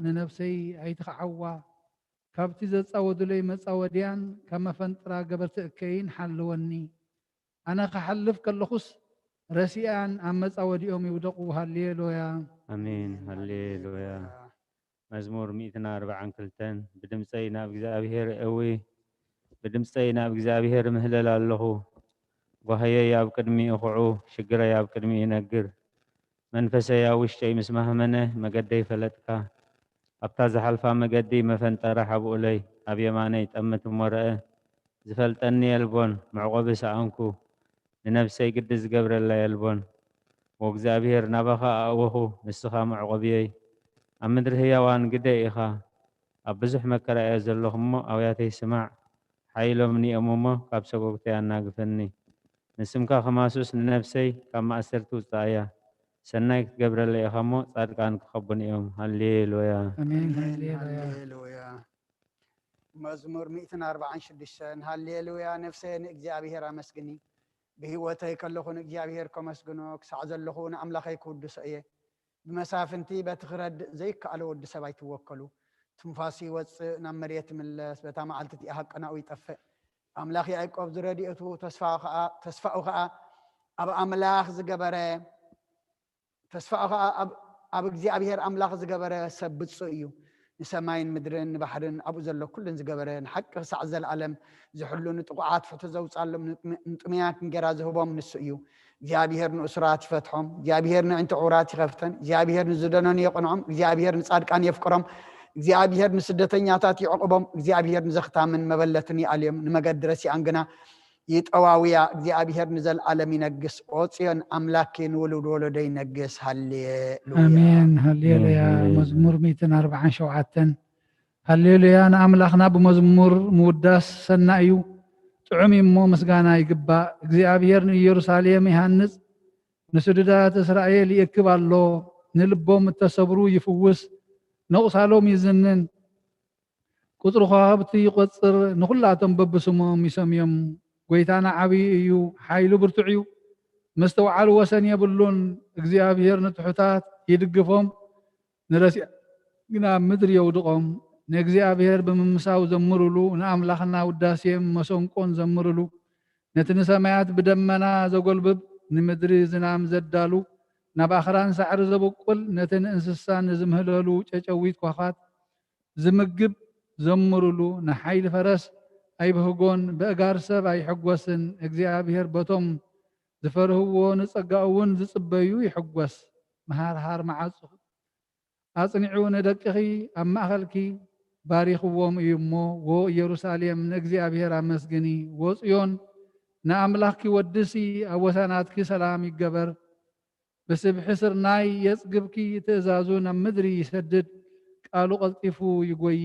ንነፍሰይ ኣይትኽዓዋ፣ ካብቲ ዘጻወዱለይ መጻወድያን ካብ መፈንጥራ ገበርቲ እከይን ሓልወኒ። ኣነ ክሓልፍ ከለኹስ ረሲኣን ኣብ መጻወዲኦም ይውደቑ። ሃሌሉያ። ኣሜን። ሃሌሉያ። መዝሙር ሚእትን ኣርባዓን ክልተን። ብድምፀይ ናብ እግዚኣብሔር እዊ፣ ብድምፀይ ናብ እግዚኣብሔር ምህለል ኣለኹ። ጓህየይ ኣብ ቅድሚኡ ኹዑ፣ ሽግረይ ኣብ ቅድሚኡ ይነግር። መንፈሰይ ኣብ ውሽጠይ ምስ ማህመነ፣ መገደይ ፈለጥካ። ኣብታ ዝሓልፋ መገዲ መፈንጠራ ሓብኡለይ፣ ኣብ የማነይ ጠምት እሞ ረአ። ዝፈልጠኒ የልቦን፣ መዕቆቢ ሰኣንኩ። ንነፍሰይ ግዲ ዝገብረላ የልቦን። ወእግዚኣብሔር፣ ናባኻ ኣእወኹ፣ ንስኻ መዕቆብየይ። ኣብ ምድሪ ህያዋን ግደ ኢኻ። ኣብ ብዙሕ መከራ እየ ዘለኹ እሞ፣ ኣውያተይ ስማዕ። ሓይሎምኒ እዮም እሞ፣ ካብ ሰጎግተይ ኣናግፈኒ። ንስምካ ከማሱስ ንነፍሰይ ካብ ማእሰርቲ ውጽኣያ። ሰናይ ክትገብረለይ ኢኻ እሞ፣ ጻድቃን ክኸቡኒ እዮም። ሃሌሉያ። ኣሜን። ኣሜን። ሃሌሉያ። ሃሌሉያ። መዝሙር ሚእትን ኣርባዓን ሽዱሽተን። ሃሌሉያ፣ ነፍሰየ ንእግዚኣብሔር ኣመስግኒ። ብህይወተይ ከለኹ ንእግዚኣብሔር ከመስግኖ፣ ክሳዕ ዘለኹ ንኣምላኸይ ክውድሶ እየ። ብመሳፍንቲ በቲ ክረድእ ዘይከኣሎ ወዲ ሰብ ኣይትወከሉ። ትንፋሱ ይወጽእ፣ ናብ መሬት ይምለስ፣ በታ መዓልቲ እቲኣ ሃቀናኡ ይጠፍእ። ኣምላኽ ያዕቆብ ዝረድኤቱ ተስፋ ኸኣ፣ ተስፋኡ ኸኣ ኣብ ኣምላኽ ዝገበረ፣ ተስፋኡ ኸኣ ኣብ፣ ኣብ እግዚኣብሔር ኣምላኽ ዝገበረ ሰብ ብፁእ እዩ። ንሰማይን ምድርን ንባሕርን ኣብኡ ዘሎ ኩሉን ዝገበረ፣ ንሓቂ ክሳዕ ዘለኣለም ዝሕሉ፣ ንጥቑዓት ፍትሒ ዘውጻሎም፣ ንጥም-፣ ንጥሙያት እንጌራ ዝህቦም ንሱ እዩ። እግዚኣብሔር ንእሱራት ይፈትሖም፣ እግዚኣብሔር ንዕንቲ ዕውራት ይኸፍተን፣ እግዚኣብሔር ንዝደነኑ የቕንዖም፣ እግዚኣብሔር ንጻድቃን የፍቅሮም፣ እግዚኣብሔር ንስደተኛታት ይዕቕቦም፣ እግዚኣብሔር ንዘኽታምን መበለትን ይኣልዮም፣ ንመገዲ ረሲኣን ግና ይጠዋውያ። እግዚኣብሔር ንዘለኣለም ይነግስ። ኦ ጽዮን ኣምላኪ ንውሉድ ወለዶ ይነግስ። ሃሌሉያ። ኣሜን። ሃሌሉያ። ሃሌሉያ። መዝሙር ሚእትን ኣርባዓን ሸውዓተን። ሃሌሉያ ንኣምላኽና ብመዝሙር ምውዳስ ሰናይ እዩ። ጥዑም እዩ እሞ ምስጋና ይግባእ። እግዚኣብሔር ንኢየሩሳሌም ይሃንጽ፣ ንስዱዳት እስራኤል ይእክብ ኣሎ። ንልቦም እተሰብሩ ይፍውስ፣ ነቑሳሎም ይዝንን። ቁጽሪ ከዋኽብቲ ይቖጽር፣ ንኹላቶም በብስሞም ይሰምዮም። ጐይታና ዓብዪ እዩ፣ ሓይሉ ብርቱዕ እዩ፣ ምስትውዓል ወሰን የብሉን። እግዚኣብሔር ንትሑታት ይድግፎም፣ ንረሲኣ ግን ኣብ ምድሪ የውድቖም። ንእግዚኣብሔር ብምምሳው ዘምሩሉ፣ ንኣምላኽና ውዳሴ መሰንቆን ዘምሩሉ። ነቲ ንሰማያት ብደመና ዘጎልብብ፣ ንምድሪ ዝናም ዘዳሉ፣ ናብ ኣኽራን ሳዕሪ ዘብቁል፣ ነቲ ንእንስሳ ንዝምህለሉ ጨጨዊት ኳዃት ዝምግብ ዘምሩሉ። ንሓይሊ ፈረስ ኣይብህጎን፣ በእጋር ሰብ ኣይሕጎስን። እግዚኣብሔር በቶም ዝፈርህዎ ንጸጋኡ እውን ዝጽበዩ ይሕጎስ። መሃርሃር መዓጹ ኣጽኒዑ ንደቅኺ ኣብ ማእኸልኪ ባሪኽዎም እዩ እሞ፣ ዎ ኢየሩሳሌም ንእግዚኣብሔር ኣመስግኒ፣ ዎ ጽዮን ንኣምላኽኪ ወድሲ፣ ኣብ ወሰናትኪ ሰላም ይገበር። ብስብሒ ስርናይ የጽግብኪ፣ ትእዛዙ ናብ ምድሪ ይሰድድ፣ ቃሉ ቀልጢፉ ይጎዪ።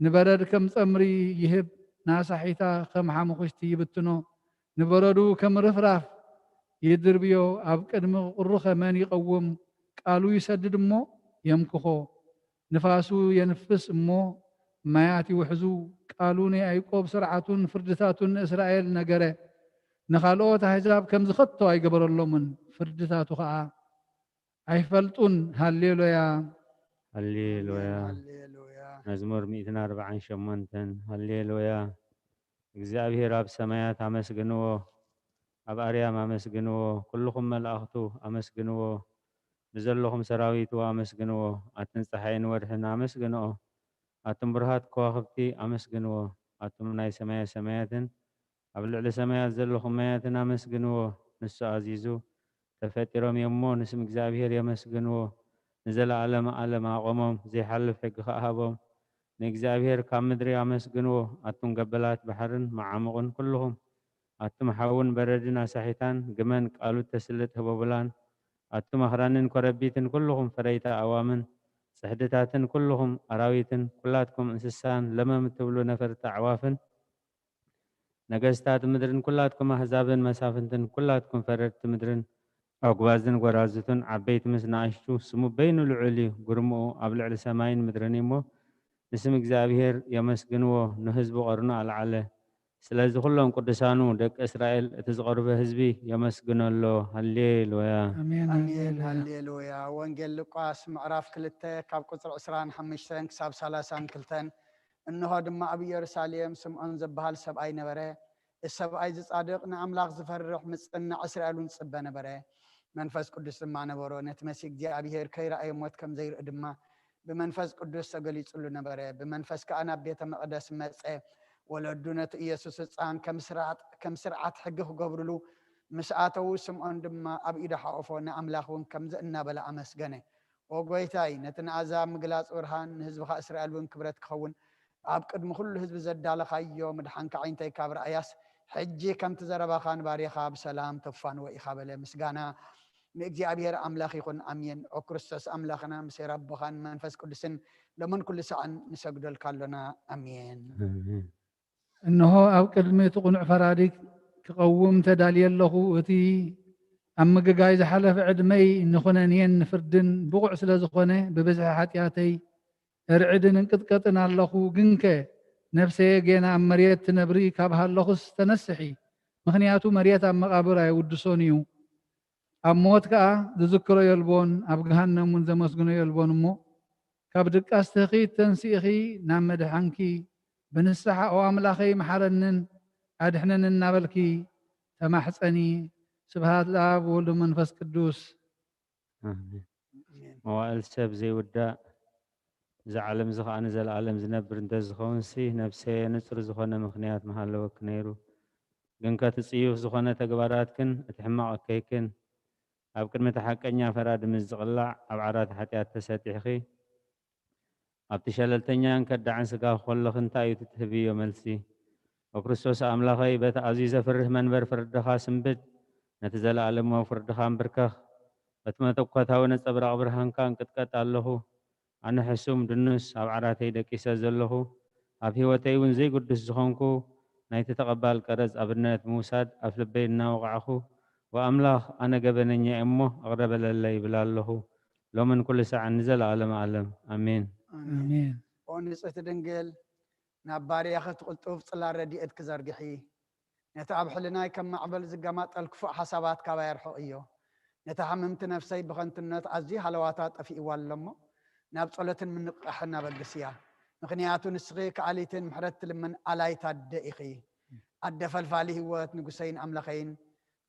ንበረድ ከም ጸምሪ ይህብ፣ ንኣሳሒታ ከም ሓሙኽሽቲ ይብትኖ። ንበረዱ ከም ርፍራፍ ይድርብዮ፣ ኣብ ቅድሚ ቁሩኸ መን ይቐውም? ቃሉ ይሰድድ እሞ የምክኾ። ንፋሱ የንፍስ እሞ ማያት ይውሕዙ። ቃሉ ንያዕቆብ ስርዓቱን ፍርድታቱን ንእስራኤል ነገረ። ንኻልኦት ኣህዛብ ከምዚ ከቶ ኣይገበረሎምን፣ ፍርድታቱ ኸኣ ኣይፈልጡን። ሃሌሉያ። ሃሌሉያ። ሃሌሉያ። መዝሙር ሚእትን ኣርባዓን ሸሞንተን። ሃሌሉያ። እግዚኣብሔር ኣብ ሰማያት ኣመስግንዎ፣ ኣብ ኣርያም ኣመስግንዎ፣ ኩልኹም መላእኽቱ ኣመስግንዎ፣ ብዘለኹም ሰራዊቱ ኣመስግንዎ። ኣትን ጸሓይን ወርሕን ኣመስግንኦ፣ ኣቱም ብሩሃት ከዋኽብቲ ኣመስግንዎ፣ ኣቱም ናይ ሰማየ ሰማያትን ኣብ ልዕሊ ሰማያት ዘለኹም ማያትን ኣመስግንዎ። ንሱ ኣዚዙ ተፈጢሮም እዮም እሞ ንስም እግዚኣብሔር የመስግንዎ። ንዘለኣለመ ኣለም ኣቖሞም፣ ዘይሓልፍ ሕጊ ኸኣ ሃቦም። ንእግዚኣብሔር ካብ ምድሪ ኣመስግንዎ፣ ኣቱም ገበላት ባሕርን መዓሙቕን ኩልኹም፣ ኣቱም ሓውን በረድን ኣሳሒታን፣ ግመን ቃሉ እተስልጥ ህቦብላን፣ ኣቱም ኣኽራንን ኮረቢትን ኩልኹም ፈረይቲ ኣእዋምን ጽሕድታትን ኩልኹም ኣራዊትን፣ ኩላትኩም እንስሳን ለመም እትብሉ ነፈርቲ ኣዕዋፍን፣ ነገስታት ምድርን ኩላትኩም ኣህዛብን መሳፍንትን ኩላትኩም ፈረድቲ ምድርን ኣጉባዝን ጎራዙትን ዓበይቲ ምስ ንኣሽቱ፣ ስሙ በይኑ ልዑል እዩ፣ ግርምኡ ኣብ ልዕሊ ሰማይን ምድርን እዩ እሞ፣ ንስም እግዚኣብሔር የመስግንዎ። ንህዝቡ ቐርኑ ኣልዓለ፣ ስለዚ ኩሎም ቅዱሳኑ ደቂ እስራኤል እቲ ዝቐርበ ህዝቢ የመስግኖ ኣሎ። ሃሌሉያ። ኣሜን። ኣሜን። ሃሌሉያ። ሃሌሉያ። ወንጌል ሉቃስ ምዕራፍ ክልተ ካብ ቁፅሪ ዕስራን ሓሙሽተን ክሳብ ሰላሳን ክልተን። እንሆ ድማ ኣብ ኢየሩሳሌም ስምዖን ዝበሃል ሰብኣይ ነበረ። እዚ ሰብኣይ እዚ ጻድቕ ንኣምላኽ ዝፈርሕ ምጽናዕ እስራኤል እውን ዝጽበ ነበረ። መንፈስ ቅዱስ ድማ ነበሮ። ነቲ መሲህ እግዚኣብሔር ከይረኣየ ሞት ከም ዘይርኢ ድማ ብመንፈስ ቅዱስ ተገሊጹሉ ነበረ። ብመንፈስ ከኣ ናብ ቤተ መቕደስ መጸ። ወለዱ ነቲ ኢየሱስ ህጻን ከም ስርዓት ከም ስርዓት ሕጊ ክገብርሉ ምስ ኣተዉ ስምዖን ድማ ኣብ ኢዱ ሓቆፎ ንኣምላኽ እውን ከምዚ እናበለ ኣመስገነ። ኦ ጎይታይ ነቲ ንኣዛብ ምግላጽ ብርሃን ንህዝብኻ እስራኤል እውን ክብረት ክኸውን ኣብ ቅድሚ ኩሉ ህዝቢ ዘዳለኻዮ ምድሓንካ ዓይንተይ ካብ ረኣያስ ሕጂ ከምቲ ዘረባኻ ንባርያኻ ብሰላም ተፋንዎ ኢኻ በለ። ምስጋና ንእግዚኣብሔር ኣምላኽ ይኹን። ኣሜን። ኦ ክርስቶስ ኣምላኽና ምስ ኣቦኻን መንፈስ ቅዱስን ሎምን ኩሉ ሰዓን ንሰግደልካ ኣሎና። ኣሜን። እንሆ ኣብ ቅድሚ እቲ ቅኑዕ ፈራዲ ክቐውም ተዳልየ ኣለኹ። እቲ ኣብ ምግጋይ ዝሓለፈ ዕድመይ ንኹነንየን ንፍርድን ብቑዕ ስለ ዝኾነ ብብዝሒ ሓጢኣተይ እርዕድን እንቅጥቀጥን ኣለኹ። ግንከ ነፍሰየ ጌና ኣብ መሬት ትነብሪ ካብ ሃለኹስ ተነስሒ፣ ምኽንያቱ መሬት ኣብ መቓብር ኣይውድሶን እዩ። ኣብ ሞት ከኣ ዝዝክሮ የልቦን፣ ኣብ ገሃነም እውን ዘመስግኖ የልቦን። እሞ ካብ ድቃስ ትኺድ ተንሲእኺ ናብ መድሓንኪ ብንስሓ ኦ ኣምላኸይ መሓረንን ኣድሕነንን እናበልኪ ተማሕፀኒ። ስብሃት ለኣብ ወወልድ መንፈስ ቅዱስ። ኣሜን። መዋእል ሰብ ዘይውዳእ እዚ ዓለም እዚ ኸዓ ንዘለኣለም ዝነብር እንተዝኸውንሲ ነብሰየ ንጹር ዝኾነ ምኽንያት ምሃለወኪ ነይሩ። ግን ከቲ ጽዩፍ ዝኾነ ተግባራትክን እቲ ሕማቕ እከይክን ኣብ ቅድሚ እቲ ሓቀኛ ፈራዲ ምስ ዝቕላዕ ኣብ ዓራት ሓጢኣት ተሰጢሕኺ ኣብቲ ሸለልተኛን ከዳዕን ስጋ ከለኺ እንታይ እዩ እቲ ትህብዮ መልሲ? ኦ ክርስቶስ ኣምላኸይ በቲ ኣዝዩ ዘፍርህ መንበር ፍርድኻ ስንብድ፣ ነቲ ዘለኣለማዊ ፍርድኻ ኣንብርከኽ። በቲ መተኮታዊ ነጸብራቕ ብርሃንካ እንቅጥቀጥ ኣለኹ። ኣነ ሕሱም ድኑስ ኣብ ዓራተይ ደቂሰ ዘለኹ፣ ኣብ ህይወተይ እውን ዘይግዱስ ዝኾንኩ፣ ናይቲ ተቐባል ቀረጽ ኣብነት ምውሳድ ኣፍ ልበይ እናወቓዕኹ፣ ወኣምላኽ ኣነ ገበነኛ እየ እሞ እቕረ በለለይ ይብል ኣለኹ። ሎምን ኩሉ ሳዕን ንዘለኣለም ኣለም። ኣሜን። ኣሜን። ኦ ንጽሕቲ ድንግል ናብ ባርያኺ እቲ ቅልጡፍ ጽላል ረድኤት ክዘርግሒ። ነቲ ኣብ ሕልናይ ከም ማዕበል ዝገማጠል ክፉእ ሓሳባት ካባይ ኣርሕቕዮ። ነታ ሕምምቲ ነፍሰይ ብኸንቱነት ኣዝዩ ሃለዋታ ጠፊእዋ ኣሎ እሞ ናብ ጸሎትን ምንቕቓሕን ኣበግስያ። ምኽንያቱ ንስኺ ከኣሊትን ምሕረት ትልምን ኣላይት ኣደ ኢኺ። ኣደ ፈልፋሊ ህይወት ንጉሰይን ኣምላኸይን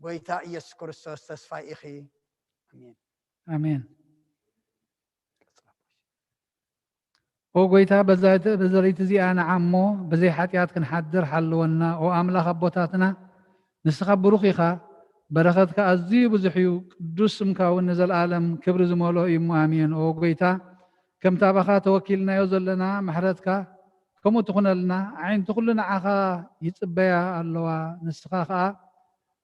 ጎይታ ኢየሱስ ክርስቶስ ተስፋይ ኢኺ። ኣሜን። ኣሜን። ኦ ጎይታ በዛ በዘለይቲ እዚኣ ንዓ እሞ ብዘይ ሓጢኣት ክንሓድር ሓልወና። ኦ ኣምላኽ ኣቦታትና ንስኻ ብሩኽ ኢኻ፣ በረኸትካ ኣዝዩ ብዙሕ እዩ፣ ቅዱስ ስምካ እውን ንዘለኣለም ክብሪ ዝመልኦ እዩ እሞ ኣሜን። ኦ ጎይታ ከምቲ ኣባኻ ተወኪልናዮ ዘለና ምሕረትካ ከምኡ ትኹነልና። ኣዒንቲ ኩሉ ንዓኻ ይጽበያ ኣለዋ። ንስኻ ኸኣ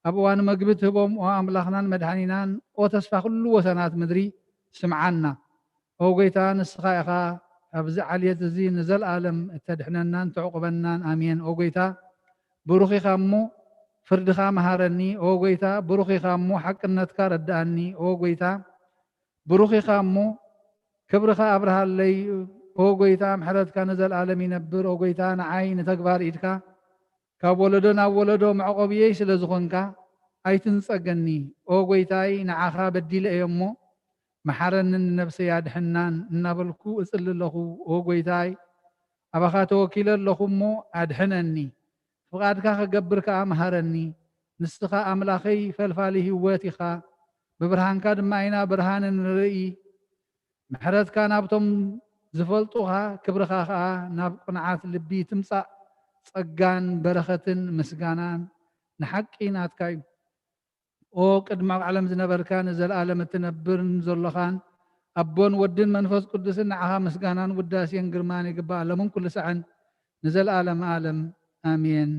ኣብ እዋን መግቢ ትህቦም ኦ ኣምላኽናን መድሓኒናን ኦ ተስፋ ኩሉ ወሰናት ምድሪ ስምዓና። ኦ ጎይታ ንስኻ ኢኻ ኣብዚ ዓልየት እዚ ንዘለኣለም እተድሕነናን ተዕቁበናን ኣሜን። ኦ ጎይታ ብሩኽ ኢኻ እሞ ፍርድኻ መሃረኒ። ኦ ጎይታ ብሩኽ ኢኻ እሞ ሓቅነትካ ረድኣኒ። ኦ ጎይታ ብሩኽ ኢኻ እሞ ክብርኻ ኣብርሃለይ። ኦ ጎይታ ምሕረትካ ንዘለኣለም ይነብር። ኦ ጎይታ ንዓይ ንተግባር ኢድካ ካብ ወለዶ ናብ ወለዶ መዕቆብየይ ስለ ዝኾንካ ኣይትንጸገኒ። ኦ ጎይታይ ንዓኻ በዲለ እየ እሞ መሓረንን ንነብሰይ ኣድሕናን እናበልኩ እጽሊ ኣለኹ። ኦ ጎይታይ ኣባኻ ተወኪለ ኣለኹ እሞ ኣድሕነኒ። ፍቓድካ ክገብር ከኣ መሃረኒ። ንስኻ ኣምላኸይ ፈልፋሊ ህይወት ኢኻ። ብብርሃንካ ድማ ኢና ብርሃን እንርኢ። ምሕረትካ ናብቶም ዝፈልጡኻ ክብርኻ ኸኣ ናብ ቅኑዓት ልቢ ትምጻእ። ጸጋን በረኸትን ምስጋናን ንሓቂ ናትካ እዩ። ኦ ቅድሚ ዓለም ዝነበርካ ንዘለኣለም እትነብርን ዘሎኻን ኣቦን ወድን መንፈስ ቅዱስን ንዓኻ ምስጋናን ውዳሴን ግርማን ይግባእ ሎምን ኩሉ ሳዕን ንዘለኣለም ኣለም ኣሜን።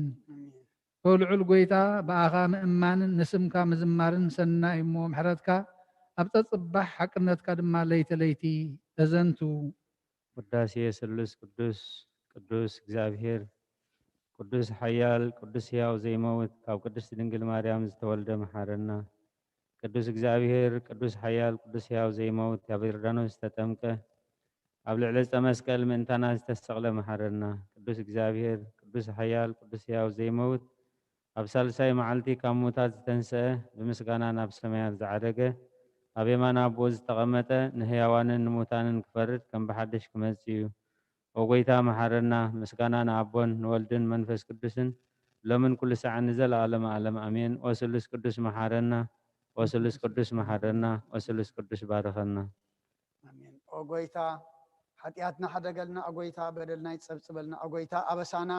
ኦ ልዑል ጎይታ ብኣኻ ምእማንን ንስምካ ምዝማርን ሰናይ እሞ ምሕረትካ ኣብ ጸጽባሕ ሓቅነትካ ድማ ለይቲ ለይቲ ተዘንቱ። ውዳሴ ስሉስ ቅዱስ ቅዱስ እግዚኣብሔር ቅዱስ ሓያል ቅዱስ ሕያው ዘይመውት ካብ ቅድስት ድንግል ማርያም ዝተወልደ መሓረና። ቅዱስ እግዚኣብሔር ቅዱስ ሓያል ቅዱስ ሕያው ዘይመውት ኣብ ዮርዳኖስ ዝተጠምቀ ኣብ ልዕሊ ዕፀ መስቀል ምእንታና ዝተሰቕለ መሓረና። ቅዱስ እግዚኣብሔር ቅዱስ ሓያል ቅዱስ ሕያው ዘይመውት ኣብ ሳልሳይ መዓልቲ ካብ ምዉታት ዝተንስአ፣ ብምስጋና ናብ ሰማያት ዝዓረገ፣ ኣብ የማን ኣቦኡ ዝተቐመጠ፣ ንህያዋንን ንሙታንን ክፈርድ ከም ብሓድሽ ክመጽእ እዩ። ኦ ጐይታ መሓረና። ምስጋና ንኣቦን ንወልድን መንፈስ ቅዱስን ሎምን ኩሉ ሰዓን ንዘለኣለመ ኣለም ኣሜን። ኦ ስሉስ ቅዱስ መሓረና። ኦ ስሉስ ቅዱስ መሓረና። ኦ ስሉስ ቅዱስ ባርኸና። ኣሜን። ኦ ጐይታ ሓጢኣትና ሕደገልና፣ ኦ ጐይታ በደልና ይጸብጽበልና፣ ኦ ጐይታ ኣበሳና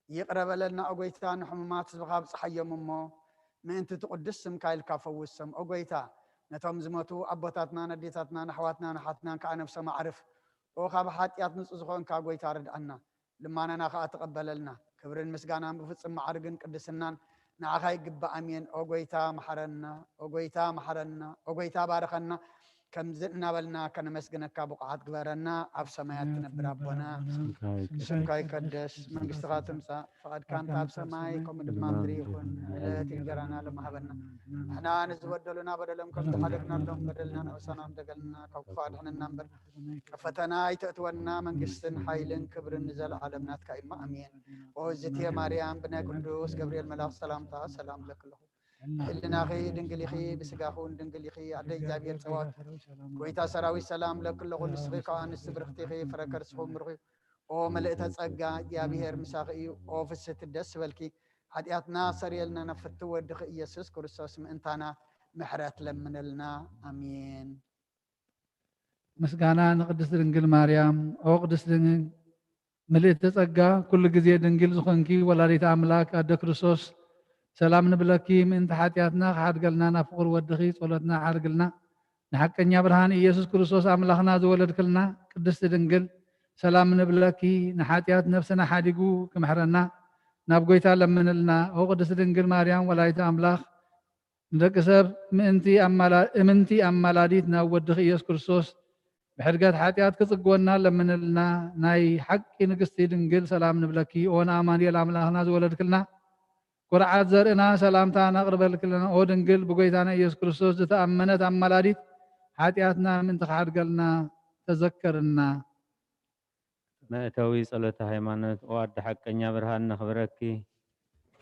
ይቕረ በለልና፣ ኦ ጐይታ ንሕሙማት ህዝብኻ ኣብጽሓዮም እሞ ምእንቲ እቲ ቅዱስ ስምካ ኢልካ ፈውሶም። ኦ ጐይታ ነቶም ዝሞቱ ኣቦታትናን ኣዴታትናን ኣሕዋትናን ኣሓትናን ከኣ ነብሶም ኣዕርፍ። ኦ ካብ ሓጢኣት ንጹህ ዝኾንካ ጐይታ ርድኣና፣ ልማናና ከኣ ተቐበለልና። ክብርን ምስጋናን ብፍጹም ማዕርግን ቅድስናን ንዓኻ ይግባእ። ኣሜን። ኦ ጐይታ መሓረና፣ ኦ ጐይታ መሓረና፣ ኦ ጐይታ ባርኸና። ከምዚ እናበልና ከነመስግነካ ብቑዓት ግበረና። ኣብ ሰማያት ትነብር ኣቦና፣ ስምካ ይቀደስ፣ መንግስትኻ ትምጻእ፣ ፍቓድካ እንተ ኣብ ሰማይ ከምኡ ድማ ምድሪ ይኹን። ዕለት እንጀራና ሎሚ ሃበና። ንሕና ንዝበደሉና በደሎም ከም ዝሓደግናሎም በደልና ንእሰና፣ ደገልና ካብ ክፉእ ኣድሕነና እምበር፣ ኣብ ፈተና ኣይተእትወና። መንግስትን ሓይልን ክብርን ንዘለኣለም ናትካ እዩ እሞ፣ ኣሜን። ኦ እግዝእትየ ማርያም፣ ብናይ ቅዱስ ገብርኤል መልኣኽ ሰላምታ ሰላም እብለኪ ኣለኹ። ህልናኺ ድንግል ኢኺ፣ ብስጋኺ እውን ድንግል ኢኺ። ኣደ እግዚኣብሔር ጸባኦት፣ ጐይታ ሰራዊት ሰላም እብለኪ ኣለኹ። ንስኺ ካብ ኣንስቲ ብርኽቲ ኢኺ፣ ፍረ ከርስኺ እውን ብሩኽ እዩ። ኦ ምልእተ ጸጋ፣ እግዚኣብሔር ምሳኺ እዩ። ኦ ፍስህቲ ደስ ይበልኪ፣ ሓጢኣትና ሰርየልና፣ ናብ ፍትው ወድኺ ኢየሱስ ክርስቶስ ምእንታና ምሕረት ለምንልና። ኣሜን። ምስጋና ንቅድስት ድንግል ማርያም። ኦ ቅድስት ድንግል ምልእቲ ጸጋ፣ ኩሉ ግዜ ድንግል ዝኾንኪ ወላዲተ ኣምላክ ኣደ ክርስቶስ፣ ሰላም ንብለኪ። ምእንቲ ሓጢኣትና ክሓድገልና ናብ ፍቁር ወድኺ ጸሎትና ዓርግልና። ንሓቀኛ ብርሃን ኢየሱስ ክርስቶስ ኣምላኽና ዝወለድክልና ቅድስቲ ድንግል፣ ሰላም ንብለኪ። ንሓጢኣት ነፍስና ሓዲጉ ክምሕረና ናብ ጎይታ ለምንልና። ኦ ቅድስቲ ድንግል ማርያም ወላዲተ ኣምላኽ፣ ንደቂ ሰብ ምእንቲ ኣማላ-፣ እምንቲ ኣማላዲት ናብ ወድኺ ኢየሱስ ክርስቶስ ብሕድገት ሓጢኣት ክጽግወና ለምንልና። ናይ ሓቂ ንግስቲ ድንግል ሰላም ንብለኪ። ኦ ንኣማኑኤል ኣምላኽና ዝወለድክልና፣ ኩርዓት ዘርእና ሰላምታ ነቕርበልክልና። ኦ ድንግል ብጎይታና ኢየሱስ ክርስቶስ ዝተኣመነት ኣማላዲት፣ ሓጢኣትና ምእንቲ ክሓድገልና ተዘከርና። መእተዊ ጸሎተ ሃይማኖት። ኦ ኣደ ሓቀኛ ብርሃን ነኽብረኪ።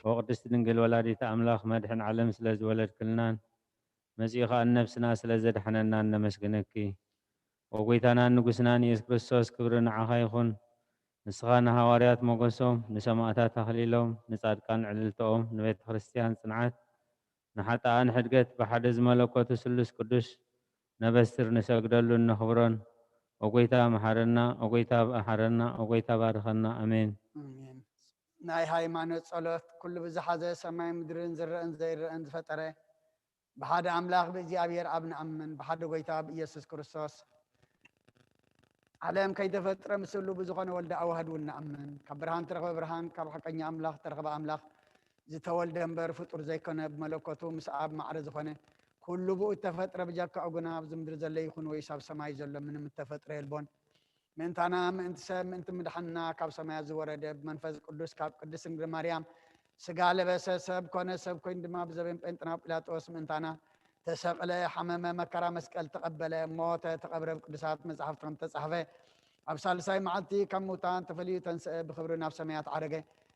ኦ ቅድስቲ ድንግል ወላዲተ ኣምላኽ መድሕን ዓለም ስለ ዝወለድክልናን መጺኡ ኸኣ ንነፍስና ስለ ዘድሓነናን ነመስግነኪ። ኦ ጐይታናን ንጉስናን ኢየሱስ ክርስቶስ ክብሪ ንዓኻ ይኹን። ንስኻ ንሃዋርያት ሞገሶም፣ ንሰማእታት ኣኽሊሎም፣ ንጻድቃን ዕልልታኦም፣ ንቤተ ክርስቲያን ጽንዓት፣ ንሓጥኣን ሕድገት ብሓደ ዝመለኮቱ ስሉስ ቅዱስ ነበስር ንሰግደሉን ነኽብሮን። ኦ ጐይታ መሓረና፣ ኦ ጐይታ መሓረና፣ ኦ ጐይታ ባርኸና። ኣሜን። ኣሜን። ናይ ሃይማኖት ጸሎት። ኩሉ ብዝሓዘ ሰማይ ምድርን ዝረአን ዘይረአን ዝፈጠረ ብሓደ ኣምላኽ ብእግዚኣብሔር ኣብ ንኣምን፣ ብሓደ ጐይታ ብኢየሱስ ክርስቶስ ዓለም ከይተፈጥረ ምስሉ ብዝኾነ ወልደ ኣዋህድ እውን ንኣምን። ካብ ብርሃን ተረኽበ ብርሃን፣ ካብ ሓቀኛ ኣምላኽ ተረኽበ ኣምላኽ፣ ዝተወልደ እምበር ፍጡር ዘይኮነ፣ ብመለኮቱ ምስ ኣብ ማዕረ ዝኾነ፣ ኩሉ ብኡ እተፈጥረ፣ ብጀካኡ ግና ኣብዚ ምድሪ ዘሎ ይኹን ወይስ ኣብ ሰማይ ዘሎ ምንም እተፈጥረ የልቦን። ምእንታና፣ ምእንቲ ሰብ፣ ምእንቲ ምድሓንና ካብ ሰማያት ዝወረደ፣ ብመንፈስ ቅዱስ ካብ ቅድስት ድንግል ማርያም ስጋ ለበሰ፣ ሰብ ኮነ፣ ሰብ ኮይኑ ድማ ብዘበን ጴንጥና ጲላጦስ ምእንታና ተሰቕለ፣ ሓመመ፣ መከራ መስቀል ተቐበለ፣ ሞተ፣ ተቐብረ፣ ብቅዱሳት መጻሕፍቲ ከም ተጻሕፈ ኣብ ሳልሳይ መዓልቲ ካብ ሙታን ተፈልዩ ተንስአ፣ ብኽብሪ ናብ ሰማያት ዓረገ፣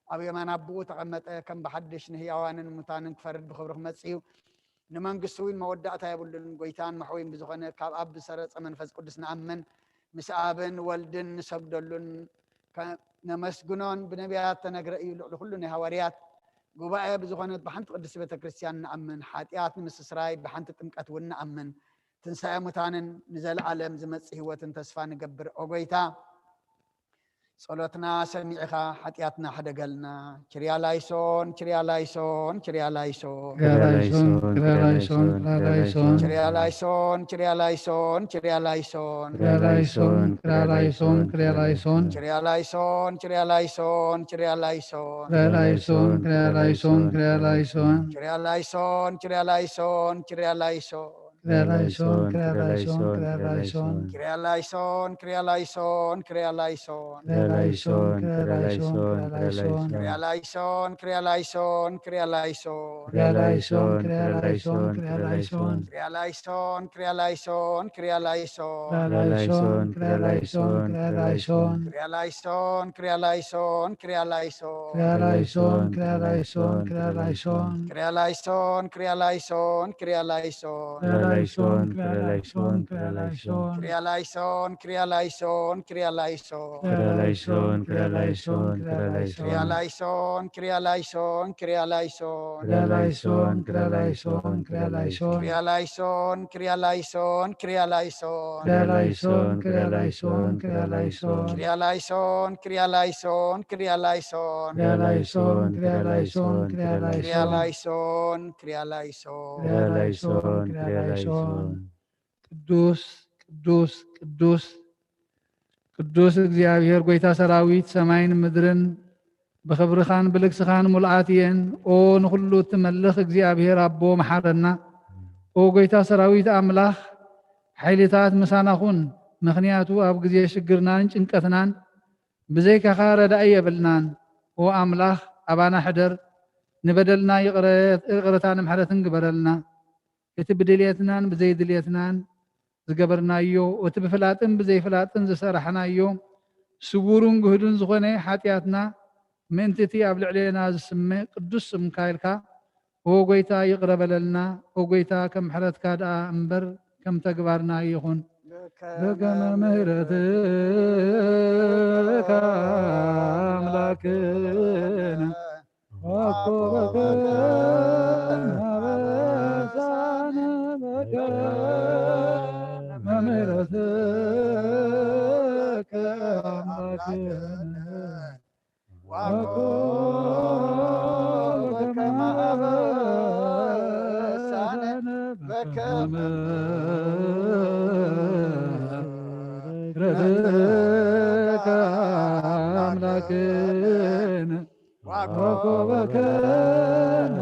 ኣብ የማን ኣቦኡ ተቐመጠ፣ ከም ብሓድሽ ንህያዋንን ሙታንን ክፈርድ ብኽብሪ ክመጽእ እዩ። ንመንግስቱ እውን መወዳእታ የብሉን። ጐይታን መሕወይን ብዝኾነ ካብ ኣብ ዝሰረጸ መንፈስ ቅዱስ ንኣምን፣ ምስ ኣብን ወልድን ንሰግደሉን ከ-፣ ነመስግኖን፣ ብነቢያት ተነግረ እዩ፣ ልዕሊ ኩሉ ናይ ሃዋርያት ጉባኤ ብዝኾነት ብሓንቲ ቅድስቲ ቤተ ክርስቲያን ንኣምን፣ ሓጢኣት ንምስስራይ ብሓንቲ ጥምቀት እውን ንኣምን፣ ትንሳኤ ሙታንን ንዘለኣለም ዝመጽእ ህይወትን ተስፋ ንገብር። ኦ ጐይታ፣ ጸሎትና ሰሚዕኻ ሓጢኣትና ሕደገልና። ችርያ ላይሶን፣ ችርያ ላይሶን፣ ችርያ ላይሶን። ችርያ ላይሶን፣ ችርያ ላይሶን፣ ችርያ ላይሶን። ችርያ ላይሶን፣ ችርያ ላይሶን፣ ችርያ ላይሶን። ችርያ ላይሶን፣ ችርያ ላይሶን፣ ችርያ ላይሶን። ችርያ ላይሶን፣ ችርያ ላይሶን፣ ችርያ ላይሶን። ችርያ ላይሶን፣ ችርያ ላይሶን፣ ችርያ ላይሶን። ችርያ ላይሶን፣ ችርያ ላይሶን፣ ችርያ ላይሶን። ክሪያላይሶን፣ ክሪያላይሶን፣ ክሪያላይሶን። ክሪያላይሶን፣ ክሪያላይሶን፣ ክሪያላይሶን። ክሪያላይሶን፣ ክሪያላይሶን፣ ክሪያላይሶን። ክሪያላይሶን፣ ክሪያላይሶን፣ ክሪያላይሶን። ክሪያላይሶን፣ ክሪያላይሶን፣ ክሪያላይሶን። ክሪያላይሶን፣ ክሪያላይሶን፣ ክሪያላይሶን። ክሪያላይሶን፣ ክሪያላይሶን፣ ክሪያላይሶን። ክሪያላይሶን፣ ክሪያላይሶን፣ ክሪያላይሶን። ክሪያላይሶን፣ ክሪያላይሶን፣ ክሪያላይሶን። ክሪያላይሶን፣ ክሪያላይሶን፣ ክሪያላይሶን። ክሪያላይሶን፣ ክሪያላይሶን፣ ክሪያላይሶን። ክሪያላይሶን፣ ክሪያላይሶን፣ ክሪያላይሶን። ክሪያላይሶን፣ ክሪያላይሶን፣ ክሪያላይሶን። ክሪያላይሶን፣ ክሪያላይሶን፣ ክሪያላይሶን። ክሪያላይሶን፣ ክሪያላይሶን፣ ክሪያላይሶን። ክሪያላይሶን፣ ክሪያላይሶን፣ ክሪያላይሶን። ክሪያላይሶን፣ ክሪያላይሶን፣ ክሪያላይሶን። ክሪያላይሶን፣ ክሪያላይሶን፣ ክሪያላይሶን። ክሪያላይሶን፣ ክሪያላይሶን፣ ክሪያላይሶን። ክሪያላይሶን፣ ክሪያላይሶን። ክሪያላይሶን፣ ክሪያላይሶን። ቅዱስ፣ ቅዱስ፣ ቅዱስ፣ ቅዱስ እግዚኣብሔር ጐይታ ሰራዊት፣ ሰማይን ምድርን ብኽብርኻን ብልግስኻን ምሉኣት እየን። ኦ ንኹሉ እትመልኽ እግዚኣብሔር ኣቦ፣ መሓረና። ኦ ጐይታ ሰራዊት ኣምላኽ፣ ሓይልታት ምሳና ኹን። ምኽንያቱ ኣብ ግዜ ሽግርናን ጭንቀትናን ብዘይካኻ ረዳኢ የብልናን። ኦ ኣምላኽ፣ ኣባና ሕደር፣ ንበደልና ይቕረ-፣ ይቕረታን ምሕረትን ግበረልና። እቲ ብድልየትናን ብዘይድልየትናን ዝገበርናዮ፣ እቲ ብፍላጥን ብዘይፍላጥን ዝሰራሕናዮ፣ ስዉርን ግህዱን ዝኾነ ሓጢኣትና፣ ምእንቲ እቲ ኣብ ልዕሌና ዝስመ ቅዱስ ስምካ ኢልካ፣ ኦ ጐይታ፣ ይቕረ በለልና። ኦ ጐይታ፣ ከም ምሕረትካ ደኣ እምበር ከም ተግባርና ይኹን። በከመ ምሕረትከ ኣምላክነ ወኮበከ አበሳነ በከመ ምሕረትከ አምላክነ ወኮበከ አበሳነ በከመ ምሕረትከ አምላክነ ወኮበከ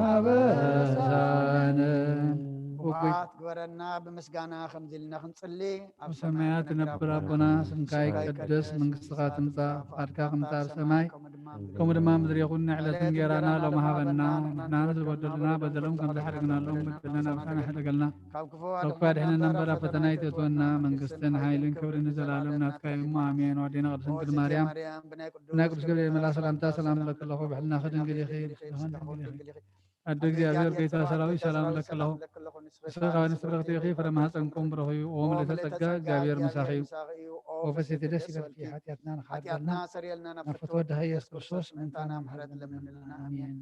አበሳነ። ቡሩክ ግበረና። ብምስጋና ከምዚ ኢልና ክንጽሊ፣ ኣብ ኣብ ሰማያት ሰማያት ትነብር ትነብር ኣቦና፣ ኣቦና፣ ስምካ ስምካ ይቀደስ፣ ይቀደስ፣ መንግስትኻ መንግስትኻ ትምጻእ፣ ትምጻእ፣ ፍቓድካ ፍቓድካ ከምታ ኣብ ኣብ ሰማይ፣ ሰማይ፣ ከምኡ ከምኡ ድማ ድማ ኣብ ምድሪ ምድሪ ይኹን። ይኹን። ንዕለትን ንዕለትን እንጌራና እንጌራና ሎም ሎም ሃበና፣ ሃበና፣ ንሕና ንሕና ንዝበደሉና ንዝበደሉና በደሎም ከም በደሎም ዝሓደግናሎም ከም በደልና በደልና ንሓድግ። ንሓድግ። ካብ ክፉእ ካብ ክፉእ ኣድሕነና ኣድሕነና እምበር፣ እምበር፣ ኣብ ፈተና ኣብ ፈተና ኣይተእትወና። ኣይተእትወና። መንግስትን መንግስትን ሓይልን ሓይልን ክብርን ክብርን ንዘለኣለም ንዘለኣለም ናትካ እዩ እሞ፣ ናትካ እዩ እሞ፣ ኣሜን። ኣሜን። ኣዴና ቅድስት ድንግል ማርያም፣ ማርያም፣ ብናይ ቅዱስ ብናይ ቅዱስ ገብርኤል መልኣክ ሰላምታ ሰላም እለኪ ኣለኹ። ብሕልናኺ ድንግል ኢኺ፣ ብስጋኺ ድንግል ኢኺ። ኣደ እግዚኣብሔር ጌታ ሰራዊት ሰላም እለኪ ኣለኹ። ንስኺ ካብ ኣንስቲ ብርኽቲ ኢኺ፣ ፍረ ማህፀንኩም ብሩኽ እዩ። ኦ ምልዕተ ጸጋ፣ እግዚኣብሔር ምሳኺ እዩ። ኦ ፈሲቲ ደስ ይበልኪ፣ ሓጢኣትና ንኻሕደልና ናብ ፍትወ ወድኻ ኢየሱስ ክርስቶስ ምእንታና ምሕረት ለምንልና። ኣሜን።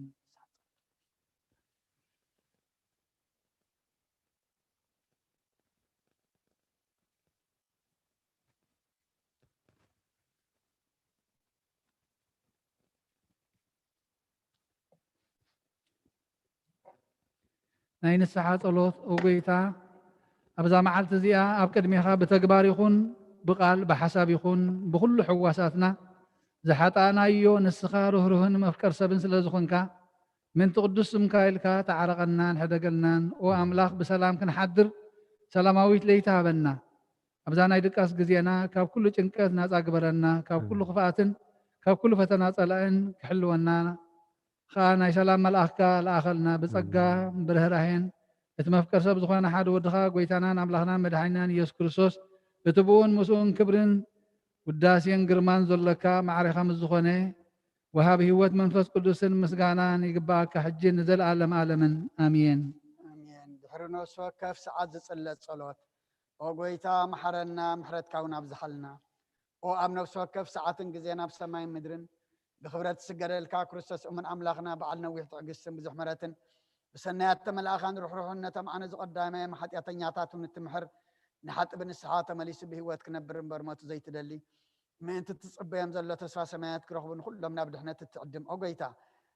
ናይ ንስሓ ጸሎት። ኦ ጐይታ፣ ኣብዛ መዓልቲ እዚኣ ኣብ ቅድሜኻ ብተግባር ይኹን ብቓል ብሓሳብ ይኹን ብኹሉ ሕዋሳትና ዝሓጣእናዮ፣ ንስኻ ርህሩህን መፍቀር ሰብን ስለ ዝኾንካ፣ ምእንቲ ቅዱስ ስምካ ኢልካ ተዓረቐናን ሕደገልናን። ኦ ኣምላኽ፣ ብሰላም ክንሓድር ሰላማዊት ለይቲ ሃበና። ኣብዛ ናይ ድቃስ ግዜና ካብ ኩሉ ጭንቀት ናጻ ግበረና፣ ካብ ኩሉ ክፍኣትን ካብ ኩሉ ፈተና ጸላእን ክሕልወና ኸኣ ናይ ሰላም መልኣኽካ ለኣኸልና። ብጸጋ ብርህራሄን እቲ መፍቀር ሰብ ዝኾነ ሓደ ወድኻ፣ ጐይታናን ኣምላኽናን መድሓኒናን ኢየሱስ ክርስቶስ፣ እቲ ብኡን ምስኡን ክብርን ውዳሴን ግርማን ዘሎካ፣ ማዕሬኻ ምስ ዝኾነ ወሃቢ ህይወት መንፈስ ቅዱስን ምስጋናን ይግብኣካ፣ ሕጂ ንዘለኣለም ኣለምን። ኣሜን። ኣሜን። ድሕሪ ነፍሲ ወከፍ ሰዓት ዝጽለት ጸሎት። ኦ ጐይታ፣ መሓረና፣ ምሕረትካ እውን ኣብዝሓልና። ኦ ኣብ ነፍሲ ወከፍ ሰዓትን ግዜን ኣብ ሰማይን ምድርን ብኽብረት ትስገደልካ ክርስቶስ እሙን ኣምላኽና፣ በዓል ነዊሕ ትዕግስትን ብዙሕ ምሕረትን፣ ብሰናያት ተመልኣኻን ርሕሩሕን፣ ነቶም ዓነ ዝቐዳመዮም ሓጢኣተኛታት እውን እትምሕር፣ ንሓጢእ ብንስሓ ተመሊሱ ብህይወት ክነብር እምበር ሞት ዘይትደሊ፣ ምእንቲ እትጽበዮም ዘሎ ተስፋ ሰማያት ክረኽቡ ንኹሎም ናብ ድሕነት እትዕድም። ኦ ጐይታ፣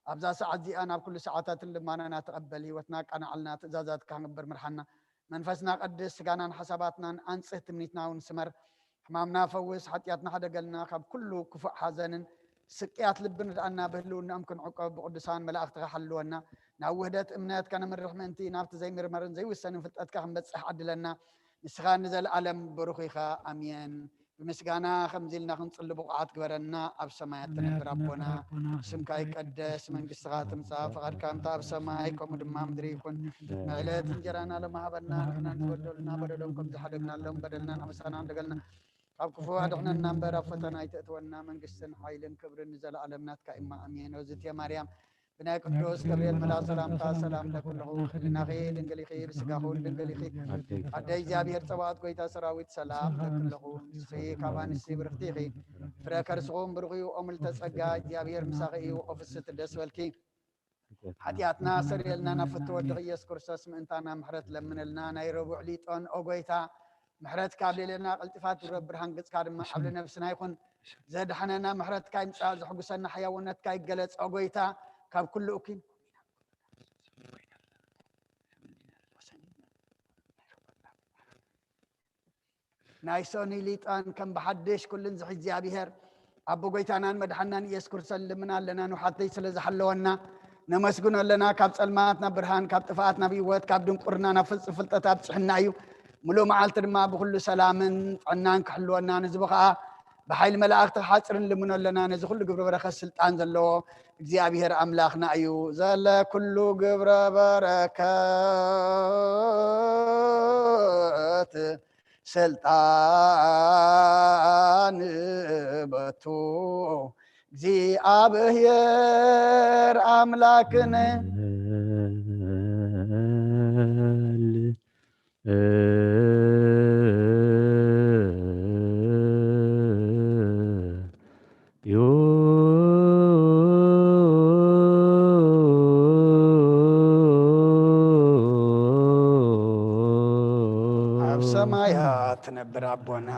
ኣብዛ ሰዓት እዚኣ ናብ ኩሉ ሰዓታትን ልማናና ተቐበል፣ ህይወትና ኣቃናዕልና፣ ትእዛዛትካ ክንገብር ምርሓና። መንፈስና ቀድስ፣ ስጋናን ሓሳባትናን ኣንጽህ፣ ትምኒትና እውን ስመር። ሕማምና ፈውስ፣ ሓጢኣትና ሓደገልና፣ ካብ ኩሉ ክፉእ ሓዘንን ስቅያት ልቢ ንድኣና፣ ብህልውናኦም ክንዕቀብ ብቅዱሳን መላእኽትኻ ሓልወና። ናብ ውህደት እምነት ከነምርሕ ምእንቲ ናብቲ ዘይምርመርን ዘይውሰንን ፍልጠትካ ክንበጽሕ ዓድለና። ንስኻ ንዘለኣለም ብሩኽ ኢኻ። ኣሜን። ብምስጋና ከምዚ ኢልና ክንጽሊ ብቑዓት ግበረና። ኣብ ሰማያት ትነብር ኣቦና፣ ስምካ ይቀደስ፣ መንግስትኻ ትምጻእ፣ ፈቓድካ ከምታ ኣብ ሰማይ ከምኡ ድማ ምድሪ ይኹን። ንዕለት እንጀራና ሎሚ ሃበና፣ ንሕና ንዝበደሉና በደሎም ከም ዝሓደግናሎም በደልና ንኣበሳና እንደገልና፣ ካብ ክፉ ኣድሕነና እምበር ኣብ ፈተና ኣይተእትወና። መንግስትን ሓይልን ክብርን ንዘለኣለም ናትካ እማ፣ ኣሜን። ወዝትየ ማርያም ብናይ ቅዱስ ገብርኤል መልኣክ ሰላምታ ሰላም ለኪ ኣለኹ፣ ህሊናኺ ድንግል ኢኺ፣ ብስጋኹ እውን ድንግል ኢኺ። ኣደ እግዚኣብሔር ጸባኦት፣ ጎይታ ሰራዊት ሰላም ለኪ ኣለኹ። ንስኺ ካብ ኣንስቲ ብርኽቲ ኢኺ፣ ፍረ ከርስኹም ብሩኽ እዩ። ኦ ምልዕተ ጸጋ፣ እግዚኣብሔር ምሳኺ እዩ። ኦ ፍስሕቲ ደስ በልኪ፣ ሓጢኣትና ሰሪየልና፣ ናብ ፍትወ ወድኺ ኢየሱስ ክርስቶስ ምእንታና ምሕረት ለምንልና። ናይ ረቡዕ ሊጦን ኦ ጎይታ፣ ምሕረትካ ኣብ ልዕሌና ቀልጢፋ ትውረድ፣ ብርሃን ገጽካ ድማ ኣብ ልዕሊ ነብስና ይኹን። ዘድሓነና ምሕረትካ ይምጻእ፣ ዘሕጉሰና ሕያውነትካ ይገለጽ። ኦ ጎይታ፣ ካብ ኩሉ እኩይ ናይ ሰኑይ ሊጣን ከም ብሓድሽ ኩሉን ዝሕዝ እግዚኣብሔር፣ ኣቦ ጎይታናን መድሓናን ኢየሱስ ክርስቶስ ንልምና ኣለና። ንውሓተይ ስለ ዝሓለወና ነመስግኖ ኣለና። ካብ ጸልማት ናብ ብርሃን፣ ካብ ጥፍኣት ናብ ህይወት፣ ካብ ድንቁርና ናብ ፍጹም ፍልጠት ኣብጽሕና እዩ። ምሉእ መዓልቲ ድማ ብኹሉ ሰላምን ጥዕናን ክሕልወና፣ ንህዝቡ ኸኣ ብሓይሊ መላእኽቲ ክሓጽር ንልምኖ ኣለና። ነዚ ኩሉ ግብረ በረከት ስልጣን ዘለዎ እግዚኣብሔር ኣምላኽና እዩ። ዘለ ኩሉ ግብረ በረከት ስልጣን በቱ እግዚኣብሔር ኣምላክን። ኣብ ሰማያት ትነብር ኣቦና፣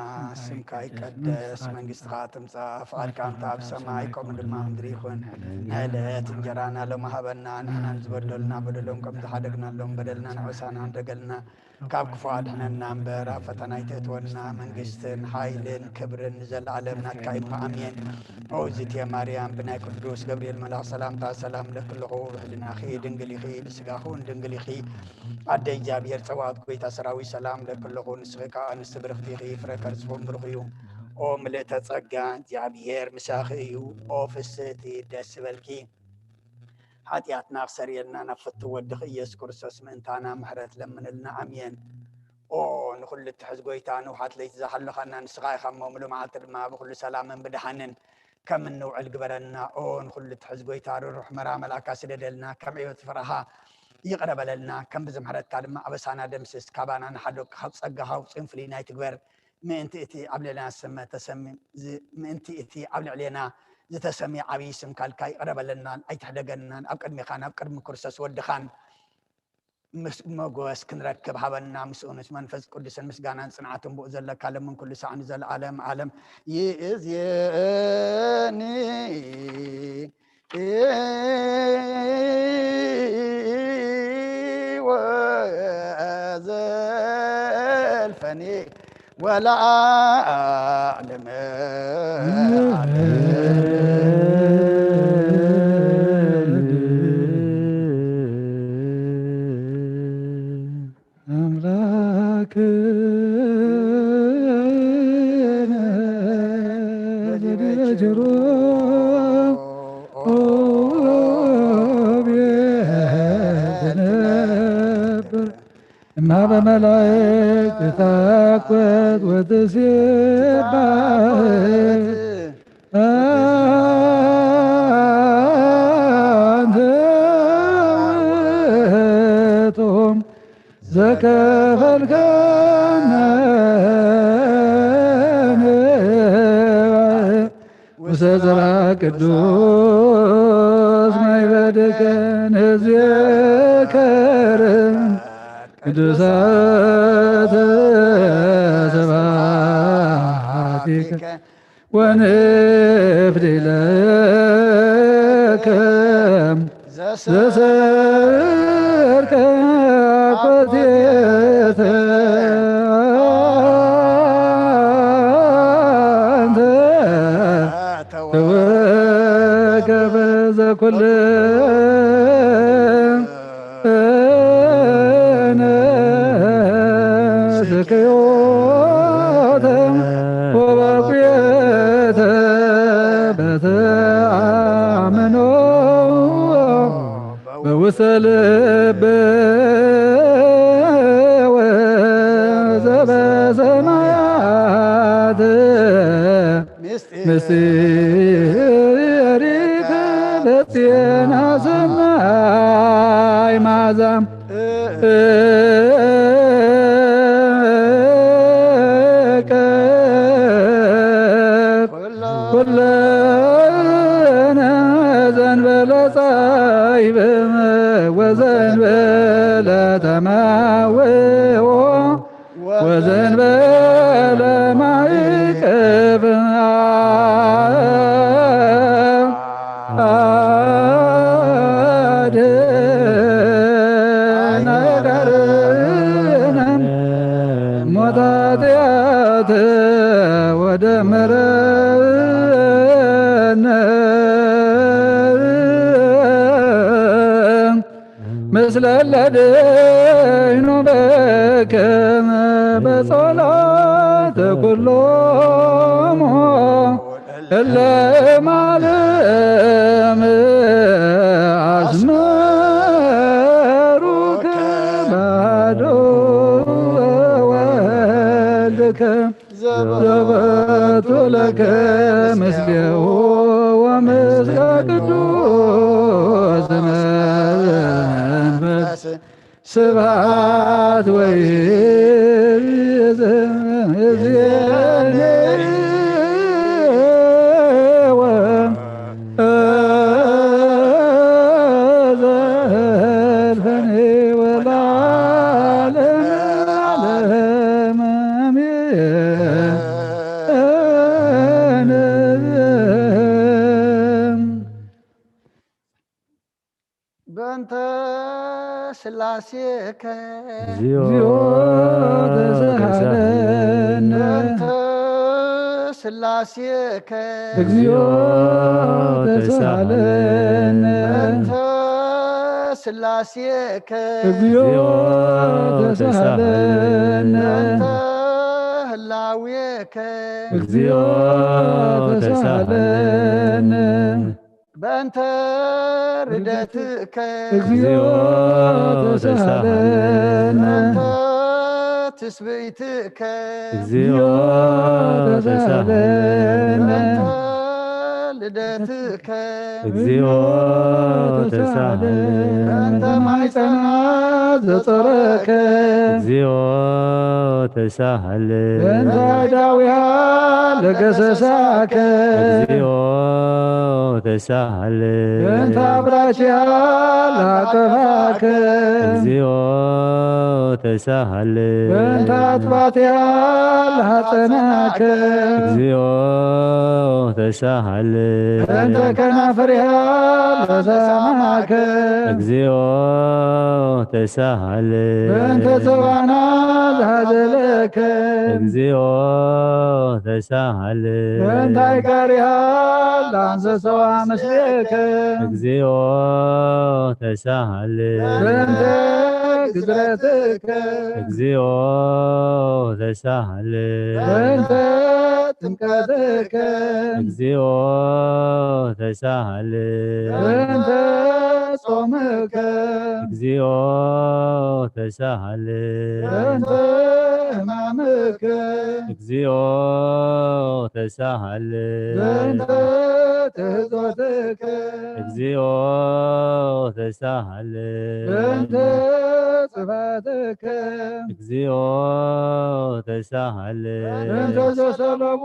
ስምካ ይቀደስ፣ መንግስትኻ ትምጻእ፣ ፍቓድካ እንተ ኣብ ሰማይ ከምኡ ድማ ምድሪ ይኹን። ዕለት እንጀራና ሎሚ ሃበና፣ ንሕና ንዝበደሉና በደሎም ከም ዝሓደግናሎም በደልና ንዕሳና እንደገልና፣ ካብ ክፉ ኣድሕነና እምበር ኣብ ፈተና ኣይተእትወና። መንግስትን ሓይልን ክብርን ንዘለኣለም ናትካ እዩ። ኣሜን። ኦ እግዝእትየ ማርያም፣ ብናይ ቅዱስ ገብርኤል መልኣኽ ሰላምታ ሰላም እብለኪ ኣለኹ። ብህልናኺ ድንግል ኢኺ፣ ብስጋኺ እውን ድንግል ኢኺ። ኣደ እግዚኣብሔር ጸባኦት፣ ጎይታ ሰራዊት ሰላም እብለኪ ኣለኹ። ንስኺ ከኣ ኣንስቲ ብርኽቲ ኢኺ፣ ፍረ ከርስኺ እውን ብሩኽ እዩ። ኦ ምልእተ ጸጋ፣ እግዚኣብሔር ምሳኺ እዩ። ኦ ፍስህቲ፣ ደስ ይበልኪ። ሓጢኣትና ክሰርየልና ናብ ፍትው ወድኺ ኢየሱስ ክርስቶስ ምእንታና ምሕረት ለምንልና። ኣሜን። ኦ ንኹሉ እትሕዝ ጎይታ፣ ንውሓት ለይቲ ዝሓለኻና ንስኻ ኢኻ እሞ፣ ምሉእ መዓልቲ ድማ ብኹሉ ሰላምን ብድሓንን ከም እንውዕል ግበረና። ኦ ንኹሉ እትሕዝ ጎይታ፣ ርሩሕ መራ መልኣካ ስደደልና፣ ከም ዕዮት ፍርሃ ይቕረ በለልና፣ ከም ብዝምሕረትካ ድማ ኣበሳና ደምስስ፣ ካባና ንሓደጉ ካብ ጸጋኻ ውጹን ፍልይና ኣይትግበር። ምእንቲ እቲ ኣብ ልዕሌና ዝሰመ-፣ ተሰሚ-፣ ዝ-፣ ምእንቲ እቲ ኣብ ልዕሌና ዝተሰምየ ዓብዪ ስምካ ኢልካ ይቕረ በለልናን ኣይትሕደገናን። ኣብ ቅድሜኻን ኣብ ቅድሚ ክርስቶስ ወድኻን ምስ መጎስ ክንረክብ ሃበና። ምስኡ ምስ መንፈስ ቅዱስን ምስጋናን ጽንዓትን ብኡ ዘለካ ለምን ኩሉ ሳዕ ንዘለዓለም ዓለም። ይእዜኒ ወዘልፈኒ ወለዓለመ ዓለም። ኣምላክነ በዲበ ጅሩ ኦቤ ትነብር እምሃበ መላእክት ትታኮት ወትሴባህ። ኣንተ ውእቱ ዘከፈልከነ ውስተ ጽርሐ ቅዱስ ማይበድከ ንዜከር ቅዱሳተ ስብሐቲከ ወንፍዲ ለከ ዘሰርቀ ኮቴተ ኣንተ ተወ ኩልነ ስክዮተ ወባቁየተ በተአምኖ በውስተ ልብ ወዘበሰማያት ምስጢሪከ በጽየና ሰናይ ማዛም ኩለነ ዘንበለ ጻይብ ወዘንበለ ተማውኦ ወዘንበለ ማይቀፍ አድነጋርነ ሞታትያት ወደ ምረነ ምስለ ለደይኑ በከመ በጸሎተ ኩሎሙ እለ ማለም አስመሩከ ባዶ ወልድከ ዘበቱ ለከ ምስሌሁ ወምስለ ቅዱስ መንፈስ ስብሐት ወይእዜኒ ወዘልፈኒ ወለዓለመ ዓለም አሜን። በእንተ ስላሴከ እግዚኦ ተሳሃለነ። በእንተ ስላሴከ እግዚኦ ተሳሃለነ። በእንተ ስላሴከ እግዚኦ ተሳሃለነ። በእንተ ህላዌከ እግዚኦ ተሳሃለነ። በእንተ ርደትከ እግዚኦ ተሳሃለነ። በእንተ ትስብእትከ እግዚኦ ተሳሃለነ። በእንተ ልደትከ እግዚኦ ተሳሃለነ። በእንተ ማይጸና ዘጸረከ እግዚኦ ተሳሃለነ። በእንተ ዳዊሃ ለገሰሳከ እግዚኦ ተሳሃለነ። በእንተ አብራኪሃ ለአቀፋከ እግዚኦ ተሳሃለነ። በእንተ አጥባቲሃ ለሐጸናከ እግዚኦ ተሳሃለነ። በእንተ ከናፍሪሃ ለሰማከ እግዚኦ ተሳሃለነ። በእንተ ሰዋና ለሐዘለከ እግዚኦ ተሳሃለነ። በእንተ አይጋሪሃ ለአንሰሰዋ ምስሌከ እግዚኦ ተሳሃለነ። በእንተ ግዝረትከ እግዚኦ ተሳሃለነ። በእንተ ጥምቀትከ እግዚኦ ተሳሃለነ። በእንተ ጾምከ እግዚኦ ተሳሃለነ። በእንተ ሕማምከ እግዚኦ ተሳሃለነ። በእንተ ትሕዞትከ እግዚኦ ተሳሃለነ። በእንተ ጽፋትከ እግዚኦ ተሳሃለነ። በእንተ ዘሰለቡ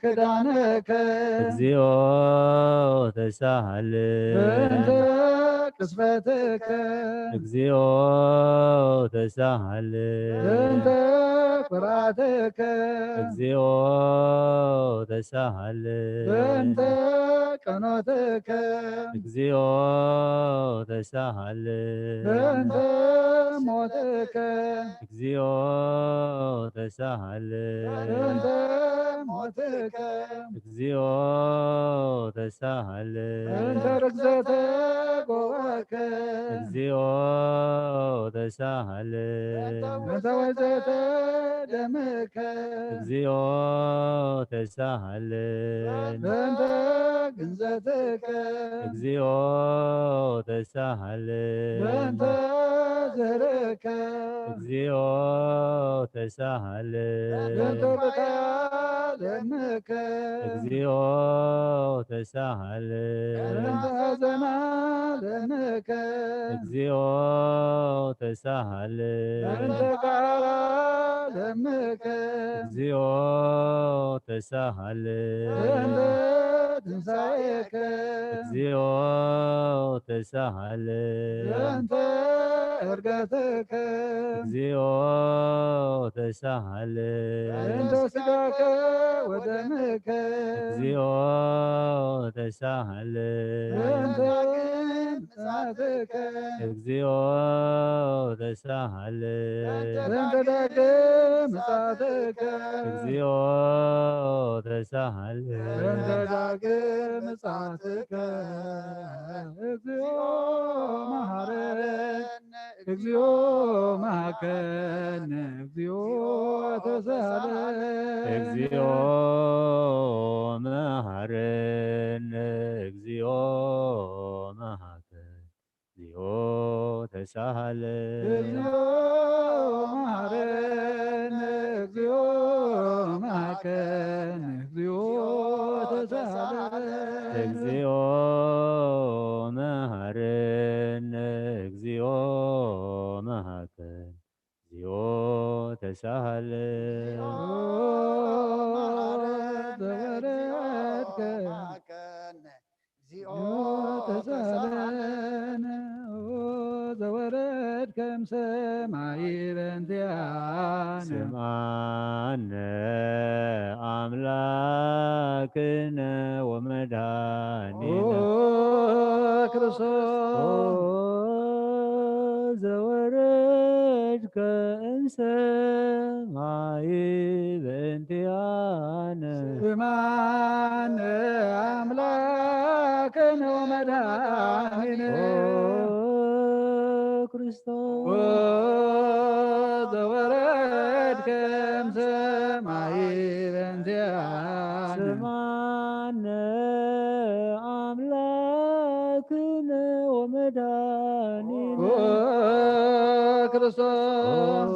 ክዳንከ እግዚኦ ተሳሃለነ። በእንተ ቅስፈትከ። እግዚኦ ተሳሃለ። እንተ ኩራትከ። እግዚኦ ተሳሃለ። እንተ ቀኖትከ። እግዚኦ ተሳሃለ። እንተ ሞትከ። እግዚኦ ተሳሃለ። እንተ ሞትከ። እግዚኦ ተሳሃለ። እንተ ርግዘተ ጎባከ። እግዚኦ ተሳሃለ። እንተ ወዘተ ደምከ። እግዚኦ ተሳሃለ። እንተ ግንዘትከ። እግዚኦ ተሳሃለ። እንተ ዝህርከ። እግዚኦ ተሳሃለ። እንተ ብካ ደምከ። እግዚኦ ተሳሃለ። እንተ ዘማ ደምከ። እግዚኦ ተሳሃለ። እንተ ቃላ ደምከ። እግዚኦ ተሳሃለ። እንተ ትንሳኤከ። እግዚኦ ተሳሃለ። እንተ እርገትከ። እግዚኦ ተሳሃለ። እንተ ስጋከ ወደምከ። እግዚኦ ተሳሃለ። እንተ ምጽኣትከ። እግዚኦ ተሳሃለ። እንተ ዳግም ምጽኣትከ። እግዚኦ ተሳሃለ። እንተ ዳግም ምጽኣትከ። እግዚኦ መሐረነ። እግዚኦ መሐከነ። እግዚኦ ተሳሃለ። እግዚኦ መሐረነ። እግዚኦ መሐከነ። እግዚኦ ተሳሃለ። እግዚኦ መሐረነ። እግዚኦ መሐከነ። እግዚኦ ተሳሃለ። እግዚኦ መሐረነ። እግዚኦ መሐከነ። እግዚኦ ተሳሃለ። ዘወረድከ። እግዚኦ ተሳሃለ። ዘወረድከም ሰማይ በእንቲአነ። ስምዓነ ኣምላክነ ወመድኃኒነ ኦ ክርስቶስ። ኦ ዘወረድከ እምሰማይ በእንቲአነ ስምዓነ ኣምላክነ ወመድኃኒነ። ኦ ክርስቶስ ኦ ዘወረድከም ሰማይ በእንቲአነ። ስምዓነ ኣምላክነ ወመድኃኒነ ኦ ክርስቶስ ኦ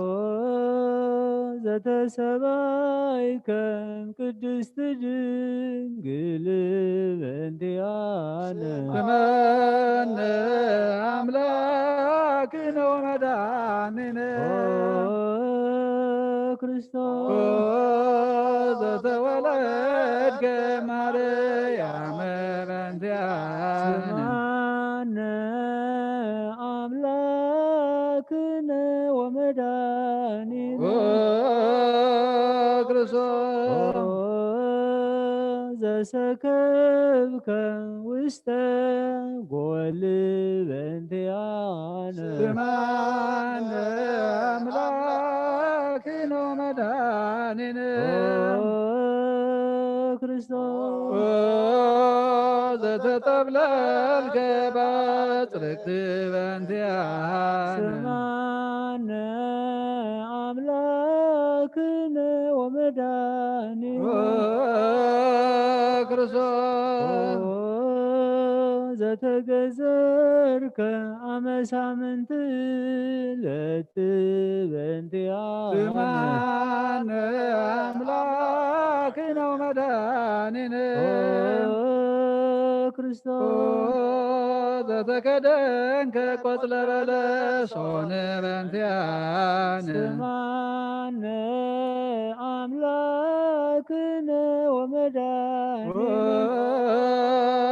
ዘተሰባይከም ቅድስት ድንግል በእንቲአነ ስምዓነ ኣምላክነ ወመድኃኒነ። ኦ ክርስቶስ ኦ ዘተወለድከ ማርያም በእንቲአነ። ስምዓነ ኣምላክነ ወመድኃኒነ ኦ ክርስቶስ ኦ ዘሰከብከ ውስተ ጎል በእንቲአነ ስምዓነ ኣምላክነ ወመድኃኒነ። ኦ ክርስቶስ ኦ ዘተጠብለልከ ባጽርቅቲ በእንቲአነ። ስምዓነ ኣምላክነ ወመድኃኒነ ኦ ክርስቶስ ኦ ዘተገዘርከ ኣመሳምንቲ ለቲ በእንቲአነ ስምዓነ ኣምላክነ ወመድኃኒነ። ኦ ኦ ክርስቶስ ዘተከደንከ ቆጽለ በለስ ሆነ በእንቲአነ። ስምዓነ ኣምላክነ ኦ ወመድኃኒነ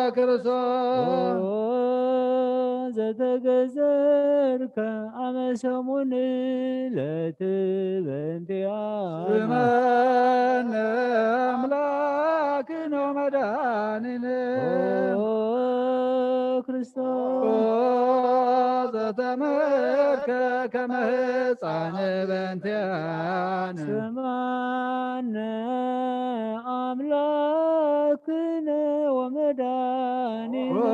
ክርስቶስ ኦ ተገዘርከ ኣመ ሰሙን ለትበንቲያ ስመነ ኣምላክነ ወመድኃኒነ ኦ ክርስቶስ ኦ ዘተመርከ ከመ ሕፃን በንቲያነ ስማነ ኣምላክነ ወመድኃኒነ ኦ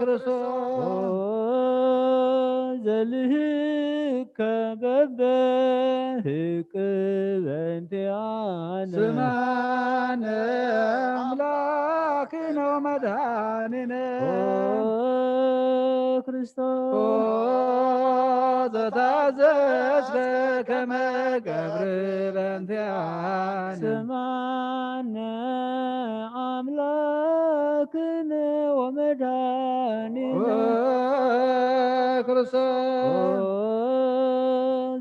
ክርስቶስ ኦ ዘልህከ በበህቅ በንቲያነ ስማነ ኣምላክነ ወመድኃኒነ ኦ ክርስቶስ ኦ ዘታዘዝከ ከመ ገብር በንቲያነ ስማነ ኣምላክነ ወመድኃኒነ ኦ ክርስቶስ ኦ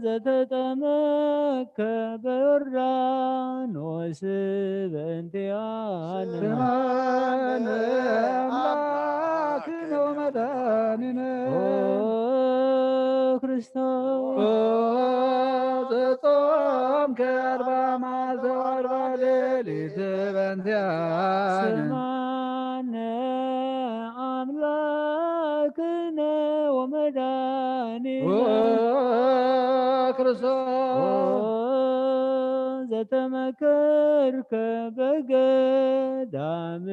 ዘተጠመከ በዮርዳኖስ በእንቲአነ ስማነ ኣምላክነ ወመድኃኒነ ኦ ክርስቶስ ኦ ዘጾምከ ኣርባ መዓልቲ ወኣርባ ሌሊት በእንቲአነ ስማነ ኣምላክነ ወመድኃኒነ ኦ ክርስቶስ ኦ ዘተመከርከ በገዳም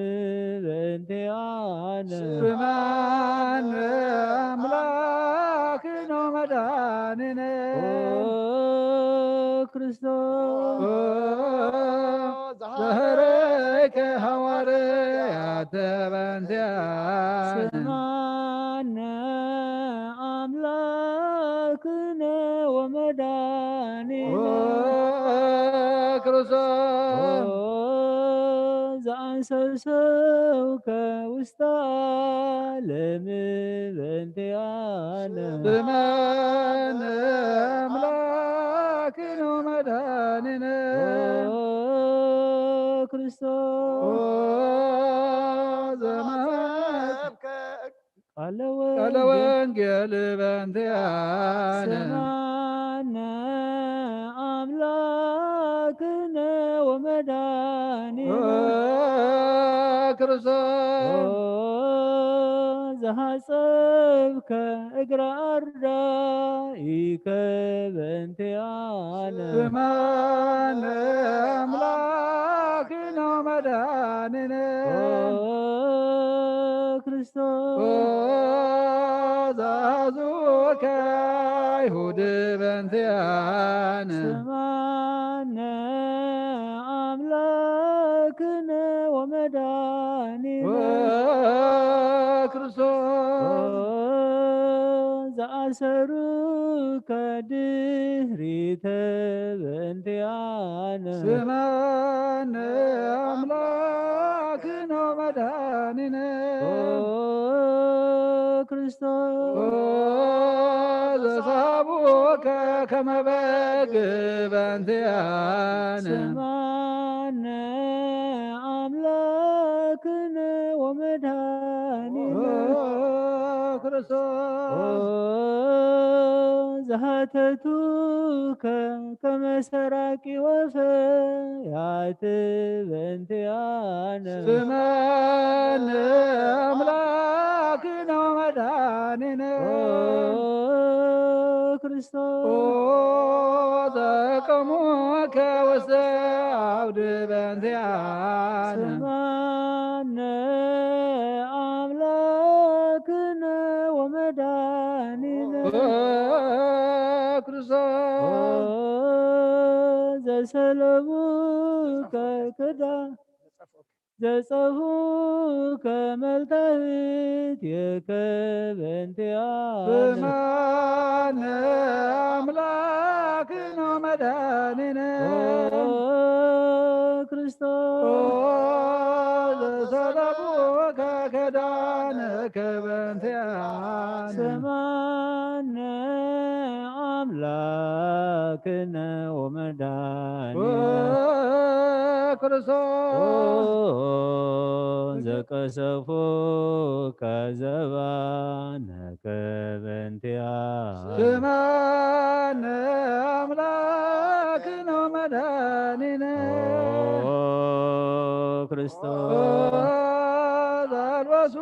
በእንቲአነ ስማነ ኣምላክነ ወመድኃኒነ ኦ ክርስቶስ ኦ ዘሐረይከ ሃዋርያተ በእንቲአነ ስማነ ኣምላክነ ወመድኃኒነ ኦ ክርስቶስ ኦ ዘአንሰሰውከ ውስተ ዓለም በእንቲአነ ስማነ ኣምላክነ ወመድኃኒነ ኦ ክርስቶስ ኦ ዘመ ቃለ ቃለ ወንጌል ወንጌል በእንቲአነ ስማነ ኣምላክነ ወመድኃኒነ ኦ ክርስቶስ ኦ ዘሃጸብከ እግረ ኣርዳኢከ በእንቲአነ ስማነ ኣምላክነ ወመድኃኒነ ኦ ክርስቶስ ኦ ዘአዝዙከ አይሁድ በእንቲአነ ስማነ ኣምላክነ ወመድኃኒነ ኦ ክርስቶስ ኦ ዘአሰሩከ ድህሪተ በእንቲአነ ስማነ ኣምላክነ ወመድኃኒነ ኦ ክርስቶስ ኦ ዘሳቡከ ከመ በግ በእንቲአነ ስማነ ኣምላክነ ወመድኃኒነ ኦ ክርስቶስ ኦ ዘሃተቱከ ከመ ሰራቂ ወፈያት በእንቲአነ ስማነ ኣምላክነ ወመድኃኒነ ኦ ክርስቶስ ኦ ዘቀሙከ ውስተ አውድ በእንቲአነ ስማነ ኣምላክነ ወመድኃኒነ ኦ ክርስቶስ ኦ ዘሰለሙከ ክዳ ዘጸፉከ መልታህትየከ በእንቲአነ ስማነ ኣምላክነ ወመድኃኒነ ኦ ክርስቶስ ኦ ዘሰለሙከ ክዳንከ በእንቲአነ ስማነ ኣምላክነ ወመድኃኒነ ኦ ክርስቶስ ዘቀሰፉ ከዘባነከ በንቲያ ስማነ አምላክነ ወመድኃኒነ ክርስቶስ ዛልበሱ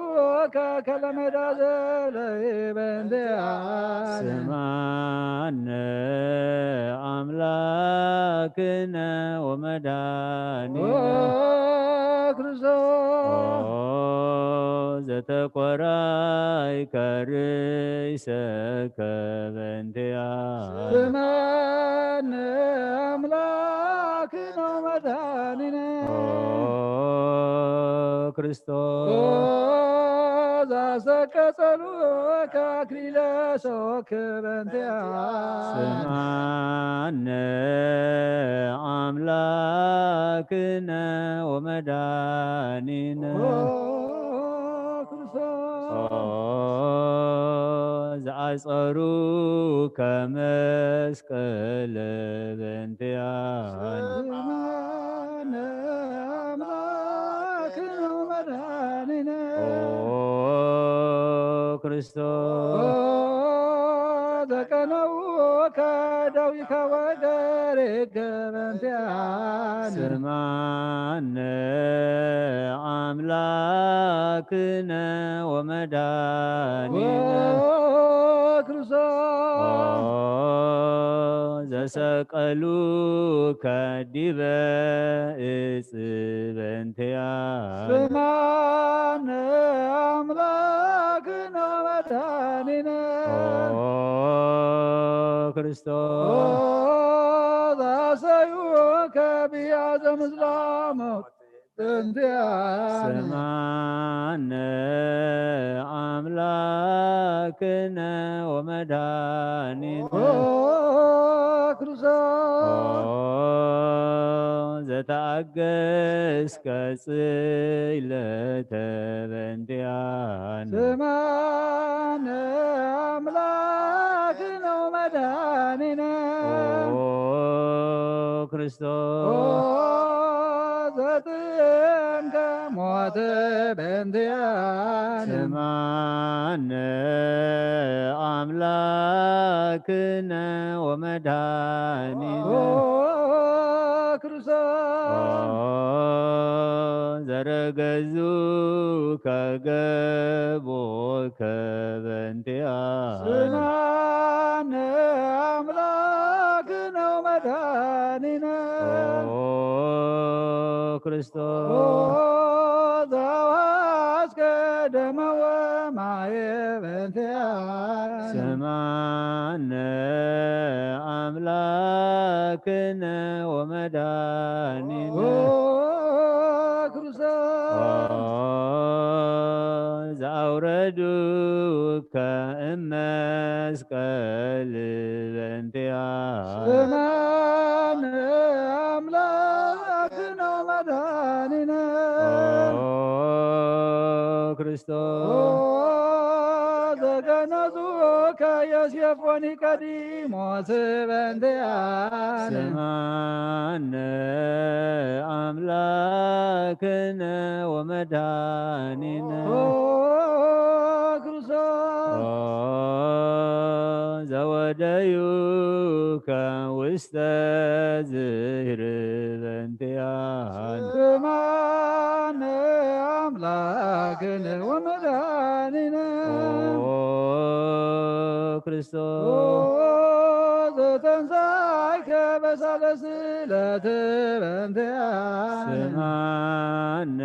ከከለመዳ ዘለይ በንቲያ ስማነ አምላክነ ወመድኃኒነ ክርስቶስ ዘተቆራይ ከርእሰከ በንቲያ ስማነ አምላክነ ወመድኃኒነ ክርስቶስ ዛሰቀጸሉ ከአክሊለ ሶክ በንቲያ ስማነ አምላክነ ወመድኃኒነ ክርስቶስ ዘአጸሩ ከመስቀል በንቲያን ስማነ አምላክነ ወመድኃኒነ ክርስቶስ ዘቀነው ከደዊከ ወገሬከ በንቲያን ስማነ አምላክነ ወመድኃኒነ ክርስቶስ ዘሰቀሉ ከዲበ እጽ በንቲያን ስማነ አምላክነ ወመድኃኒነ ክርስቶስ ዛሰዩ ከቢያ ዘምስላሞ በንቲያን ስማነ አምላክነ ወመድኃኒነ ክርስቶስ ዘተአገስከ ጽይለተ በንቲያን ስማነ አምላክነ ወመድኃኒነ ክርስቶስ ዘጥንከ ሞተ በንቲያን ስማነ አምላክነ ወመድኃኒነ ክርስቶስ ዘረገዙ ከገቦ ከበንቲያ ስማነ አምላክነ ወመድኃኒነ ክርስቶስ ዘዋስከ ደመ ወማየ በንቲያን ስማነ አምላክነ ወመድኃኒነ ክርስቶስ ዘአውረዱከ እመስቀል በንቲያ ስማነ አምላክነ ወመድኃኒነ ክርስቶስ ዘገነዙከ ዮሴፍ ወኒቀዲሞስ በንቲያን ስማነ አምላክነ ወመድኃኒነ ክርስቶስ ዘወደዩከ ውስተ ዝህር በንቲያን ስማነ አምላክነ ወመድኃኒነ ክርስቶስ ዘተንሳይከ በሳልስት ዕለት በንቲያን ስማነ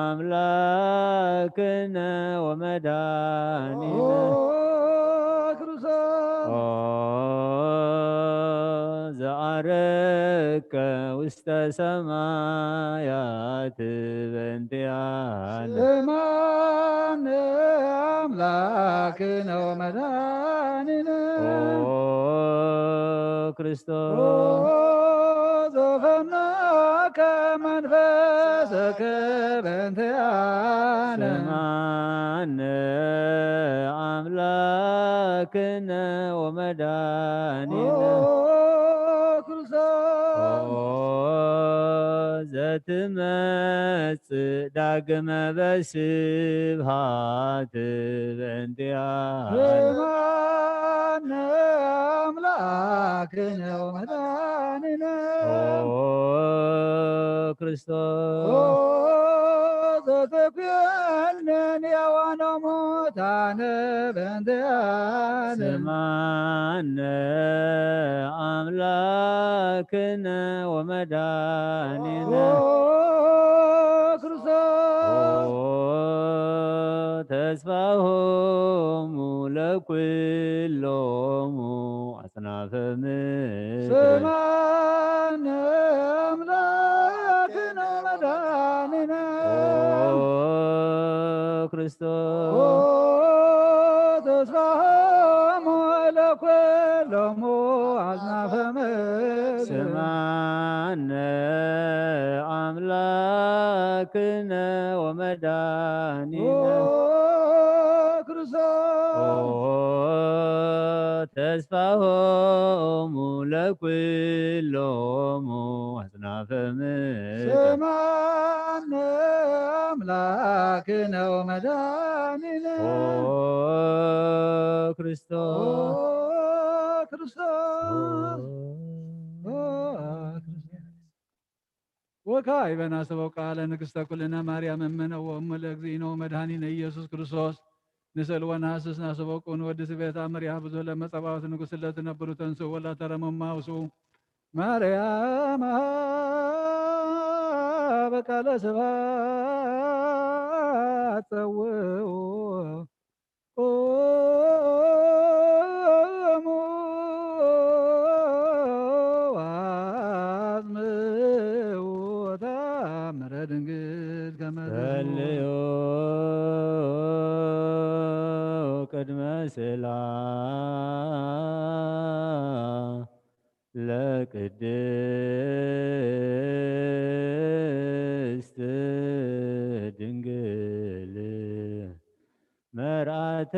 አምላክነ ወመድኃኒነ ክርስቶስ ዘአረከ ውስተ ሰማያት በንቲያን ስማነ አምላክነ ወመድኃኒነ ክርስቶስ ዘፈነከ መንፈሰከ በንቲያነ ስማነ አምላክነ ወመድኃኒነ ክርስቶስ ዘትመጽእ ዳግመ በስብሃት በእንቲኣነ። ስማነ ኣምላክነ ወመድኃኒነ ኦ ክርስቶስ ኦ ዘተኮነን ሕያዋን ሙታነ በእንቲኣነ። ስማነ ኣምላክነ ወመድኃኒነ ኦ ክርስቶስ ኦ ተስፋሆሙ ለኩሎሙ ኣጽናፈ ምድር። ስማነ ኣምላክነ ወመድኃኒነ ኦ ክርስቶስ ኦ ተስፋሆሙ ለኩሎሙ ኣጽናፈ ምድር። ስማነ ኣምላክነ ወመድኃኒነ ኦ ክርስቶስ ኦ ተስፋሆሙ ለኩሎሙ ኣጽናፈ ምድር። ስማነ ኣምላክነ ወመድኃኒነ ኦ ኦ ክርስቶስ ክርስቶስ ኦ ክርስቶስ። ወካዕበና ሰበው ቃለ ንግሥተ ኩልነ ማርያም እምነ ወእሙ ለእግዚእነ ወመድኃኒነ ኢየሱስ ክርስቶስ ንስእል ወነሐስስ ናሰበቁ ንወዲ ስቤታ መሪያ ብዙህ ለመጸባዖት ንጉሥ ለትነብሩ ተንስኡ ወላተረመ ማውስኡ ማርያም በቃለ ስብሐት ጸውኡ ቁሙ ወአጽምኡ ተአምረ ድንግል ከመ ትስብሖ። ጸልዩ ቅድመ ስእላ ለቅድስት ድንግል መርዓተ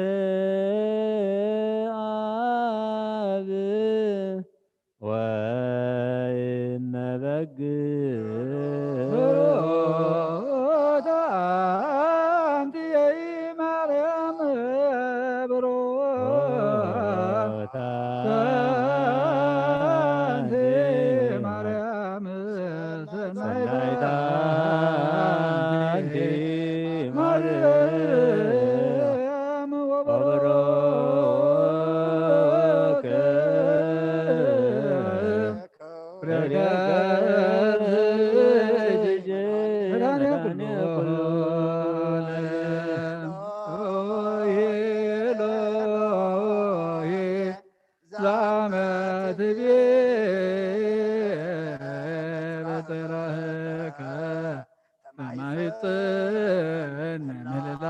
አብ ወእመ በግ። ብሩክት አንቲ ማርያም ብሩክት አንቲ ማርያም ሰናይት ሰናይት አንቲ ማርያም ወበሩክ ወበሩክ ረድኤተ ረድኤተ መድኃኔ ኩሉ ዓለም። ሆይ ኤሎሄ ዛመ ትቤ በጽረከ ተማይጸን ምህልላ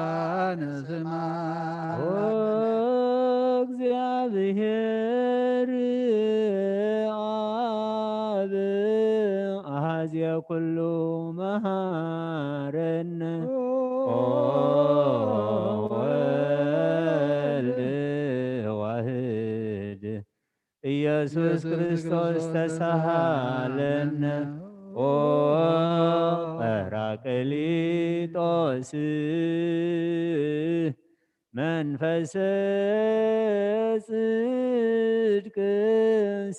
ንስማ። ኦ እግዚአብሔር አብ አሐዜ ኩሉ መሃረነ። ኦ ወልድ ዋህድ ኢየሱስ ክርስቶስ ተሳሃለነ። ኦ ጳራቅሊጦስ መንፈሰ ጽድቅ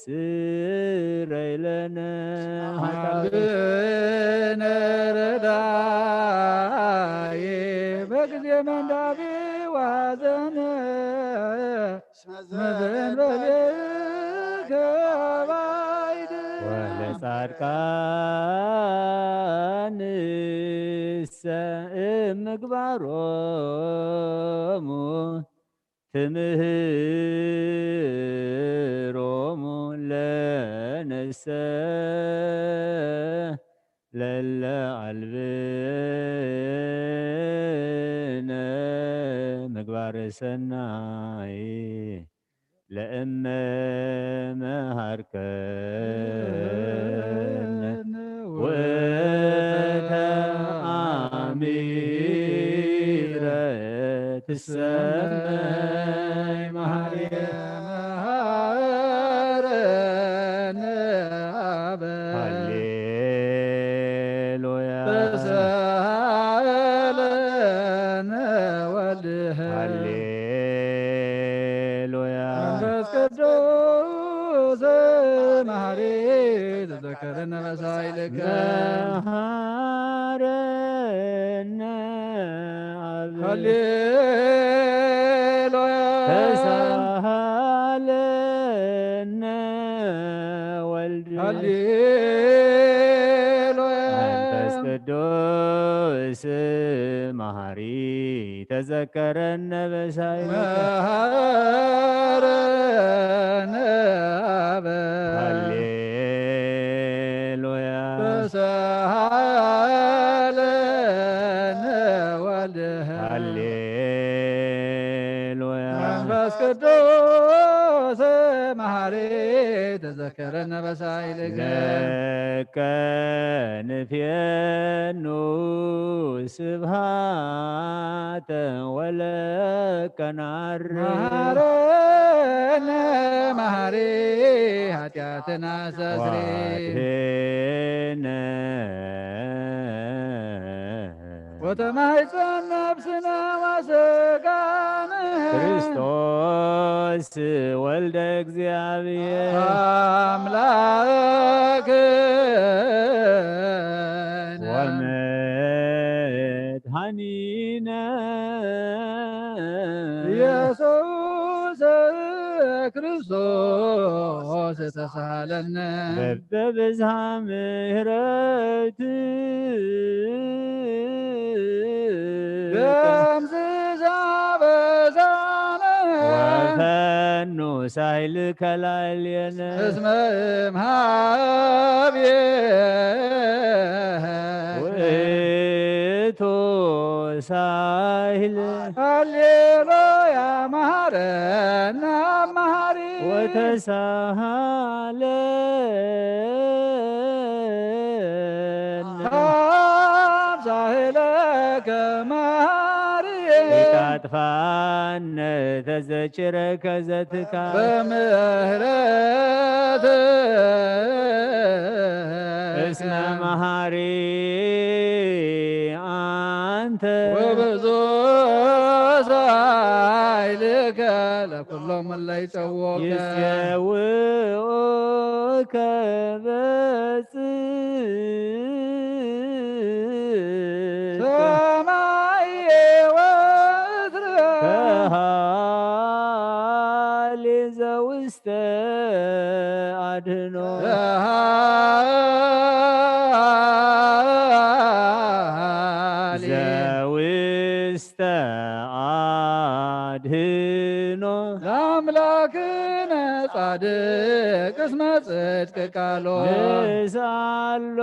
ስረይ ለነ ኃጢአት። ኃይልነ ረዳኢ በጊዜ መንዳቢ ዋዘነ መዘን በሌከ ባይድ። ወለጻድቃንሰ እምግባሮሙ ትምህሮሙ ለነሰ ለለ አልብነ ምግባረ ሰናይ ለእመ መሃርከነ ውእተ አሚረ ትሰመይ መሃሪየ መሃረነ አበ ሃሌ ቅዱስ መሐሪ ተዘከረነ በሳይልከ። መሐረነ አብ ሃሌሉያ። ተሳሃለነ ወልድ። ሃሌሉያ። መንፈስ ቅዱስ መሐሪ ተዘከረነ በሳይልከ። መሐረነ አብ። ሃሌሉያ። ተሳሃለነ ወልድ። ሃሌሉያ። መንፈስ ቅዱስ መሐሪ ተዘከረነ በሳይልከ። ለከ ንፌኑ ስብሃተ ወለከ ናሪ። መሐረነ መሐሪ ኃጢአትና ሰስሪ። ዋድህነ። ወተማይፀን ነፍስነ ወስጋነ። ክርስቶስ ወልደ እግዚአብሔር። አምላክነ። ወመድኃኒነ። ኢየሱስ ክርስቶስ ተሳሃለነ። በብዝሃ ምሕረት። ደምስሳ በዛነ። ወፈኑ ሳይልከ ላዕሌነ። እስመ እምሃብየ ውእቱ ሳይል። ሃሌሉያ መሐረነ መሐሪ። ወተሳሃለነ። አብ ሳህለከ መሐሪ። ኢታጥፋነ ተዘችረከ ዘትካ። በምህረት። እስመ መሐሪ አንተ። ወብዙ ሳይልከ ለኩሎም እለ ይጸውዑከ። ይጼውኡከ በጽድቅ። ሰማይ ወምድር። ከሃሊ ዘውስተ አድህኖ። ከሃሊ ዘውስተ አድህኖ። ለአምላክነ ጻድቅ እስመ ጽድቅ ቃሎ። ንስአሎ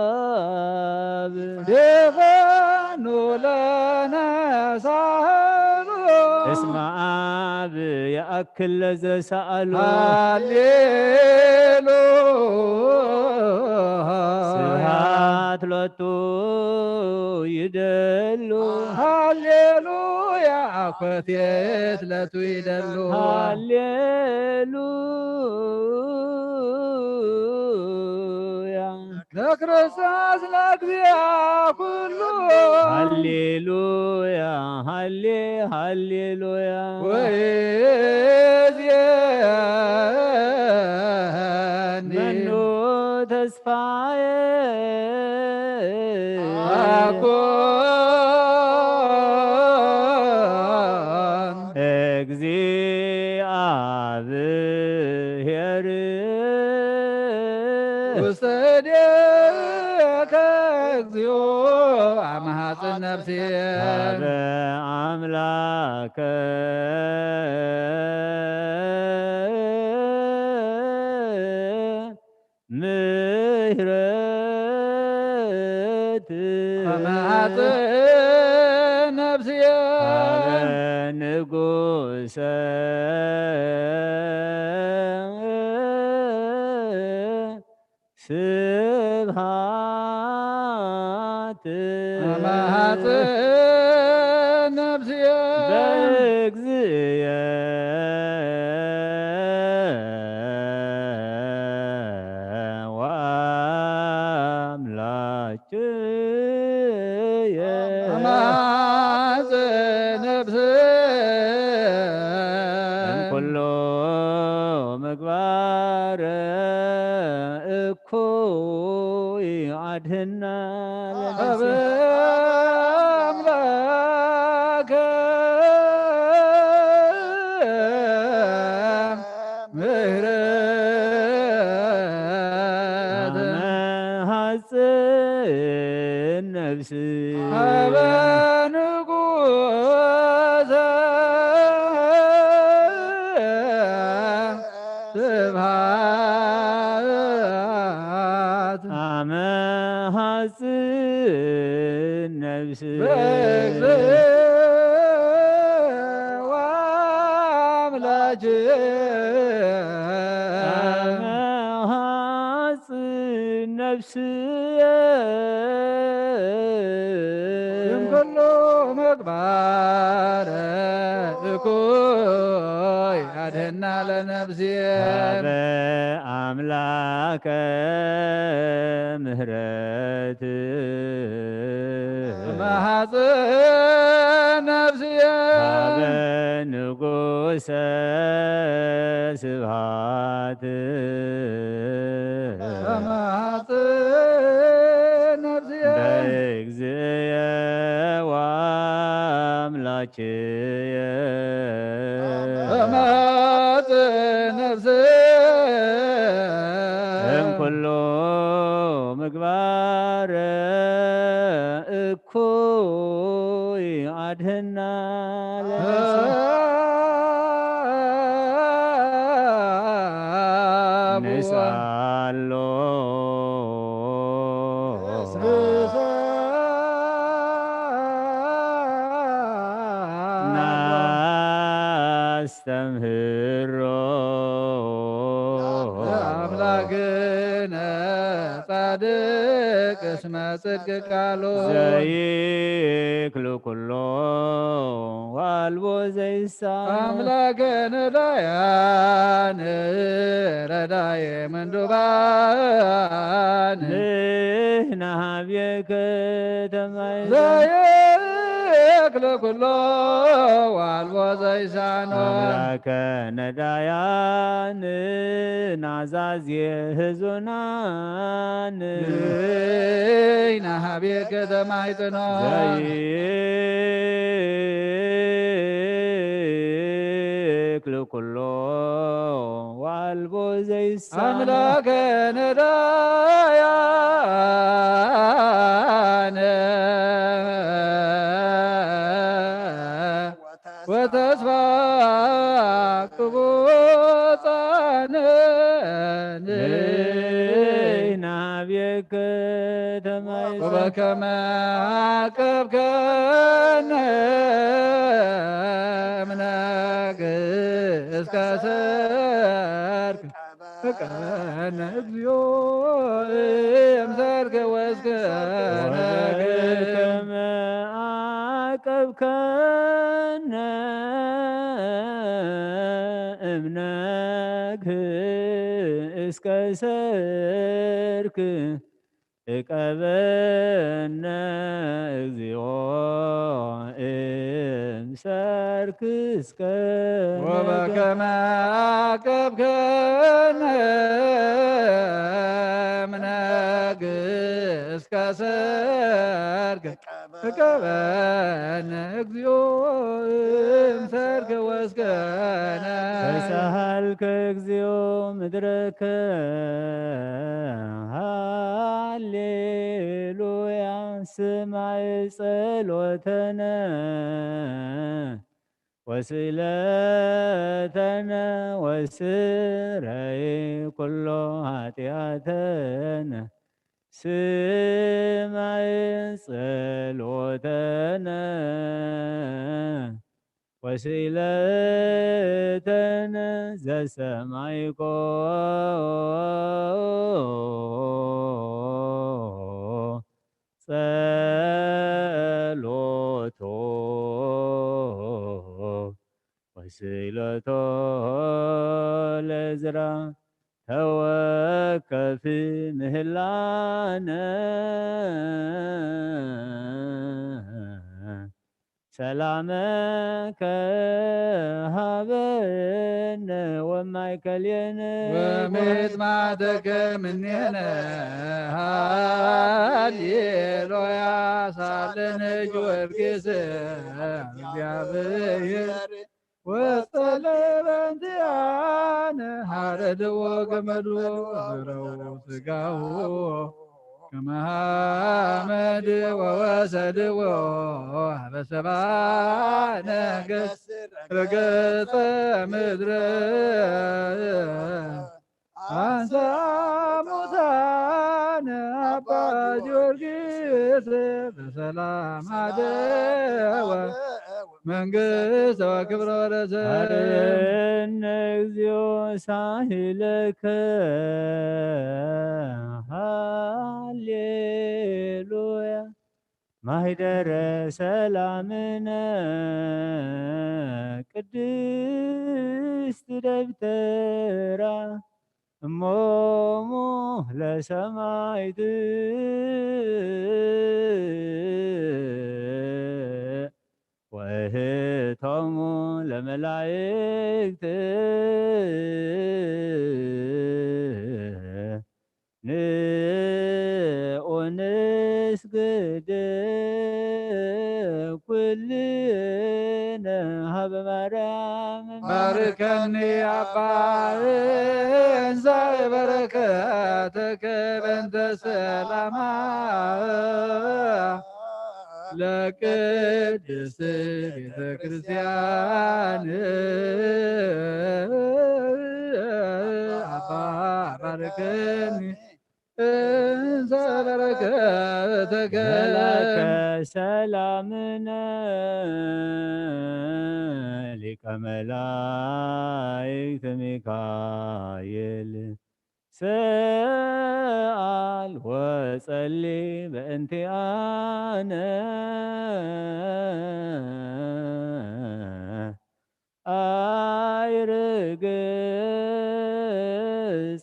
ለአብ። ደፈኑ ለነ ሳህሉ። እስመ አብ የአክል ለዘሰአሉ። ሃሌሉያ። ስብሐት ሎቱ ይደሉ። ሃሌሉያ። አኮቴት ለቱ ይደሉ። ሃሌሉያ። ለክርስቶስ ለእግዚአ ኩሉ። ሃሌሉያ፣ ሃሌ፣ ሃሌሉያ። ወይእዜኒ መኑ ተስፋየ አኮ እግዚአብሔር ውስተ እዴከ እግዚኦ አመሃጽን ነፍሴ። ሀበ አምላከ ምሕረት አመሃጽን ነፍሴ። ሀበ ንጉሰ ስብሐት አመሃጽን ነፍስየ በእግዚእየ ወአምላክየ። አመሃጽን ነፍስየ በንጉሰ ስብሐት አመ ሐጽን ነፍስ በእግዝእ ወአምላክ አመ ሐጽን ነፍስየ እምኩሉ ምግባረ እኩይ አድህና ለነፍስየ። ሀበ አምላከ ምህረት መሐጽን ነፍስየ ሀበ ንጉሰ ስብሐት መሐጽን ነፍስየ በእግዝየ ወአምላክየ መሐጽን ነፍስየ እምኩሉ ምግባር እኩይ አድህና ለነፍስየ። ንስአሎ ናስተምህሮ አምላክነ ጻድቅ እስመ ጽድቅ ቃሉ ዘይክሉ ኩሎ ዋልቦ ዘይሳ አምላከነ ዳያን ረዳየ ምንዱባን ንህና ሀብየ ከተማይ ዘይክል ኩሎ ዋልቦ ዘይሳኖ አምላከነ ዳያን ናዛዝየ ህዙናን ንህና ሀብየ ከተማይ ጽኖ ዘይክል ኩሎ ዋልቦ ዘይሳኖ አምላከነ ዳያን ወተስፋ ቅቡጻን ንህና ሀብየ ከተማይ ወበከመ አቀብከነ እምነግ እስከ ሰርክ ቀነ እግዚኦ እምሰርክ ወስከ ነግ ወበከመ አቀብከነ እምነግ እስከ ሰርክ እቀበነ እግዚኦ እምሰርክ እስከ ወበከመ አቀብከነ እምነግ እስከ ሰርክ እቀበነ እግዚኦ እምሰርክ ወስከነ ተሳሃልከ እግዚኦ ምድረከ ሃሌሉያ ስማይ ጸሎተነ ወስእለተነ ወስረይ ኩሎ ኃጢአተነ ስማይ ጸሎተነ ወስእለተነ ዘሰማይኮ ጸሎቶ ወስእለቶ ለዝራ ተወከፍ ምህላነ ሰላመከ ሃበነ ወማእከሌነ ወምጽማተከ ምኔነ ሃሌሉያ ሳልን ጊዮርጊስ እግዚአብሔር ወጸለ በእንቲአነ ሐረድዎ ገመዱ ወብረው ስጋሁ ከመ ሐመድ ወወሰድዎ ሀበ ሰብአ ነገሥት ረገጸ ምድረ አንሳ ሙታነ አባ ጊዮርጊስ በሰላም አደወ መንግስት ወክብሮ ለዘ አድነ እግዚኦ ሳህለከ ሃሌሉያ። ማህደረ ሰላምነ ቅድስት ደብተራ እሞሙ ለሰማይት ወእህቶሙ ለመላእክት ንኡንስግድ ኩልነ ሀበ ማርያም። ባርከኒ አባ እንሳይ በረከተከ በእንተ ሰላማ ለቅድስት ቤተ ክርስቲያን አባ ባርከኒ እንዘ በረከተከ መላከ ሰላምነ ሊቀ መላእክት ሚካኤል ሰአል ወጸሊ በእንቲአነ አይርግ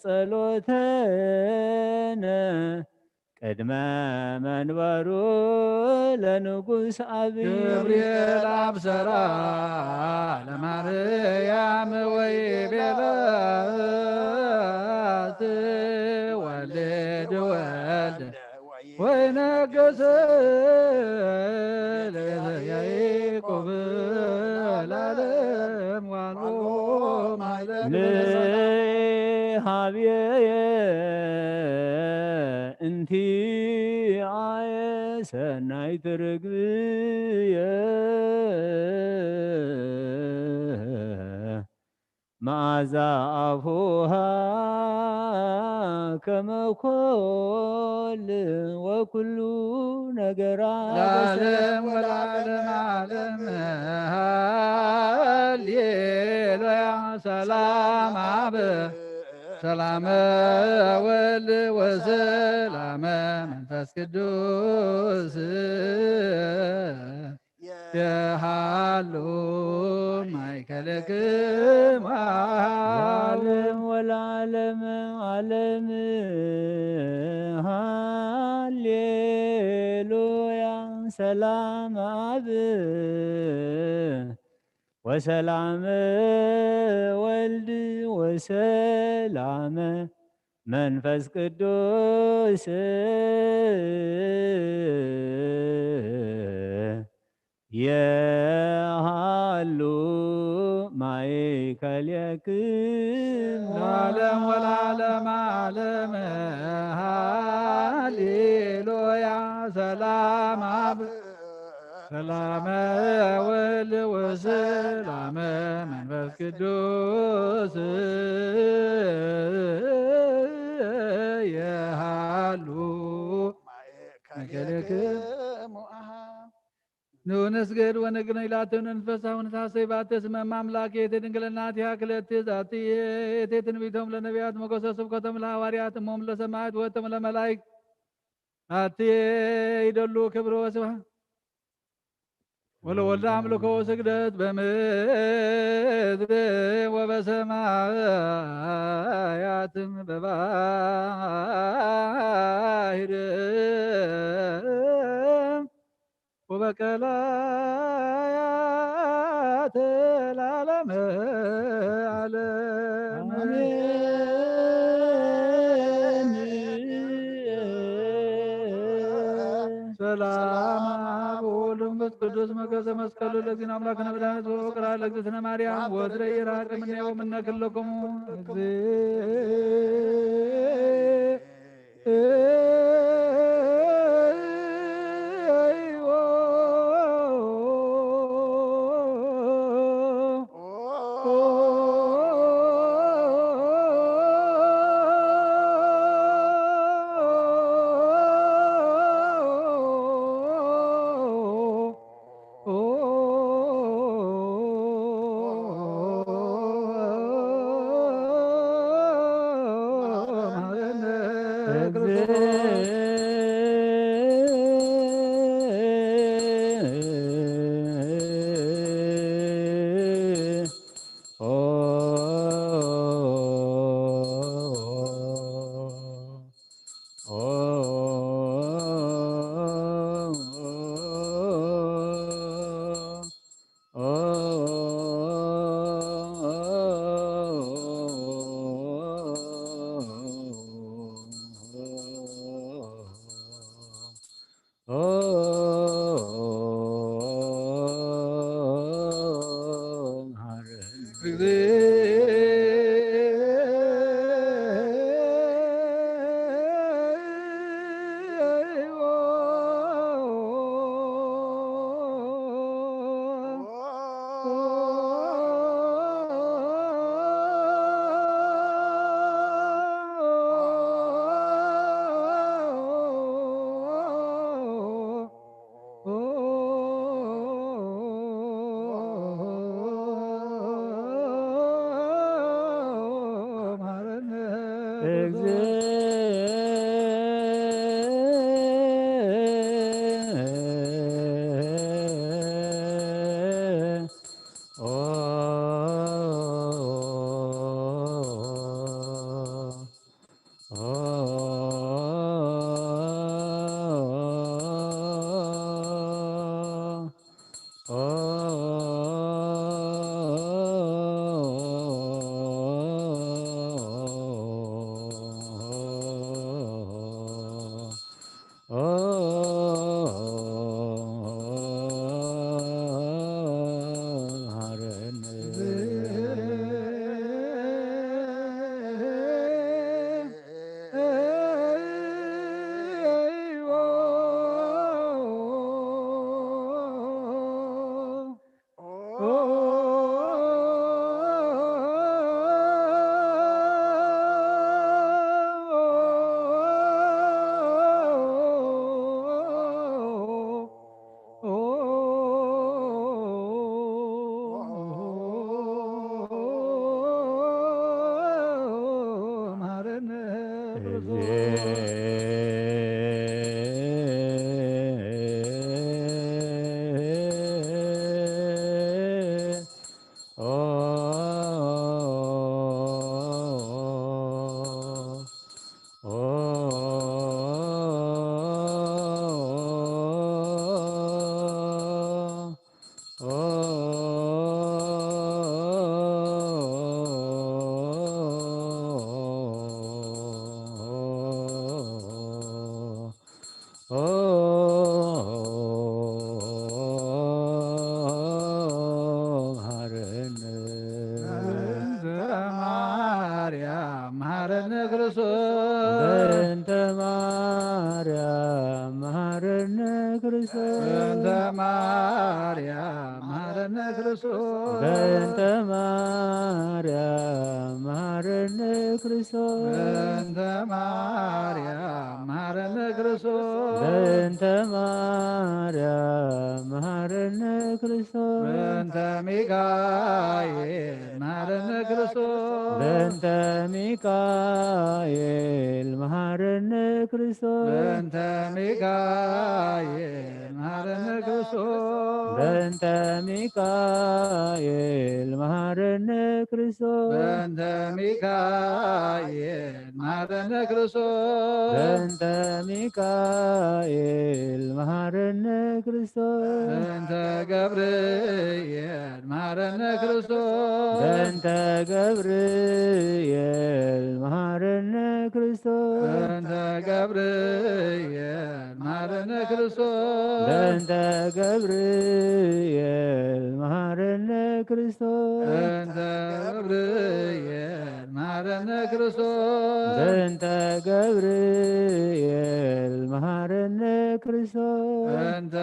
ጸሎተነ ቅድመ መንበሩ ለንጉስ አብይ። ገብርኤል አብሰራ ለማርያም ወይ ቤላት ወልድ ወልድ ወይነግስ ለቤተ ያዕቆብ ለዓለም ዋልቦ ማይለቅ ንሃብየ እንቲአየ ሰናይት ርግብየ መዓዛ አፉሃ ከመ ኮል ወኩሉ ነገራ ለዓለም ወለዓለም ዓለም። ሃሌሉያ። ሰላም አብ ሰላመ ወልድ ወሰላመ መንፈስ ቅዱስ የሃሉ ማእከልክሙ ለዓለም ወለዓለመ ዓለም። ሃሌሉያ። ሰላም አብ ወሰላመ ወልድ ወሰላመ መንፈስ ቅዱስ የሃሉ ማእከልክሙ ለዓለም ወለዓለመ ዓለም። ሃሌሉያ። ሰላም አብ ሰላመ ወልድ ወሰላመ መንፈስ ቅዱስ የሃሉ ማእከልክሙ አሃ። ንስግድ ወንግነ ኢላትን እንፈሳ ወንሳሰይ ባተ ስመ ማምላክ የቴ ድንግልና ቲሃ ክለት ዛቲ የቴ ትንቢቶም ለነቢያት ሞገሰ ስብከቶም ለሐዋርያት እሞም ለሰማዕት ወቶም ለመላእክት አቲ ይደሉ ክብር ወስብሐት ወለወልድ አምልኮ ስግደት በምድር ወበሰማያትም በባህርም ወበቀላያት ለዓለመ ዓለም። አሜን። ሰላም አብ ወወልድ ወመንፈስ ቅዱስ መከሰ መስቀሉ ለእግዚእነ አምላክነ መድኃኒት ወቅራ ለእግዝእትነ ማርያም ወትረ ይራቅ እምኔሁ እምነ ክልክሙ እግዝእ ለእግዚእ። በእንተ ማርያም መሐረነ ክርስቶስ። በእንተ ማርያም መሐረነ ክርስቶስ። በእንተ ማርያም መሐረነ ክርስቶስ። በእንተ ማርያም መሐረነ ክርስቶስ። በእንተ ማርያም መሐረነ ክርስቶስ። በእንተ ማርያም መሐረነ ክርስቶስ። በእንተ ሚካኤል መሐረነ ክርስቶስ። በእንተ ሚካኤል መሐረነ ክርስቶስ። በእንተ ሚካኤል መሐረነ ክርስቶስ። በእንተ ሚካኤል መሐረነ ክርስቶስ። በእንተ ሚካኤል መሐረነ ክርስቶስ። በእንተ ሚካኤል መሐረነ ክርስቶስ። በእንተ ገብርኤል መሐረነ ክርስቶስ። በእንተ ገብርኤል መሐረነ ክርስቶስ። በእንተ ገብርኤል መሐረነ ክርስቶስ። በእንተ ገብርኤል መሐረነ ክርስቶስ። በእንተ ገብርኤል መሐረነ ክርስቶስ። በእንተ ገብርኤል መሐረነ ክርስቶስ። በእንተ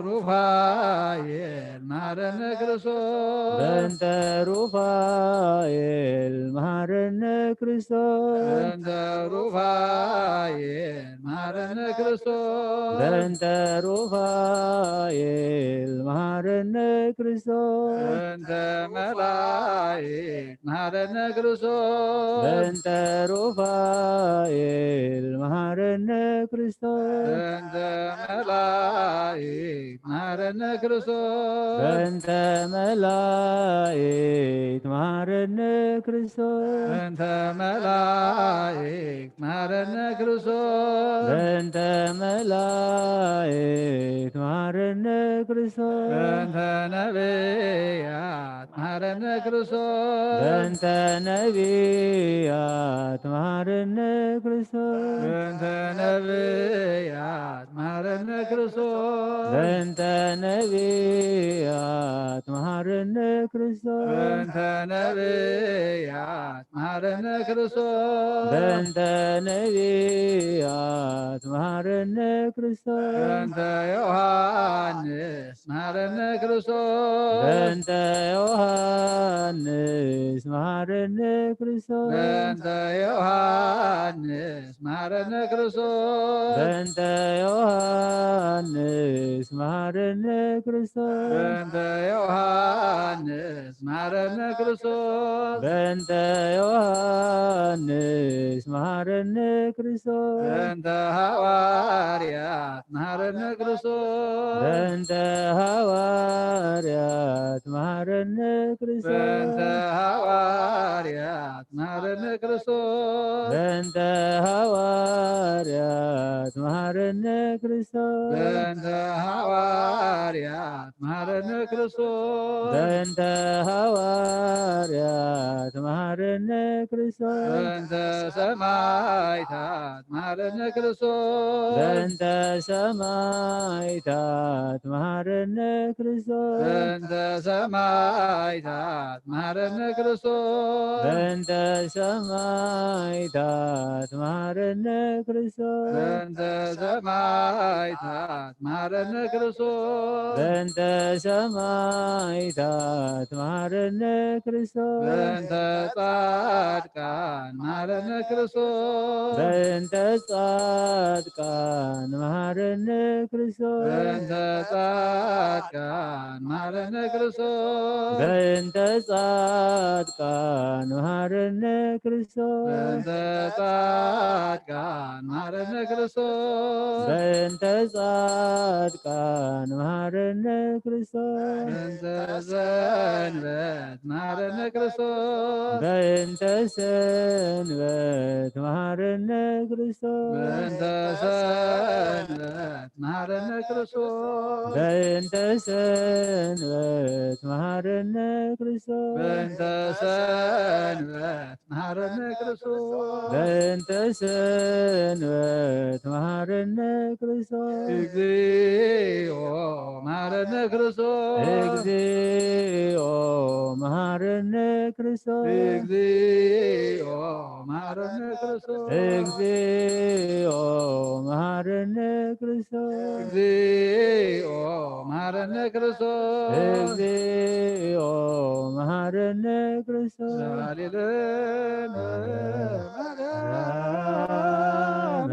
ሩፋኤል መሐረነ ክርስቶስ። በእንተ ሩፋኤል መሐረነ ክርስቶስ። በእንተ ሩፋኤል መሐረነ ክርስቶስ። በእንተ ሩፋኤል መሐረነ ክርስቶስ። በእንተ መላእክት መሐረነ ክርስቶስ። በእንተ ሩፋኤል መሐረነ ክርስቶስ። በእንተ መላእክት መሐረነ ክርስቶስ። በእንተ መላእክት መሐረነ ክርስቶስ። በእንተ መላእክት መሐረነ ክርስቶስ። በእንተ መላእክት መሐረነ ክርስቶስ። በእንተ ነቢያት መሐረነ ክርስቶስ። በእንተ ነቢያት መሐረነ ክርስቶስ። በእንተ ነቢያት መሐረነ ክርስቶስ። በእንተ ነቢያት መሐረነ ክርስቶስ። በእንተ ነቢያት መሐረነ ክርስቶስ። በእንተ ነቢያት መሐረነ ክርስቶስ። በእንተ ዮሐንስ መሐረነ ክርስቶስ። በእንተ ዮሐንስ መሐረነ ክርስቶስ። በእንተ ዮሐንስ መሐረነ ክርስቶስ። በእንተ ዮሐንስ መሐረነ ክርስቶስ። በእንተ ዮሐንስ መሐረነ ክርስቶስ። በእንተ ዮሐንስ መሐረነ ክርስቶስ። በእንተ ሐዋርያት መሐረነ ክርስቶስ። በእንተ ሐዋርያት መሐረነ ክርስቶስ። በእንተ ሐዋርያት መሐረነ ክርስቶስ። በእንተ ሐዋርያት መሐረነ ክርስቶስ። በእንተ ሐዋርያት መሐረነ ክርስቶስ። በእንተ ሐዋርያት መሐረነ ክርስቶስ። በእንተ ሰማዕታት መሐረነ ክርስቶስ። በእንተ ሰማዕታት መሐረነ ክርስቶስ። በእንተ ሰማዕታት መሐረነ ክርስቶስ። በእንተ ሰማዕታት መሐረነ ክርስቶስ። በእንተ ሰማዕታት መሐረነ ክርስቶስ። በእንተ ሰማዕታት መሐረነ ክርስቶስ። በእንተ ጻድቃን መሐረነ ክርስቶስ። በእንተ ጻድቃን መሐረነ ክርስቶስ። በእንተ ጻድቃን መሐረነ ክርስቶስ። በእንተ ጻድቃን መሐረነ ክርስቶስ። በእንተ ጻድቃን መሐረነ ክርስቶስ። በእንተ ጻድቃን መሐረነ ክርስቶስ። በእንተ ሰንበት መሐረነ ክርስቶስ። በእንተ ሰንበት መሐረነ ክርስቶስ። በእንተ ሰንበት መሐረነ ክርስቶስ። በእንተ ሰንበት መሐረነ ክርስቶስ። በእንተ ሰንበት መሐረነ ክርስቶስ። በእንተ ሰንበት መሐረነ ክርስቶስ። እግዚኦ መሐረነ ክርስቶስ። እግዚኦ መሐረነ ክርስቶስ። እግዚኦ መሐረነ ክርስቶስ። እግዚኦ መሐረነ ክርስቶስ። እግዚኦ መሐረነ ክርስቶስ። እግዚኦ መሐረነ ክርስቶስ። ሳሊለነ ማርያም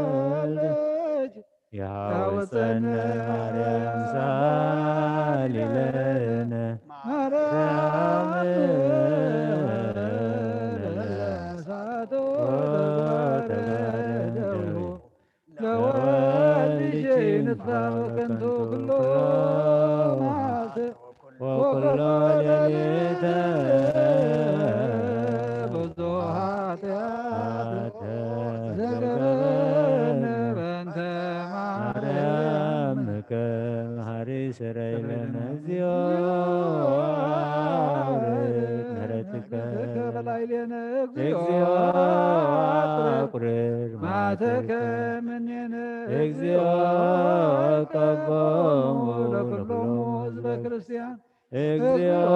ለተወለደች ያውፀነ ማርያም ሳሊለነ ማርያም ለሳቶ ተጋደደው ለወልድኪ ንጥፋ በከንቱ ኩሎ መዓልቲ ወኩሎ ሌሊተ ብዙ ኃጢአት ዘገበነ በእንተ ማርያም ከመ ሀሪ ስረይ ለነ እግዚኦ አውርድ ምሕረትከ ላዕሌነ እግዚኦ አቁርር መዓተከ እምኔነ እግዚኦ ቀቦሙ ለኩሎሙ ህዝበ ክርስቲያን እግዚኦ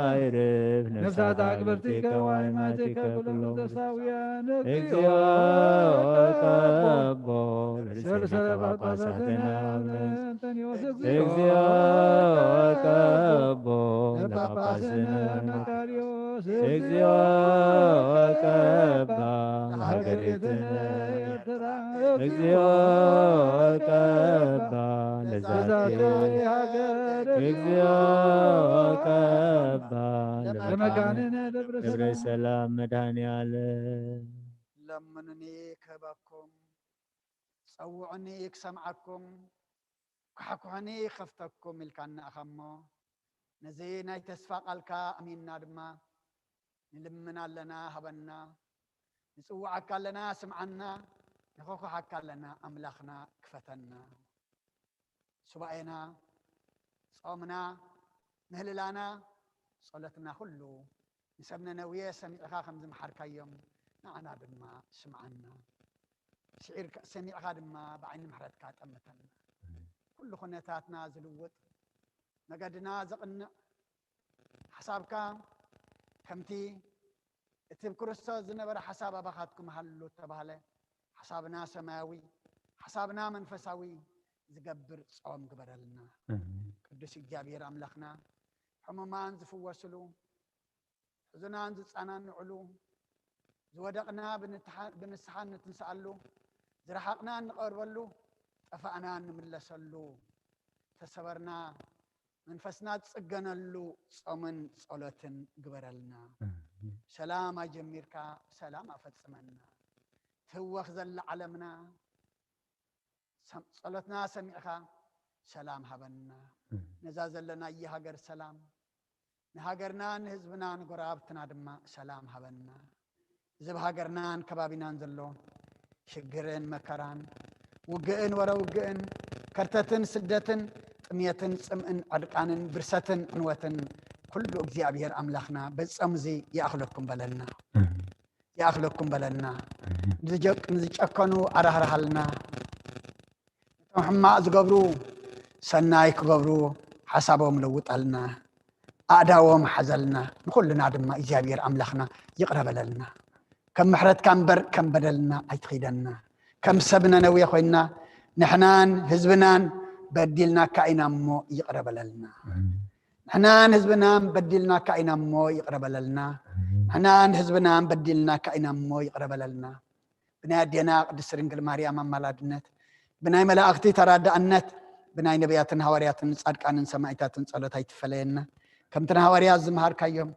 አይርፍ ነፍሳት አግብርቲከ ወአይማቲከ ኩሎም ተሳውያን እግዚኦ ቀቦ ለርእሰ ሊቀ ጳጳሳትነ አቡነ እንጠንዮስ እግዚኦ ቀቦ ለጳጳስነ መቃርዮስ እግዚኦ ቀባ ሃገሪትነ። እግዚኦ ቀባ ለዛቲ ሃገር። እግዚኦ ቀባ ለመካንነ ደብረ ደብረ ሰላም። ሰላም መድኃኔ ዓለም። ለምኑኒ ክህበኩም፣ ጸውዑኒ ክሰምዓኩም፣ ኳሕኩሑኒ ክኸፍተኩም ኢልካና ኢኻ እሞ፣ ነዚ ናይ ተስፋ ቃልካ ኣሚንና ድማ ንልምን ኣለና፣ ሃበና። ንጽውዓካ ኣለና፣ ስምዓና። ንኸኹሓካ ኣለና፣ ኣምላኽና ክፈተና። ሱባኤና፣ ጾምና፣ ምህልላና፣ ጸሎትና ኩሉ ንሰብ ነነውየ ሰሚዕኻ ከም ዝመሓርካዮም ንዓና ድማ ስምዓና። ስዒርካ፣ ሰሚዕኻ ድማ ብዓይኒ ምሕረትካ ጠምተና። ኩሉ ኩነታትና ዝልውጥ፣ መገድና ዘቕንዕ፣ ሓሳብካ ከምቲ እቲ ብክርስቶስ ዝነበረ ሓሳብ ኣባኻትኩም ሃሉ እተባህለ፣ ሓሳብና ሰማያዊ፣ ሓሳብና መንፈሳዊ ዝገብር ጾም ግበረልና። ኣሜን። ቅዱስ እግዚኣብሔር ኣምላኽና፣ ሕሙማን ዝፍወስሉ፣ ሕዙናን ዝጸናንዕሉ፣ ዝወደቕና ብንትሓ-፣ ብንስሓ እንትንስኣሉ፣ ዝረሓቕና እንቐርበሉ፣ ጠፋእና እንምለሰሉ፣ ተሰበርና መንፈስና ዝጽገነሉ ጾምን ጸሎትን ግበረልና። ኣሜን። ሰላም ኣጀሚርካ፣ ሰላም ኣፈጽመና። ትህወኽ ዘላ ዓለምና፣ ሰም-፣ ጸሎትና ሰሚዕኻ ሰላም ሃበና። ኣሜን። ነዛ ዘለናያ ሃገር ሰላም፣ ንሃገርናን ንህዝብናን ንጎረባብትና ድማ ሰላም ሃበና። እዚ ኣብ ሃገርናን ከባቢናን ዘሎ ሽግርን መከራን፣ ውግእን ወረ ውግእን፣ ከርተትን ስደትን፣ ጥሜትን ጽምእን ዕርቃንን ብርሰትን ዕንወትን፣ ኩሉ እግዚኣብሔር ኣምላኽና በዚ ጾም እዚ ይኣኽለኩም በለና። ኣሜን። ይኣኽለኩም በለና። ኣሜን። ንዝጀቅ-፣ ንዝጨከኑ ኣራህርሃልና። ነቶም ሕማቕ ዝገብሩ ሰናይ ክገብሩ ሓሳቦም ለውጠልና፣ ኣእዳዎም ሓዘልና። ንኹልና ድማ እግዚኣብሔር ኣምላኽና ይቕረ በለልና። ከም ምሕረትካ እምበር ከም በደልና ኣይትኺደና። ከም ሰብ ነነዌ ኮይንና ንሕናን ህዝብናን በዲልናካ ኢና እሞ ይቕረ በለልና። ኣሜን። ንሕናን ህዝብናን በዲልናካ ኢና እሞ ይቕረ በለልና። ኣሜን። ንሕናን ህዝብናን በዲልናካ ኢና እሞ ይቕረ በለልና። ብናይ ኣዴና ቅድስት ድንግል ማርያም ኣማላድነት፣ ብናይ መላእኽቲ ተራዳእነት፣ ብናይ ነቢያትን ሃዋርያትን ጻድቃንን ሰማዕታትን ጸሎት ኣይትፈለየና። ከምቲ ንሃዋርያት ዝመሃርካዮም፣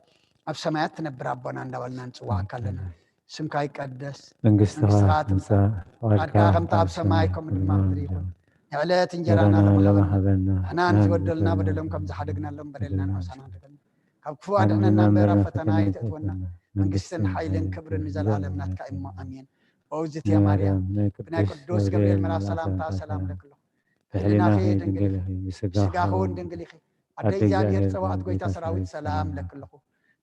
ኣብ ሰማያት ትነብር ኣቦና እንዳበልና ንጽዋዓካ ኣለና። ኣሜን። ስምካ ይቀደስ፣ መንግስትኻ መንግስትኻ ትምጻእ፣ ትምጻእ፣ ፍቓድካ ፍቓድካ ከምቲ ኣብ ኣብ ሰማይ ሰማይ ከምኡ ድማ ከምኡ ኣብ ምድሪ ይኹን። ይኹን። ንዕለት እንጀራና እንጀራና ለማሃበና፣ ለማሃበና፣ ንሕና ንዝበደሉና ንዝበደሉና በደሎም ከም ዝሓደግናሎም በደልና በደልና ንሕሳና ንሓድገና። ካብ ክፉ ኣድሕነና እምበር ኣብ ፈተና ኣይተእትወና። መንግስትን መንግስትን ሓይልን ሓይልን ክብርን ክብርን ንዘለኣለም ናትካ እዩ እሞ። ኣሜን። ኣሜን። ኦዝትየ ማርያም፣ ማርያም፣ ናይ ብናይ ቅዱስ ቅዱስ ገብርኤል ገብርኤል መልኣኽ መልኣኽ ሰላምታ ሰላምታ ሰላም ሰላም ለክልኹ። ለክልኹ። ህሊናኺ ህሊናኺ ድንግል ድንግል እዩ፣ እዩ፣ ስጋኺ ስጋኺ እውን እውን ድንግል ድንግል ኢኺ። እዩ። ኣደ ኣደ እግዚኣብሔር እግዚኣብሔር ጸባኦት ጸባኦት ጎይታ ጎይታ ሰራዊት ሰራዊት ሰላም ሰላም ለክልኹ። ለክልኹ።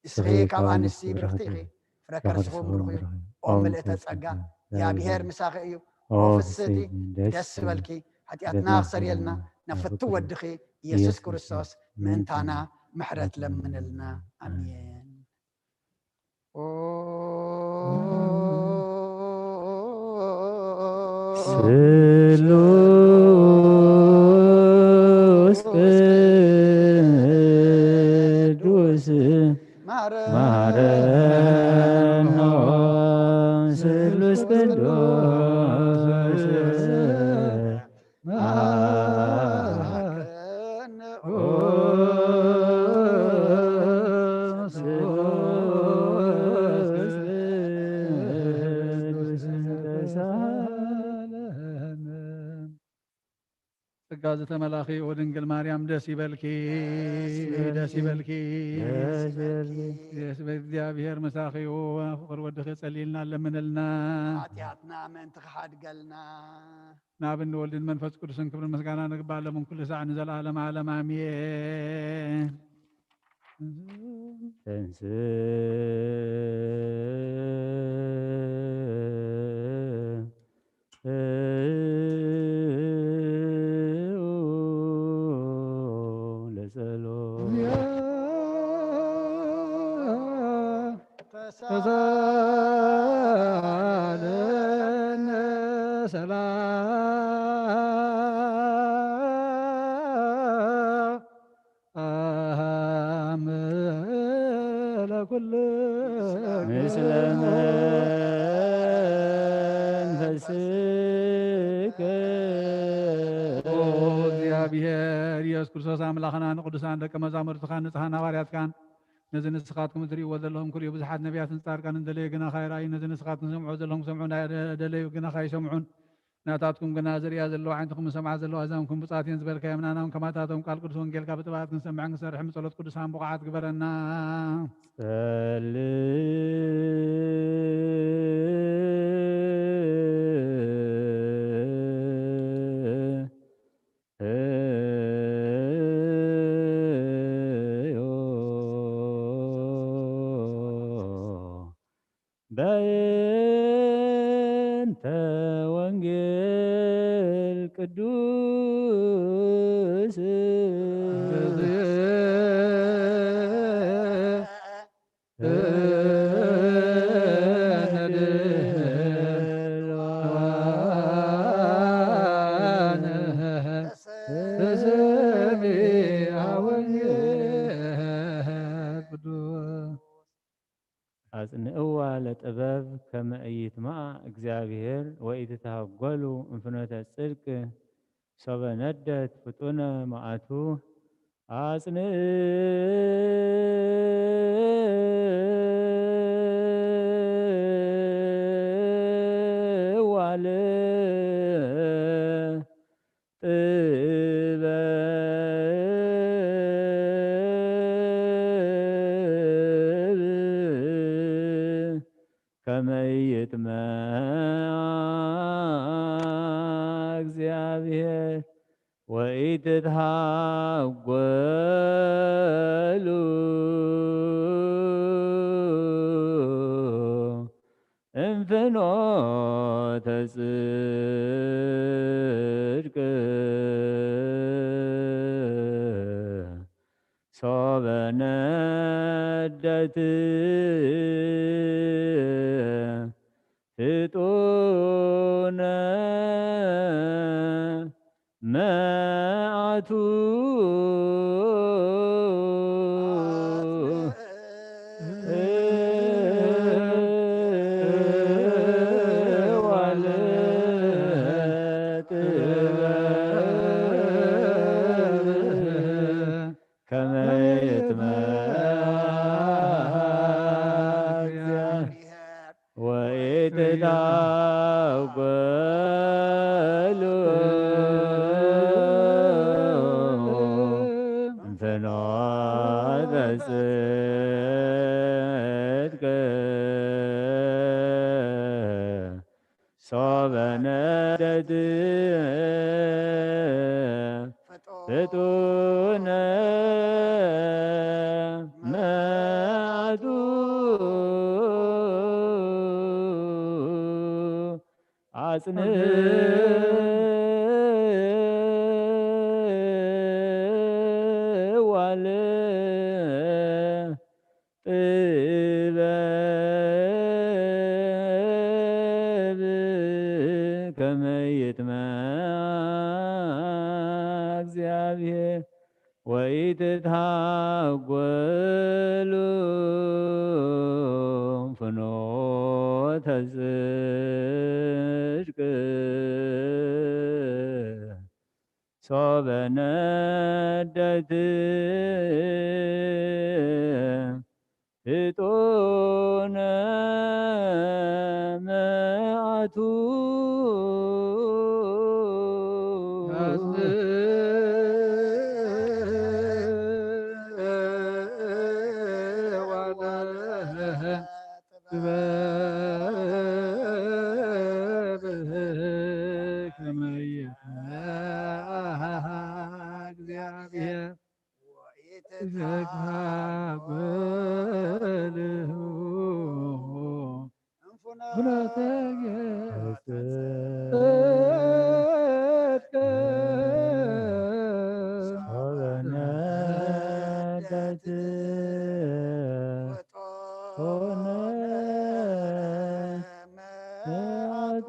ንስኺ ንስኺ ካብ ካብ ኣንስቲ ኣንስቲ ብርኽቲ ብርኽቲ ኢኺ፣ ኢኺ፣ ፍረ ፍረ ከርስኺ እውን ከርስኺ እውን ብሩኽ እዩ። ብሩኽ እዩ። ኦ ኦ ምልእተ ምልእተ ጸጋ፣ ጸጋ፣ እግዚኣብሔር እግዚኣብሔር ምሳኺ እዩ። ኦ ኦ ፍስህቲ ፍስህቲ ደስ ደስ ይበልኪ። ይበልኪ። ሓጢኣትና ሓጢኣትና ክሰርየልና ክሰርየልና ናብ ፍቱ ናብ ፍቱ ወድኺ ወድኺ ኢየሱስ ኢየሱስ ክርስቶስ ክርስቶስ ምእንታና ምእንታና ምሕረት ምሕረት ለምንልና። ለምንልና። ኣሜን። ኣሜን። ኦ ስሉስ ቅዱስ ማረን ማረን ሆ ስሉስ ቅዱስ መሐረነ ኦ ስሉስ ቅዱስ ተሳለመ። ጸጋ ዝተመላኺ ኦ ድንግል ማርያም ደስ ይበልኪ፣ ደስ ደስ ይበልኪ። ይበልኪ። ደስ ይበልኪ። ደስ ይበል፣ እግዚኣብሔር ምሳኺ እዩ። ፍቕር ወድኺ ጸልይልና፣ ለምንልና። ሓጢኣትና ምእንቲ ክሓድገልና። ናብ እንወልድን መንፈስ ቅዱስን ክብርን ምስጋና ንግባእ፣ ለምን ኩሉ ሳዕ ንዘለዓለም ዓለም ኣሜን። ተንስ ለጸሎት። ተሳለነ ሰላም ኩሉ ምስለ መንፈስከ። ኦ እግዚኣብሔር ኢየሱስ ክርስቶስ ኣምላኽና፣ ንቅዱሳን ደቀ መዛሙርትኻን ንጽሓን ሃዋርያትካን፣ ነዚ ንስኻትኩም እትርእይዎ ዘለኹም ክርእዩ ብዙሓት ነቢያትን ጻድቃንን ደለዩ ግናኻ ይረኣዩ። ነዚ ንስኻትኩም ትሰምዑ ዘለኹም ክሰምዑ ናይ ደለዩ ግናኻ ይሰምዑን። ናታትኩም ግና ዝርእያ ዘለዋ ዓይንትኹም ዝሰምዓ ዘለዋ እዛንኩም ብጻት እየን ዝበልካዮም ንሕና እውን ከማታቶም ቃል ቅዱስ ወንጌልካ ብጥበባት ክንሰምዕን ክንሰርሕን ብጸሎት ቅዱሳን ብቑዓት ግበረና። ጸልእ በእንተ ወንጌል ቅዱስ አጽንዕዋ ለጥበብ ከመ ኢይትመዓ እግዚአብሔር ወኢትትሃጎሉ እምፍኖተ ጽድቅ ሶበ ነደት ፍጡነ መዓቱ። አጽንዕዋ ለጥበብ ከመ ይጥመዓ እግዚአብሔር ወኢትትሃጎሉ እምፍኖተ ጽድቅ ሶበ ነደት ፍጡነ መዓቱ። ከመ ይጥመዓ እግዚአብሔር ወኢትትሃጎሉ እምፍኖተ ጽድቅ ሶበ ነደት ፍጡነ መዓቱ። አጽንዕዋ ለጥበብ ከመ ይጥመዓ እግዚአብሔር ወኢትትሃጎሉ ፍኖተ ጽድቅ ሶበ ነደት ፍጡነ መዓቱ። ጥበብ ከመ ይትመዓ እግዚአብሔር ወኢትትሃጎሉ ፍኖተ ጽድቅ ሶበ ነደት ፍጡነ መዓቱ።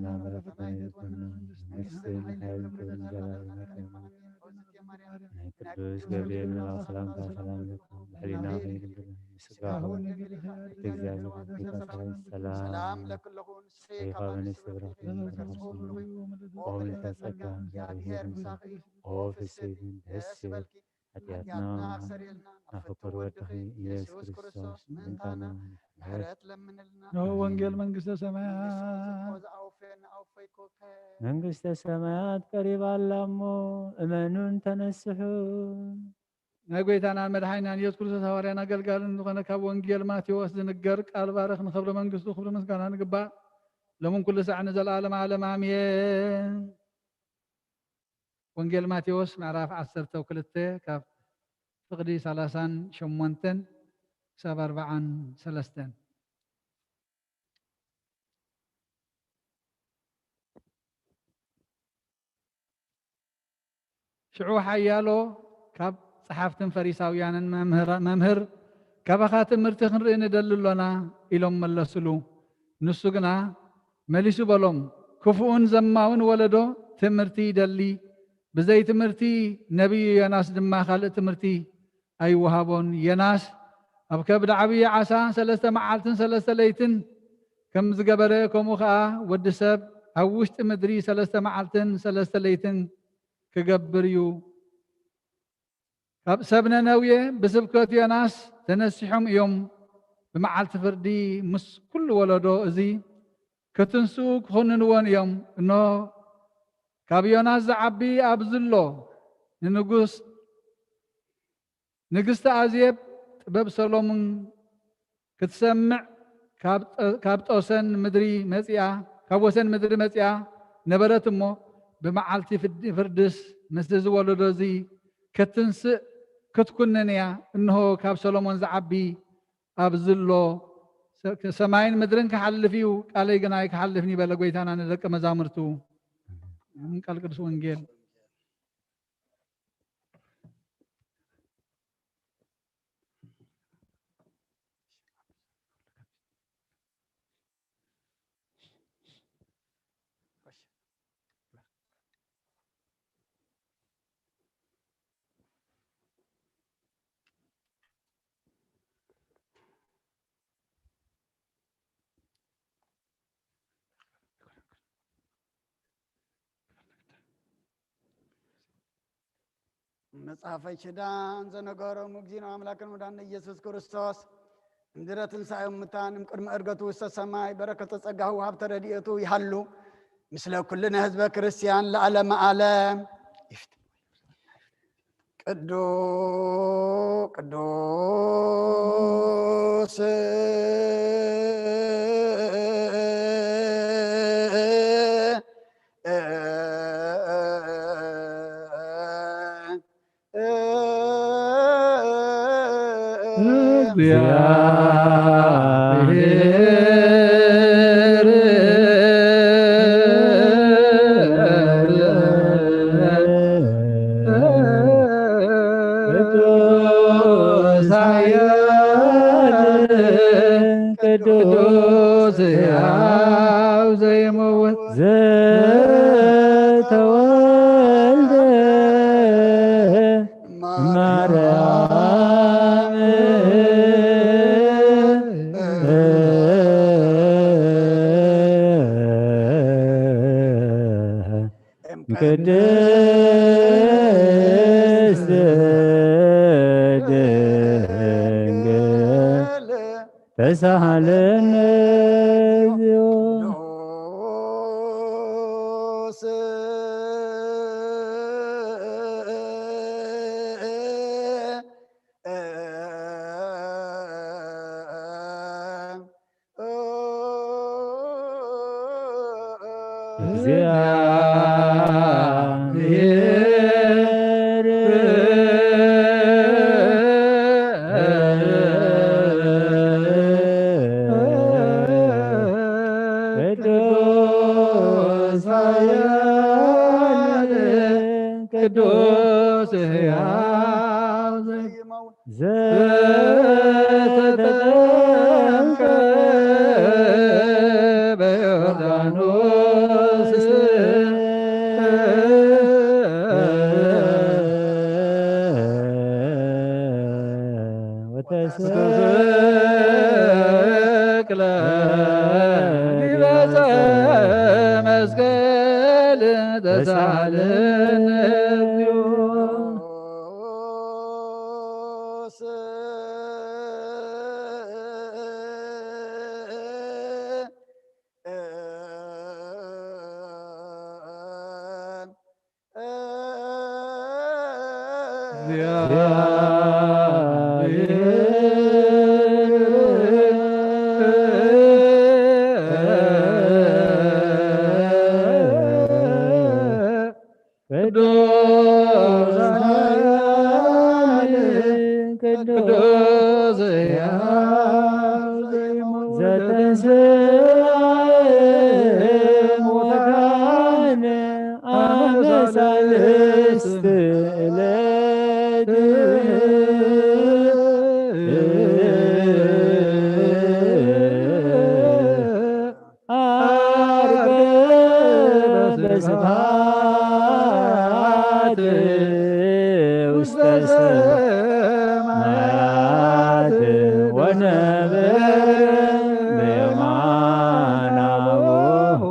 መለሰልና፣ በረከትና ይደርብና። መንግስትን ሓይልን ክብርን ዘለዓለማዊ ኣሜን። ናይ ቅዱስ ገብርኤል መልኣክ ሰላምታ ሰላም ይብዛልኪ፣ ብሕሊናኺ ድንግል፣ ብስጋኺ እውን ድንግል፣ እግዚኣብሔር ሰላም ለኪ ኣለኹ፣ ንስኺ ካብ ኣንስቲ ተባረኽቲ ኢኺ፣ ጸጋ ኦ ምልዕቲ ጸጋ፣ እግዚኣብሔር ምሳኺ፣ ኦ ፍስሕቲ ደስ ይበልኪ፣ ሓጢኣትና ኣስተሰርየልና፣ ኣብ ፍቁር ወድኺ ኢየሱስ ክርስቶስ ምእንታና ምሕረት ለምንልና። እነሆ ወንጌል መንግስተ ሰማያት። መንግስተ ሰማያት ቀሪባ ኣላ እሞ እመኑን ተነስሑ። ናይ ጎይታናን መድሓኒናን ኢየሱስ ክርስቶስ ሃዋርያን ኣገልጋልን ዝኾነ ካብ ወንጌል ማቴዎስ ዝንገር ቃል ባርኽ፣ ንኽብሪ መንግስቱ ክብሪ ምስጋና ንግባእ፣ ሎምን ኩሉ ሳዕ ንዘለዓለም ዓለም ኣሜን። ወንጌል ማቴዎስ ምዕራፍ ዓሰርተ ክልተ ካብ ፍቕዲ ሰላሳን ሸሞንተን ክሳብ ኣርባዓን ሰለስተን። ሽዑ ሓያሎ ካብ ጸሓፍትን ፈሪሳውያንን፣ "መምህር፣ መምህር፣ ካባኻ ትምህርቲ ክንርኢ ንደሊ ኣሎና" ኢሎም መለሱሉ። ንሱ ግና መሊሱ በሎም፣ "ክፉእን ዘማውን ወለዶ ትምህርቲ ይደሊ፣ ብዘይ ትምህርቲ ነቢይ ዮናስ ድማ ካልእ ትምህርቲ ኣይወሃቦን። ዮናስ ኣብ ከብዲ ዓብዪ ዓሳ ሰለስተ መዓልትን ሰለስተ ለይትን ከም ዝገበረ፣ ከምኡ ኸኣ ወዲ ሰብ ኣብ ውሽጢ ምድሪ ሰለስተ መዓልትን ሰለስተ ለይትን ክገብር እዩ። ካብ ሰብ ነነዌ ብስብከት ዮናስ ተነሲሖም እዮም፣ ብመዓልቲ ፍርዲ ምስ ኩሉ ወለዶ እዚ ክትንስኡ ክኹንንዎን እዮም። እንሆ፣ ካብ ዮናስ ዝዓቢ ኣብዚ ኣሎ። ንንጉስ ንግስቲ ኣዜብ ጥበብ ሰሎሞን ክትሰምዕ ካብ ጠ-፣ ካብ ጦሰን ምድሪ መጺኣ፣ ካብ ወሰን ምድሪ መጺኣ ነበረት እሞ፣ ብመዓልቲ ፍድ-፣ ፍርድስ ምስዚ ወለዶ እዚ ክትንስእ ክትኩንን እያ። እንሆ፣ ካብ ሰሎሞን ዝዓቢ ኣብዚ ኣሎ። ሰ-፣ ሰማይን ምድርን ክሓልፍ እዩ፣ ቃለይ ግን ኣይክሓልፍን እዩ በለ ጎይታና ንደቀ መዛሙርቱ። ቃል ቅዱስ ወንጌል። መጽሓፈ ኪዳን ዘነገሮም እግዚእነ ኣምላክን መድኃኒነ ኢየሱስ ክርስቶስ፣ እምድረ ትንሣኤ እሙታን እምቅድመ ዕርገቱ ውስተ ሰማይ በረከተ ጸጋሁ ወሀብተ ረድኤቱ ይሃሉ ምስለ ኩልነ ህዝበ ክርስቲያን ለዓለመ ዓለም። ቅዱ-፣ ቅዱስ ቅዱስ ሕያው ዘይመውት ዘተወልደ ማርያም ቅድስት ድንግል ተሳሃለነ እግዚኦ። እግዚአብሔር ቅዱስ ኃያል ቅዱስ ሕያው ዘተጠምቀ በዮርዳኖስ ወተሰቅለ ዲበ ዕፀ መስቀል ተሳሃለነ እግዚኦ። ቅዱስ ኃያል ቅዱስ ሕያው ዘተንሥአ እሙታን አመ ሣልስት ዕለት ዐርገ በስብሐት ውስተ ሰማያት ወነበረ በየማነ አቡሁ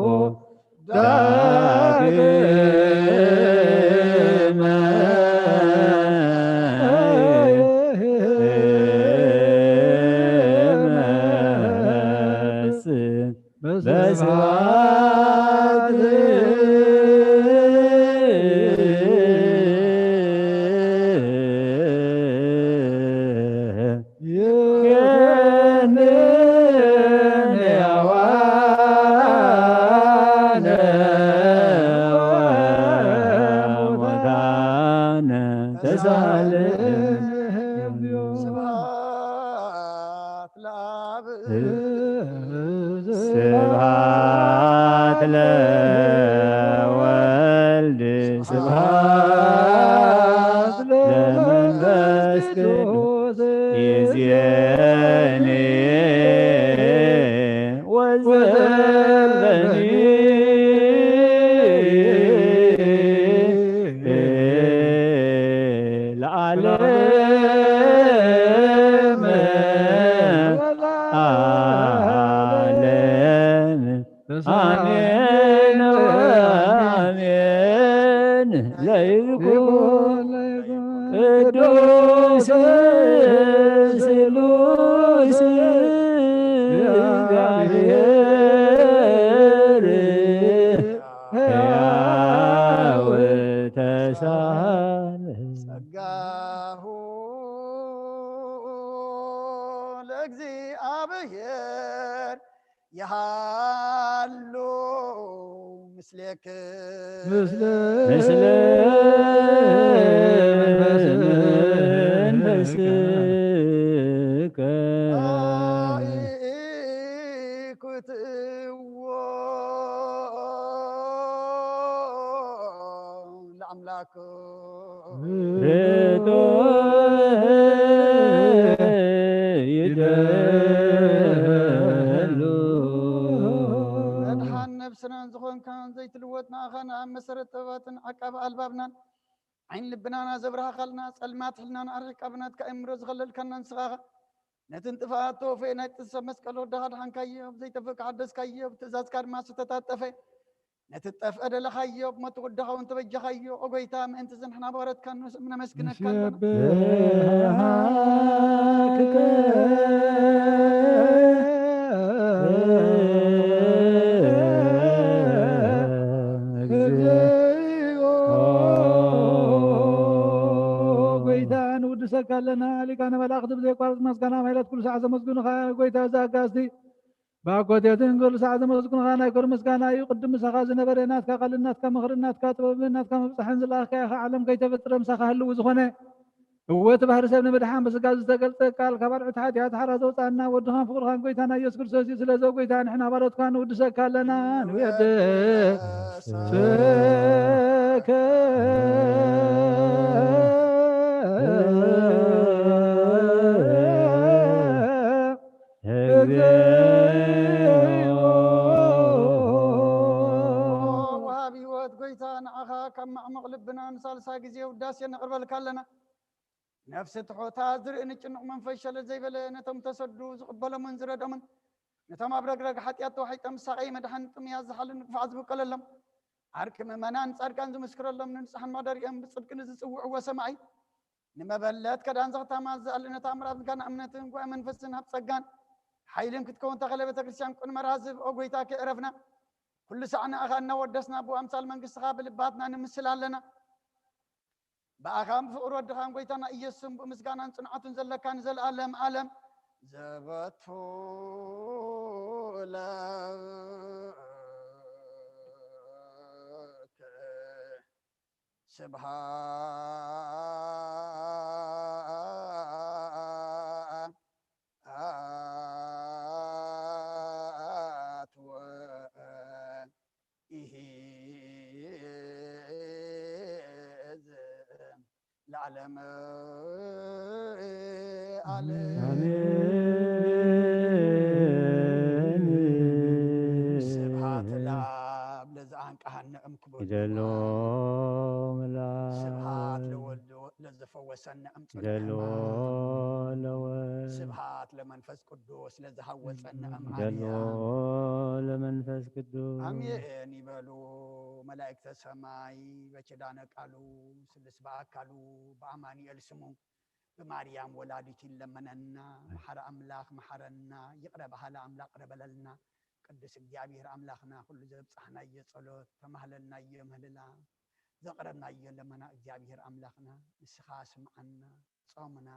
ዳግመ። ስብሐት ለአብ። ስብሐት ለወልድ ስብሐት ለመንፈስ ቅዱስ ይእዜኒ ወዘልፈኒ ለዓለመ ዓለም። አሜን አሜን። ለይኩን ቅዱስ ስሉስ እግዚአብሔር ሕያው ተሳለ። ጸጋሁ ለእግዚአብሔር ይሃሉ ምስሌክ። ምስለ መንፈስከ። አኢኩትዎ ለአምላክ። ርቶ ይደሉ። መድሓን ነብስናን ዝኾንካን ዘይትልወጥ ንኣኻን ኣብ መሰረት ጥበባትን ዓቃቢ ኣልባብናን ዓይን ልብናና ዘብርሃኻልና፣ ጸልማት ሕልናና ኣርሒቕካ ብናትካ እምሮ ዝኸለልካና ንስኻ ኢኻ። ነቲ ንጥፍኣት ተወፈየ ናይ ጥንሰ መስቀል ወድኻ ኣድሓንካዮ፣ ብዘይጠፍእ ከሓደስካዮ፣ ብትእዛዝካ ድማ ዝተታጠፈ ነቲ ጠፍአ ደለኻዮ፣ ብሞቱ ወድኻ እውን ተበጀኻዮ። ኦ ጎይታ፣ ምእንቲ እዚ ንሕና ባሮትካ ነመስግነካ ኣለና። ንሴብሐክከ እግዚኦ። ጎይታ፣ ንውድሰካ ኣለና። ሊቃነ መላእኽቲ ብዘየቋርጽ ምስጋና ማሕሌት ኩሉ ሰዓት ዘመስግኑኻ። ጎይታ፣ እዚ ኣጋእዝቲ ብኣኮቴትን ኩሉ ሰዓት ዘመስግኑኻ ናይ ክብሪ ምስጋና እዩ። ቅድም ምሳኻ ዝነበረ ናትካ ቃልን ናትካ ምኽርን ናትካ ጥበብን ናትካ ምብጻሕን ዝለኣኽካዮ ኢኻ። ዓለም ከይተፈጥረ ምሳኻ ህልው ዝኾነ፣ እወ፣ እቲ ባህሪ ሰብ ንምድሓን ብስጋ ዝተገልጸ ቃል፣ ካብ ኣልዑት ሓጢኣት ሓራ ዘውጻና ወድኻን ፍቕርኻን ጎይታና ኢየሱስ ክርስቶስ እዩ። ስለዚ፣ ጎይታ፣ ንሕና ባሮትካ ንውድሰካ ኣለና፣ ንውድሰከ። እግዚኦ። ወሃቢ ህይወት ጎይታ፣ ንዓኻ ካብ ማዕሙቕ ልብና ንሳልሳይ ግዜ ውዳሴ ነቕርበልካ ኣለና። ነፍሲ ትሑታ ዝርኢ ንጭኑቕ መንፈስ ሸለል ዘይበለ፣ ነቶም ተሰዱ ዝቕበሎምን ዝረድኦምን፣ ነቶም ኣብ ረግረግ ሓጢኣት ተዋሒጦም ዝሳቐዩ መድሓኒ፣ ጥሙያት ዝሓልዩ ንግፉዓት ዝብቀለሎም፣ ዓርቂ ምእመናን ጻድቃን ዝምስክረሎም፣ ንንጹሓን መቕደሪኦም ብጽድቂ ንዝጽውዕዎ ሰማዒ፣ ንመበለት ከዳን ዘኽታማ ዝኣሊ፣ ነታ ምዕራብ ዝጋና እምነትን ጉባኤ መንፈስን ሃብ ጸጋን ሓይልን ክትከውን ተኸለ ቤተ ክርስቲያን ቁን መራዝብ። ኦ ጎይታ ከየዕረፍና ኩሉ ሳዕ ንኣኻ እናወደስና ብኣምሳል መንግስትኻ ብልባትና ንምስል ኣለና። ብኣኻ ብፍቕሪ ወድኻን ጎይታና ኢየሱስን ብኡ ምስጋናን ጽንዓቱን ዘለካ ንዘለኣለም ዓለም ዘበቱ ለከ ስብሐት ወኢሂዝ ለዓለመ ዓለም። አሜን። ስብሐት ለአብ ለዘአንቀሐነ እምክቡድ ይደሎ ምላክ። ስብሐት ለወልድ ለዘፈወሰነ እምጽል ደሎ ሕማም። ለወልድ። ስብሐት ለመንፈስ ቅዱስ ለዘሃወጸነ እም ደሎ ዓብያ። ለመንፈስ ቅዱስ። አሜን ይበሉ መላእክተ ሰማይ በኪዳነ ቃሉ ስሉስ በአካሉ በአማኑኤል ስሙ ብማርያም ወላዲት ይለመነና። መሓሪ ኣምላኽ መሓረና፣ ይቕረ በሃሊ ኣምላኽ ይቕረ በለልና። ቅዱስ እግዚኣብሔር ኣምላኽና፣ ኩሉ ዘብጻሕናዮ ጸሎት፣ ተማህለልናዮ ምህልላ፣ ዘቕረብናዮ ለመና እግዚኣብሔር ኣምላኽና፣ ንስኻ ስምዓና፣ ጾምና፣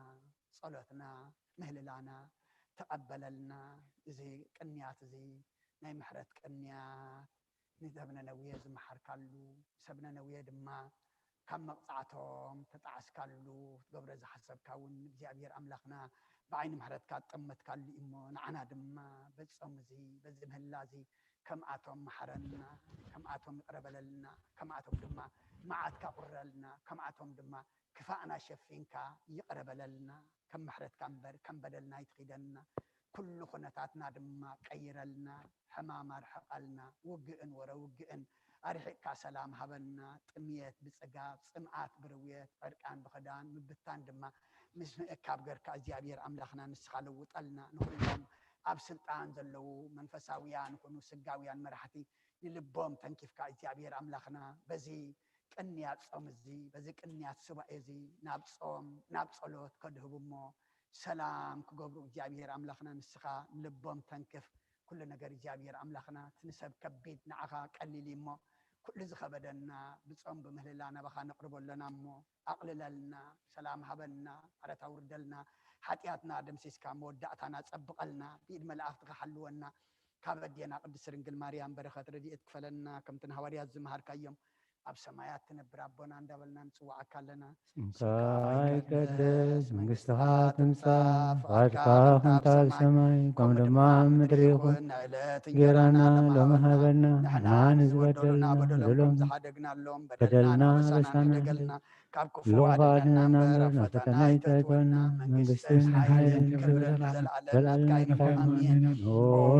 ጸሎትና፣ ምህልላና ተቐበለልና። እዚ ቅንያት እዚ ናይ ምሕረት ቅንያት፣ ንሰብ ነነዌ ዝመሓርካሉ፣ ሰብ ነነዌ ድማ ካብ መቕጻዕቶም ተጣዕስካሉ፣ ክትገብሮ ዝሓሰብካ እውን እግዚኣብሔር ኣምላኽና ብዓይኒ ምሕረትካ ትጠመትካሉ እሞ፣ ንዓና ድማ በዚ ጾም እዚ፣ በዚ ምህላ እዚ ከምኣቶም መሓረና፣ ከምኣቶም ይቕረ በለልና፣ ከምኣቶም ድማ መዓትካ ቁረልና፣ ከምኣቶም ድማ ክፋእና ሸፊንካ ይቕረ በለልና። ከም ምሕረትካ እምበር ከም በደልና ኣይትኺደና። ኩሉ ኩነታትና ድማ ቀይረልና፣ ሕማም ኣርሕቐልና፣ ውግእን ወረ ውግእን ኣርሒቕካ ሰላም ሃበና። ጥምየት ብጽጋብ፣ ጽምኣት ብርውየት፣ ዕርቃን ብኽዳን፣ ምብታን ድማ ምስ ምእካብ ገርካ እግዚኣብሔር ኣምላኽና ንስኻ ለውጠልና። ንኹሎም ኣብ ስልጣን ዘለዉ መንፈሳውያን ይኹኑ ስጋውያን መራሕቲ ንልቦም ተንኪፍካ እግዚኣብሔር ኣምላኽና በዚ ቅንያት ጾም እዚ፣ በዚ ቅንያት ሱባኤ እዚ ናብ ጾም፣ ናብ ጸሎት ከድህቡ እሞ፣ ሰላም ክገብሩ እግዚኣብሔር ኣምላኽና ንስኻ ልቦም ተንክፍ። ኩሉ ነገር እግዚኣብሔር ኣምላኽና፣ እቲ ንሰብ ከቢድ ንዓኻ ቀሊል እዩ እሞ፣ ኩሉ ዝኸበደና ብጾም ብምህልላ ናባኻ ነቕርቦ ኣሎና እሞ፣ ኣቕልለልና፣ ሰላም ሃበና፣ ምሕረት ኣውርደልና፣ ሓጢኣትና ደምሲስካ መወዳእታና ጸብቐልና፣ ብኢድ መላእኽትኻ ሓልወና። ካብ ኣዴና ቅድስት ድንግል ማርያም በረኸት ረድኤት ክፈለና፣ ከምቲ ንሃዋርያት ዝመሃርካዮም፣ ኣብ ሰማያት ትነብር ኣቦና እንዳበልና ንጽውዓካ ኣለና። ስምካ ይቀደስ፣ መንግስትኻ ትምጻእ፣ ፍቓድካ ከምታ ኣብ ሰማይ፣ ከምኡ ድማ ኣብ ምድሪ ይኹን። ንዕለት እንጀራና ሎሚ ሃበና፣ ንሕና ንዝበደሉና በደሎም ከም ዝሓደግናሎም፣ በደልና ኣበሳና ንደገልና፣ ካብ ክፉእ ኣድሕነና እምበር፣ ናብ ፈተና ኣይተእትወና። መንግስትን ሓይልን ክብርን ዘለዓለም ናትካ እዩ። ኣሜን። ኦ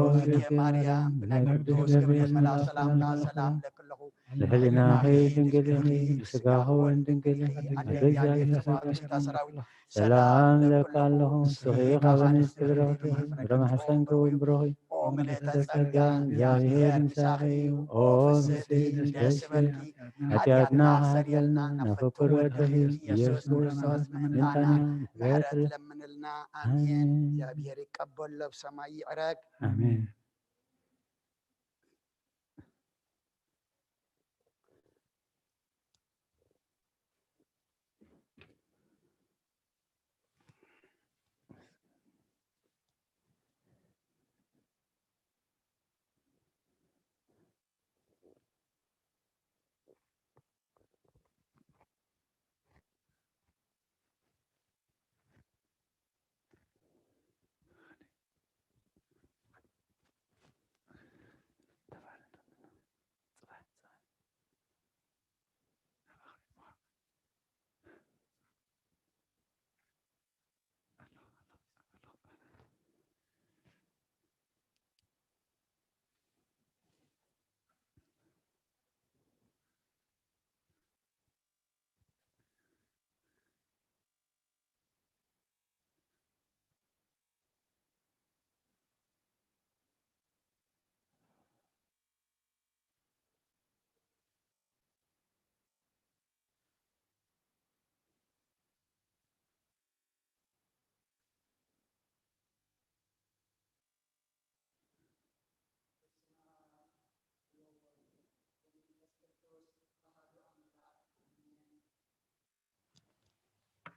እግዝእትየ ማርያም፣ ብናይ ቅዱስ ገብርኤል መልኣክ ሰላምታ ሰላም እብለኪ ኣለኹ። ብሕልናኺ ድንግል ኢኺ፣ ብስጋኺ እውን ድንግል ኢኺ። ኣደ እግዚኣብሔር ተፈጥሮ ጌታ ሰራዊት ሰላም እብለኪ ኣለኹ። ንስኺ ካብ ኣንስቲ ብርኽቲ ኢኺ፣ ፍረ ማሕፀንኪ እውን ብሩኽ እዩ። ኦ ምልእተ ጸጋ፣ እግዚኣብሔር ምሳኺ እዩ። ኦ ፍስሕቲ፣ ደስ ይበልኪ። ሓጢኣትና ሓሰር የልና፣ ናብ ፍቁር ወድኺ ኢየሱስ ክርስቶስ ምእንታና ምሕረት ለምንልና። ኣሜን። ኣሜን። እግዚኣብሔር ይቀበሎ፣ ብሰማይ ይዕረግ። ኣሜን።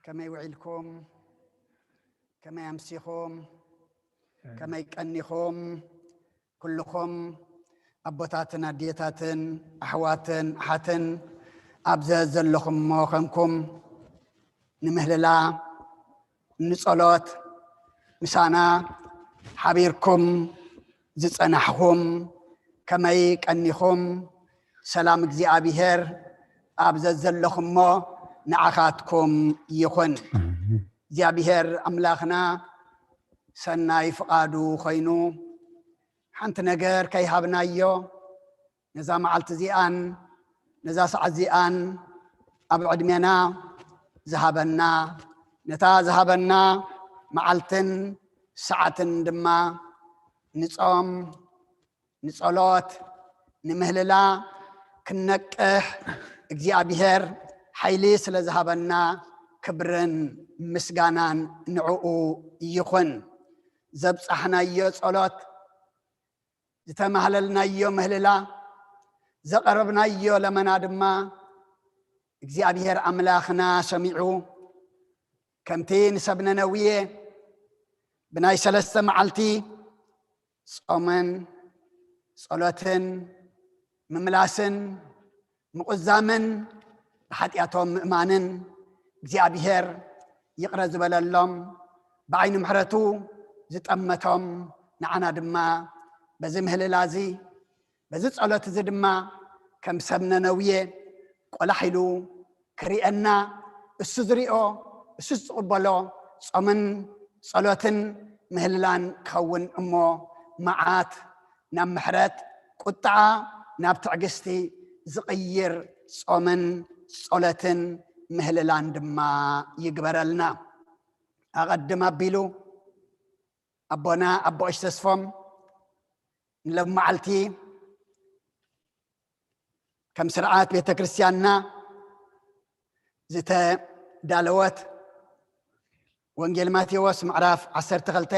ከመይ ውዒልኩም? ከመይ ኣምሲኹም? ከመይ ቀኒኹም? ኩልኹም ኣቦታትን ኣዴታትን ኣሕዋትን ኣሓትን ኣብ ዘዘለኹሞ ኸንኩም ንምህልላ ንጸሎት ምሳና ሓቢርኩም ዝጸናሕኹም ከመይ ቀኒኹም? ሰላም እግዚኣብሔር ኣብ ዘዘለኹሞ ንዓኻትኩም ይኹን። እግዚኣብሔር ኣምላኽና ሰናይ ፍቓዱ ኾይኑ ሓንቲ ነገር ከይሃብናዮ ነዛ መዓልቲ እዚኣን ነዛ ሰዓት እዚኣን ኣብ ዕድሜና ዝሃበና፣ ነታ ዝሃበና መዓልትን ሰዓትን ድማ ንጾም፣ ንጸሎት፣ ንምህልላ ክንነቅሕ እግዚኣብሔር ሓይሊ ስለ ዝሃበና ክብርን ምስጋናን ንዕኡ ይኹን። ዘብጻሕናዮ ጸሎት ዝተማህለልናዮ ምህልላ፣ ዘቐረብናዮ ለመና ድማ እግዚኣብሔር ኣምላኽና ሰሚዑ፣ ከምቲ ንሰብ ነነውየ ብናይ ሰለስተ መዓልቲ ጾምን ጸሎትን ምምላስን ምቁዛምን ብሓጢኣቶም ምእማንን እግዚኣብሔር ይቕረ ዝበለሎም፣ ብዓይኒ ምሕረቱ ዝጠመቶም፣ ንዓና ድማ በዚ ምህልላ እዚ፣ በዚ ጸሎት እዚ ድማ ከም ሰብ ነነውየ ቆላሕ ኢሉ ክርእየና፣ እሱ ዝሪኦ፣ እሱ ዝቕበሎ ጾምን ጸሎትን ምህልላን ክኸውን እሞ፣ መዓት ናብ ምሕረት፣ ቁጥዓ ናብ ትዕግስቲ ዝቕይር ጾምን ጸሎትን ምህልላን ድማ ይግበረልና። ኣቐድም ኣቢሉ ኣቦና ኣቦ ቀሺ ተስፎም ንሎሚ መዓልቲ ከም ስርዓት ቤተ ክርስቲያንና ዝተዳለወት ወንጌል ማቴዎስ ምዕራፍ ዓሰርተ ክልተ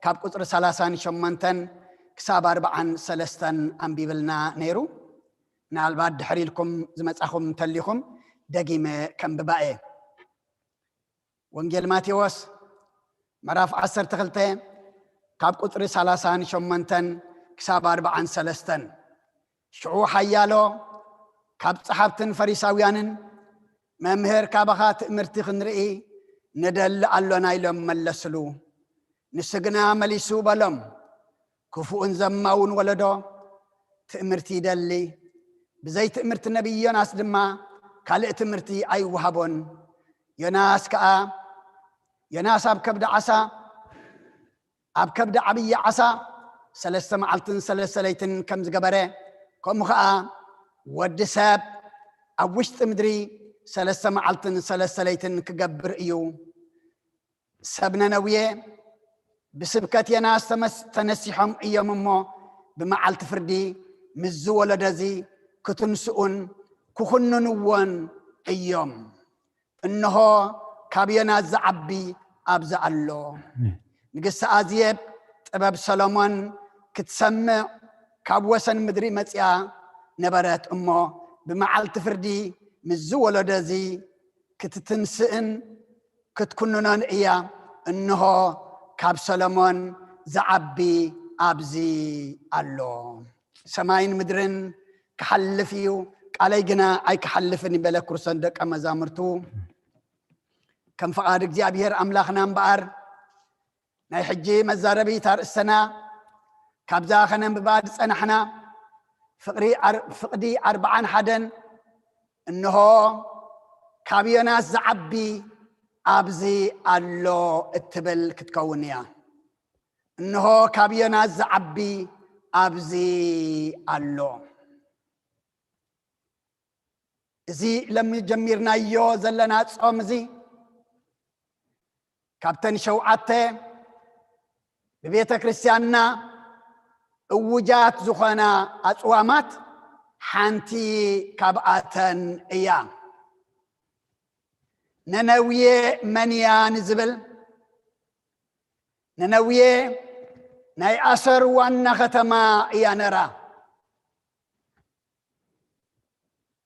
ካብ ቁጽሪ ሰላሳን ሸሞንተን ክሳብ ኣርባዓን ሰለስተን ኣንቢብልና ነይሩ። ምናልባት ድሕር ኢልኩም ዝመጻኹም እንተሊኹም ደጊመ ከንብባ እየ። ወንጌል ማቴዎስ ምዕራፍ ዓሰርተ ክልተ ካብ ቁጽሪ ሰላሳን ሸሞንተን ክሳብ ኣርባዓን ሰለስተን። ሽዑ ሓያሎ ካብ ጸሓፍትን ፈሪሳውያንን፣ "መምህር፣ ካባኻ ትእምርቲ ክንርኢ ንደሊ ኣሎና" ኢሎም መለስሉ። ንሱ ግና መሊሱ በሎም፣ "ክፉእን ዘማውን ወለዶ ትእምርቲ ይደሊ፣ ብዘይ ትእምርቲ ነቢይ ዮናስ ድማ ካልእ ትምህርቲ ኣይወሃቦን። ዮናስ ከኣ፣ ዮናስ ኣብ ከብዲ ዓሳ፣ ኣብ ከብዲ ዓብዪ ዓሳ ሰለስተ መዓልትን ሰለስተ ለይትን ከም ዝገበረ፣ ከምኡ ኸኣ ወዲ ሰብ ኣብ ውሽጢ ምድሪ ሰለስተ መዓልትን ሰለስተ ለይትን ክገብር እዩ። ሰብ ነነውየ ብስብከት ዮናስ ተመስ-፣ ተነሲሖም እዮም እሞ፣ ብመዓልቲ ፍርዲ ምስዚ ወለዶ እዚ ክትንስኡን ክኹንንዎን እዮም። እንሆ፣ ካብ ዮናስ ዝዓቢ ኣብዚ ኣሎ። ንግስቲ ኣዜብ ጥበብ ሰሎሞን ክትሰምዕ ካብ ወሰን ምድሪ መጺኣ ነበረት እሞ፣ ብመዓልቲ ፍርዲ ምስዚ ወለዶ እዚ ክትትንስእን ክትኩንኖን እያ። እንሆ፣ ካብ ሰሎሞን ዝዓቢ ኣብዚ ኣሎ። ሰማይን ምድርን ክሓልፍ እዩ፣ ቃለይ ግና ኣይክሓልፍን እዩ በለ ክርስቶስ ንደቀ መዛሙርቱ። ከም ፍቓድ እግዚኣብሔር ኣምላኽና እምበኣር፣ ናይ ሕጂ መዛረቢት ኣርእስትና ካብዛ ከነንብባ ዝጸናሕና ፍቕሪ ኣር-፣ ፍቕዲ ኣርብዓን ሓደን፣ እንሆ፣ ካብ ዮናስ ዝዓቢ ኣብዚ ኣሎ እትብል ክትከውን እያ። እንሆ፣ ካብ ዮናስ ዝዓቢ ኣብዚ ኣሎ። እዚ ሎሚ ጀሚርናዮ ዘለና ጾም እዚ፣ ካብተን ሸውዓተ ብቤተ ክርስቲያንና እውጃት ዝኾና ኣጽዋማት ሓንቲ ካብኣተን እያ። ነነውየ መን እያ ንዝብል፣ ነነውየ ናይ ኣሰር ዋና ከተማ እያ ነራ።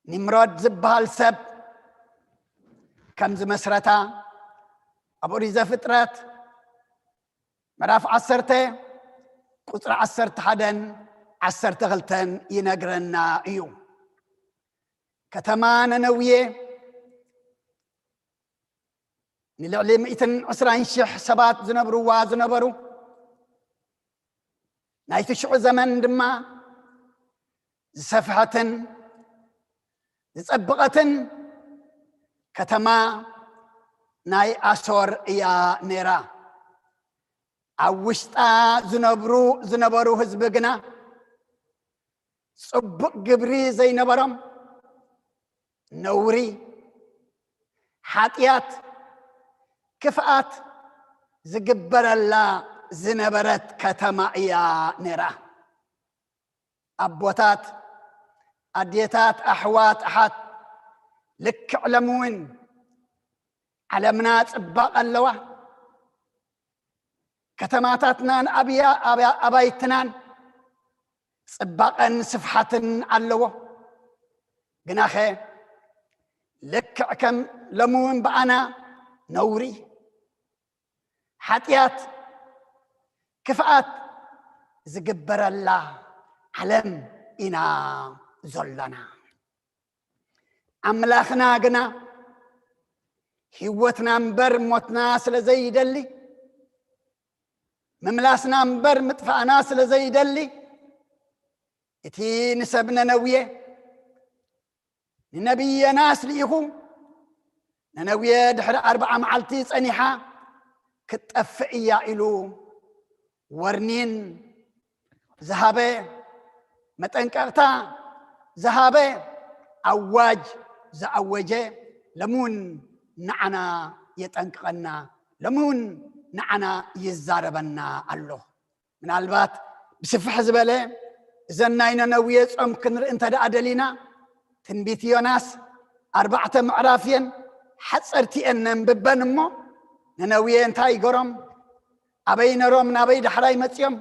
ኒምሮድ ዝበሃል ሰብ ከም ዝመስረታ ኣብ ኦሪት ዘፍጥረት ምዕራፍ ዓሰርተ ቁጽሪ ዓሰርተ ሓደን ዓሰርተ ክልተን ይነግረና እዩ። ከተማ ነነውየ ንልዕሊ ሚእትን ዕስራን ሽሕ ሰባት ዝነብርዋ ዝነበሩ፣ ናይቲ ሽዑ ዘመን ድማ ዝሰፍሐትን ዝጸበቐትን ከተማ ናይ ኣሶር እያ ነይራ። ኣብ ውሽጣ ዝነብሩ ዝነበሩ ህዝቢ ግና ጽቡቕ ግብሪ ዘይነበሮም፣ ነውሪ፣ ሓጢኣት፣ ክፍኣት ዝግበረላ ዝነበረት ከተማ እያ ነይራ። ኣቦታት፣ ኣዴታት፣ ኣሕዋት፣ ኣሓት፣ ልክዕ ሎሚ እውን ዓለምና ጽባቐ ኣለዋ። ከተማታትናን ኣብያ-፣ ኣብያ-፣ ኣባይትናን ጽባቐን ስፍሓትን ኣለዎ። ግናኸ ልክዕ ከም ሎሚ እውን ብኣና ነውሪ፣ ሓጢኣት፣ ክፍኣት ዝግበረላ ዓለም ኢና ዘሎና። ኣምላኽና ግና ህይወትና እምበር ሞትና ስለ ዘይደሊ፣ ምምላስና እምበር ምጥፋእና ስለ ዘይደሊ፣ እቲ ንሰብ ነነውየ ንነቢይ ዮናስ ልኢኹ፣ ነነውየ ድሕሪ ኣርብዓ መዓልቲ ጸኒሓ ክትጠፍእ እያ ኢሉ ወርኒን ዝሃበ፣ መጠንቀቕታ ዝሃበ፣ ኣዋጅ ዝኣወጀ፣ ሎሚ እውን ንዓና የጠንቅቐና፣ ሎሚ እውን ንዓና ይዛረበና ኣሎ። ምናልባት ብስፍሕ ዝበለ እዘን ናይ ነነውየ ጾም ክንርኢ እንተ ደኣ ደሊና፣ ትንቢት ዮናስ ኣርባዕተ ምዕራፍ እየን፣ ሓጸርቲ እየን፣ ነንብበን እሞ፣ ነነውየ እንታይ ይገሮም? ኣበይ ነሮም? ናበይ ዳሕራይ መጺኦም?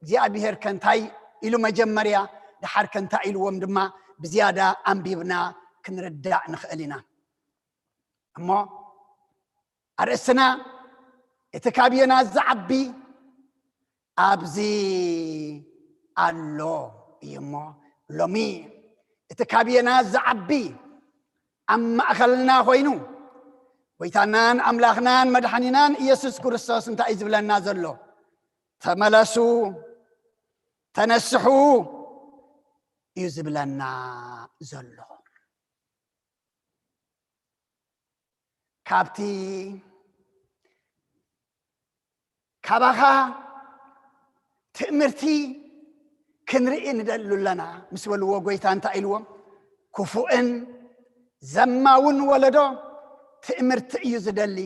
እግዚኣብሄር ከ እንታይ ኢሉ መጀመርያ፣ ደሓር ከ እንታይ ኢልዎም ድማ ብዝያዳ ኣንቢብና ክንርዳእ ንኽእል ኢና። እሞ ኣርእስትና እቲ ካብ ዮናስ ዝዓቢ ኣብዚ ኣሎ እዩ። እሞ ሎሚ እቲ ካብ ዮናስ ዝዓቢ ኣብ ማእኸልና ኮይኑ፣ ጎይታናን ኣምላኽናን መድሓኒናን ኢየሱስ ክርስቶስ እንታይ እዩ ዝብለና ዘሎ? ተመለሱ፣ ተነስሑ እዩ ዝብለና ዘሎ። ካብቲ ካባኻ ትእምርቲ ክንርኢ ንደሉ ኣለና ምስ በልዎ፣ ጎይታ እንታይ ኢልዎም? ክፉእን ዘማውን ወለዶ ትእምርቲ እዩ ዝደሊ፣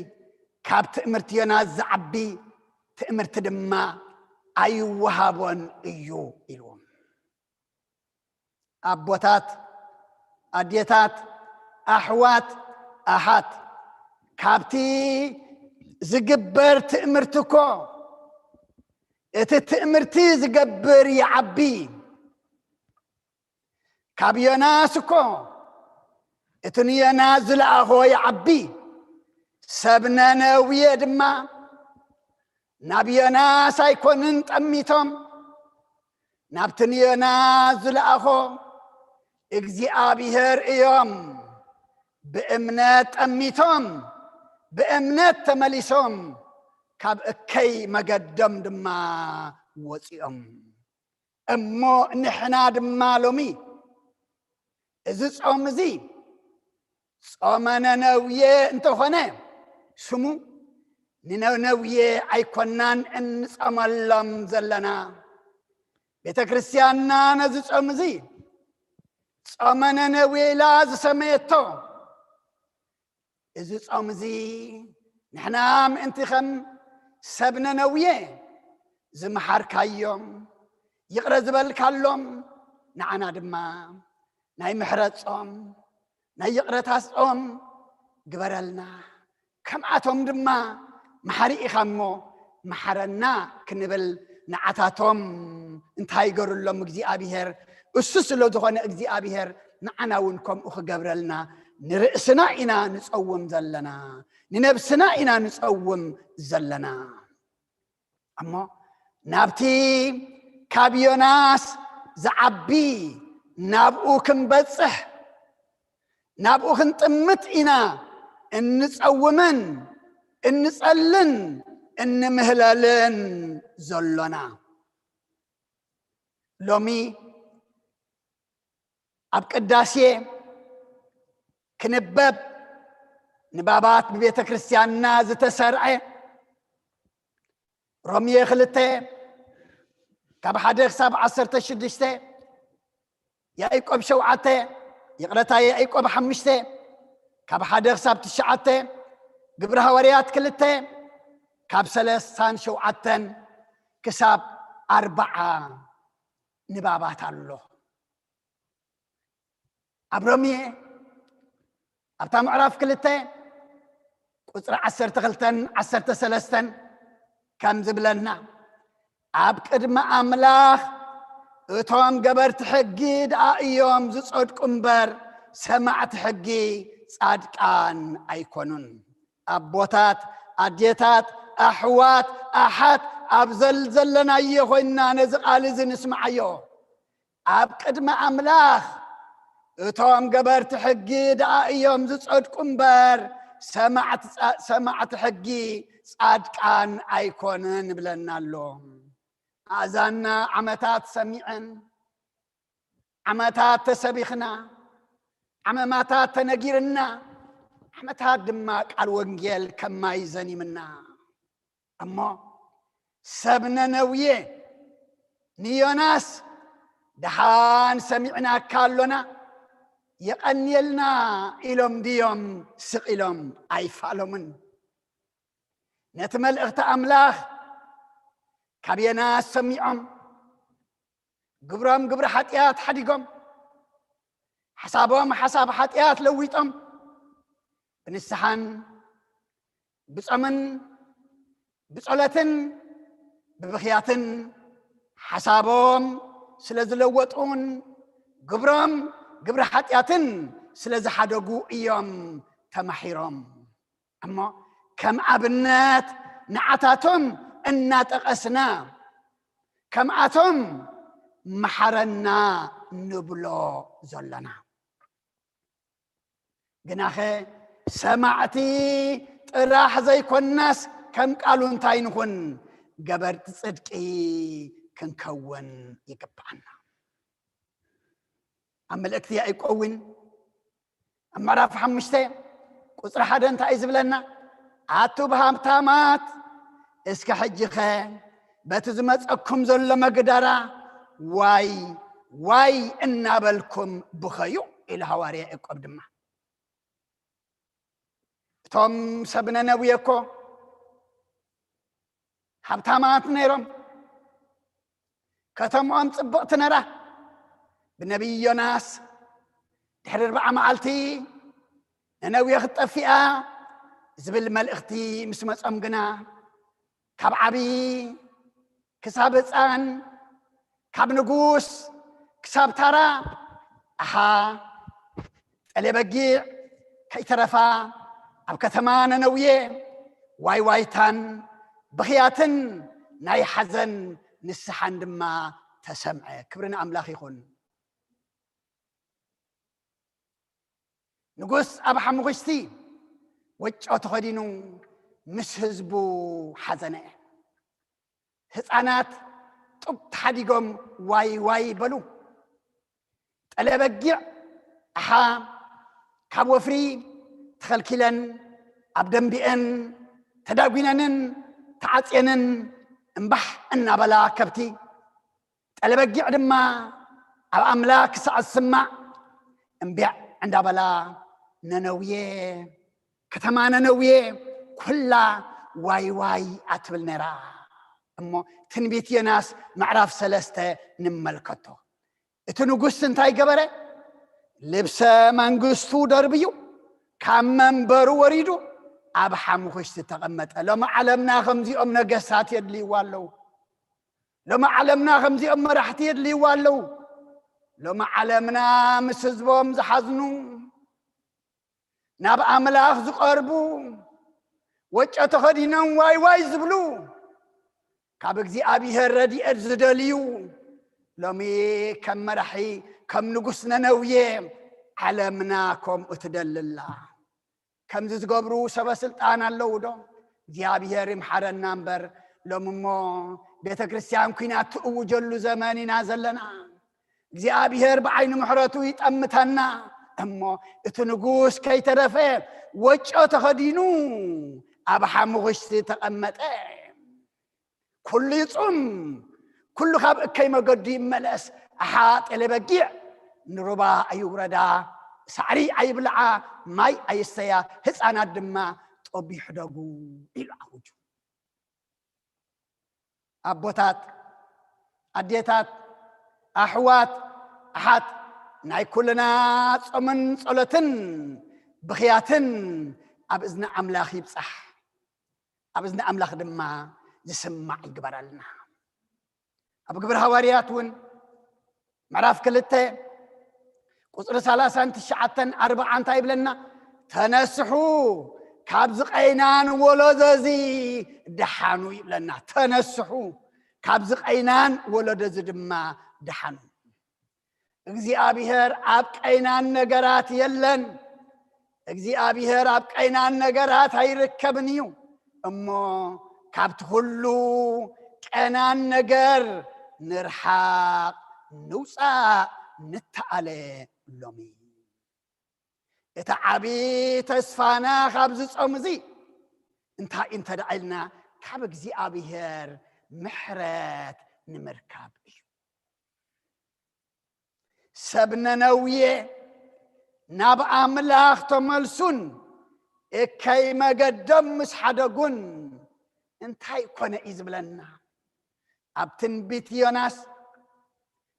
ካብ ትእምርቲ ዮናስ ዝዓቢ ትእምርቲ ድማ ኣይወሃቦን እዩ ኢልዎም። ኣቦታት፣ ኣዴታት፣ ኣሕዋት፣ ኣሓት፣ ካብቲ ዝግበር ትእምርቲ እኮ እቲ ትእምርቲ ዝገብር ይዓቢ። ካብ ዮናስ እኮ እቲ ንዮናስ ዝለኣኾ ይዓቢ። ሰብ ነነውየ ድማ ናብ ዮናስ ኣይኮንን ጠሚቶም፣ ናብቲ ንዮናስ ዝለኣኾ እግዚኣብሄር እዮም ብእምነት ጠሚቶም፣ ብእምነት ተመሊሶም፣ ካብ እከይ መገዶም ድማ ወፂኦም። እሞ ንሕና ድማ ሎሚ እዚ ጾም እዚ ጾመ ነነውየ እንተኾነ፣ ስሙ ንነነውየ ኣይኮናን እንጸመሎም ዘለና። ቤተ ክርስቲያንና ነዚ ጾም እዚ ጾመ ነነውየ ኢላ ዝሰመየቶ፣ እዚ ጾም እዚ ንሕና ምእንቲ ከም ሰብ ነነውየ ዝመሓርካዮም፣ ይቕረ ዝበልካሎም፣ ንዓና ድማ ናይ ምሕረት ጾም፣ ናይ ይቕረታ ጾም ግበረልና። ከምኣቶም ድማ መሓሪ ኢኻ እሞ መሓረና ክንብል ንዓታቶም እንታይ ይገሩሎም እግዚኣብሔር? እሱ ስለ ዝኾነ እግዚኣብሔር ንዓና እውን ከምኡ ክገብረልና ንርእስና ኢና ንጸውም ዘለና፣ ንነብስና ኢና ንጸውም ዘለና። እሞ ናብቲ ካብ ዮናስ ዝዓቢ ናብኡ ክንበጽሕ፣ ናብኡ ክንጥምት ኢና እንጸውምን እንጸልን እንምህለልን ዘሎና። ሎሚ ኣብ ቅዳሴ ክንበብ ንባባት ብቤተ ክርስቲያንና ዝተሰርዐ ሮሜ ክልተ ካብ ሓደ ክሳብ ዓሰርተ ሽዱሽተ፣ ያዕቆብ ሸውዓተ፣ ይቕረታ፣ ያዕቆብ ሓሙሽተ ካብ ሓደ ክሳብ ትሽዓተ፣ ግብሪ ሃዋርያት ክልተ ካብ ሰለስታን ሸውዓተን ክሳብ ኣርብዓ ንባባት ኣሎ። ኣብ ሮሜ ኣብታ ምዕራፍ ክልተ ቁጽሪ ዓሰርተ ክልተን ዓሰርተ ሰለስተን ከም ዝብለና፣ ኣብ ቅድሚ ኣምላኽ እቶም ገበርቲ ሕጊ ደኣ እዮም ዝጸድቁ እምበር፣ ሰማዕቲ ሕጊ ጻድቃን ኣይኮኑን። ኣቦታት፣ ኣዴታት፣ ኣሕዋት፣ ኣሓት፣ ኣብ ዘል-፣ ዘለናዮ ኮይንና ነዚ ቃል እዚ ንስምዓዮ። ኣብ ቅድሚ ኣምላኽ እቶም ገበርቲ ሕጊ ደኣ እዮም ዝጸድቁ እምበር፣ ሰማዕቲ ጻ-፣ ሰማዕቲ ሕጊ ጻድቃን ኣይኮኑን ይብለና ኣሎ። ኣእዛንና ዓመታት ሰሚዐን፣ ዓመታት ተሰቢኽና፣ ዓመማታት ተነጊርና፣ ዓመታት ድማ ቃል ወንጌል ከም ማይ ዘኒምና። እሞ ሰብ ነነውየ ንዮናስ፣ ደሓን ሰሚዕናካ ኣሎና፣ የቐንየልና ኢሎም ድዮም ስቕ ኢሎም? ኣይፋሎምን። ነቲ መልእኽቲ ኣምላኽ ካብ ዮናስ ሰሚዖም፣ ግብሮም ግብሪ ሓጢኣት ሓዲጎም፣ ሓሳቦም ሓሳብ ሓጢኣት ለዊጦም፣ ብንስሓን ብጾምን ብጸሎትን ብብኽያትን ሓሳቦም ስለ ዝለወጡን ግብሮም ግብሪ ሓጢኣትን ስለ ዝሓደጉ እዮም ተማሒሮም። እሞ ከም ኣብነት ንዓታቶም እናጠቐስና፣ ከምኣቶም መሓረና ንብሎ ዘለና። ግናኸ ሰማዕቲ ጥራሕ ዘይኮንናስ፣ ከም ቃሉ እንታይ ንኹን፣ ገበርቲ ጽድቂ ክንከውን ይግብኣና። ኣብ መልእክቲ ያዕቆብ እውን ኣብ ምዕራፍ ሓሙሽተ ቁጽሪ ሓደ እንታይ እዩ ዝብለና? ኣቱም ሃብታማት፣ እስከ ሕጂኸ በቲ ዝመጸኩም ዘሎ መግደራ ዋይ ዋይ እናበልኩም ብኸዩ፣ ኢሉ ሃዋርያ ያዕቆብ ድማ። እቶም ሰብ ነነዌ እኮ ሃብታማት ነይሮም። ከተምኦም ጽብቕቲ ነራ። ብነቢይ ዮናስ ድሕሪ ኣርብዓ መዓልቲ ነነዌ ክትጠፍኣ ዝብል መልእኽቲ ምስ መጾም ግና፣ ካብ ዓቢ ክሳብ ህጻን፣ ካብ ንጉስ ክሳብ ታራ፣ ኣሓ፣ ጠሌ በጊዕ ከይተረፋ ኣብ ከተማ ነነዌ ዋይ ዋይታን ብኽያትን ናይ ሓዘን ንስሓን ድማ ተሰምዐ። ክብሪ ንኣምላኽ ይኹን። ንጉስ ኣብ ሓሙኽሽቲ ወጮ ተኸዲኑ ምስ ህዝቡ ሓዘነ። ህፃናት ጡብ ተሓዲጎም ዋይ ዋይ በሉ። ጠለ በጊዕ ኣሓ ካብ ወፍሪ ተኸልኪለን ኣብ ደንቢአን ተዳጒነንን ተዓፅየንን እምባሕ እናበላ ከብቲ፣ ጠለ በጊዕ ድማ ኣብ ኣምላክ ክሳዕ ዝስማዕ እምቢዕ እንዳበላ ነነውየ፣ ከተማ ነነውየ ኩላ ዋይ ዋይ ኣትብል ነይራ። እሞ ትንቢት ዮናስ ምዕራፍ ሰለስተ ንመልከቶ። እቲ ንጉስ እንታይ ገበረ? ልብሰ መንግስቱ ደርብዩ ካብ መንበሩ ወሪዱ ኣብ ሓሙኽሽቲ ተቐመጠ። ሎሚ ዓለምና ከምዚኦም ነገስታት የድልይዋ ኣለዉ። ሎሚ ዓለምና ከምዚኦም መራሕቲ የድልይዋ ኣለዉ። ሎሚ ዓለምና ምስ ህዝቦም ዝሓዝኑ፣ ናብ ኣምላኽ ዝቐርቡ፣ ወጨ ተኸዲኖም ዋይ ዋይ ዝብሉ፣ ካብ እግዚኣብሔር ረድኤት ዝደልዩ፣ ሎሚ ከም መራሒ፣ ከም ንጉስ ነነውየ ዓለምና ከምኡ ትደሊ ኣላ። ከምዚ ዝገብሩ ሰበ ስልጣን ኣለዉ ዶ? እግዚኣብሔር ይምሓረና እምበር፣ ሎሚ እሞ ቤተ ክርስቲያን ኲናት ትእውጀሉ ዘመን ኢና ዘለና። እግዚኣብሔር ብዓይኒ ምሕረቱ ይጠምተና። እሞ እቲ ንጉስ ከይተረፈ ወጮ ተኸዲኑ ኣብ ሓሙኽሽቲ ተቐመጠ። ኩሉ ይጹም፣ ኩሉ ካብ እከይ መገዱ ይመለስ። ኣሓ ጤለ በጊዕ ንሩባ ኣይውረዳ፣ ሳዕሪ ኣይብልዓ፣ ማይ ኣይስተያ፣ ህፃናት ድማ ጦብ ይሕደጉ ኢሉ ኣውጁ። ኣቦታት፣ ኣዴታት፣ ኣሕዋት፣ ኣሓት፣ ናይ ኩልና ጾምን ጸሎትን ብኽያትን ኣብ እዝኒ ኣምላኽ ይብጻሕ፣ ኣብ እዝኒ ኣምላኽ ድማ ዝስማዕ ይግበረልና። ኣብ ግብሪ ሃዋርያት እውን ምዕራፍ ክልተ ቁፅሪ ሰላሳን ትሽዓተን ኣርባዓ እንታይ ይብለና? "ተነስሑ፣ ካብዚ ቀይናን ወለዶ እዚ ደሓኑ" ይብለና። "ተነስሑ፣ ካብዚ ቀይናን ወለዶ እዚ ድማ ደሓኑ።" እግዚኣብሔር ኣብ ቀይናን ነገራት የለን። እግዚኣብሔር ኣብ ቀይናን ነገራት ኣይርከብን እዩ። እሞ ካብቲ ኩሉ ቀናን ነገር ንርሓቕ፣ ንውፃእ፣ ንተኣለ ሎሚ። እቲ ዓቢ ተስፋና ካብዚ ጾም እዚ እንታይ እንተ ደኣ ኢልና፣ ካብ እግዚኣብሔር ምሕረት ንምርካብ እዩ። ሰብ ነነውየ ናብ ኣምላኽ ተመልሱን እከይ መገዶም ምስ ሓደጉን እንታይ ኮነ እዩ ዝብለና? ኣብ ትንቢት ዮናስ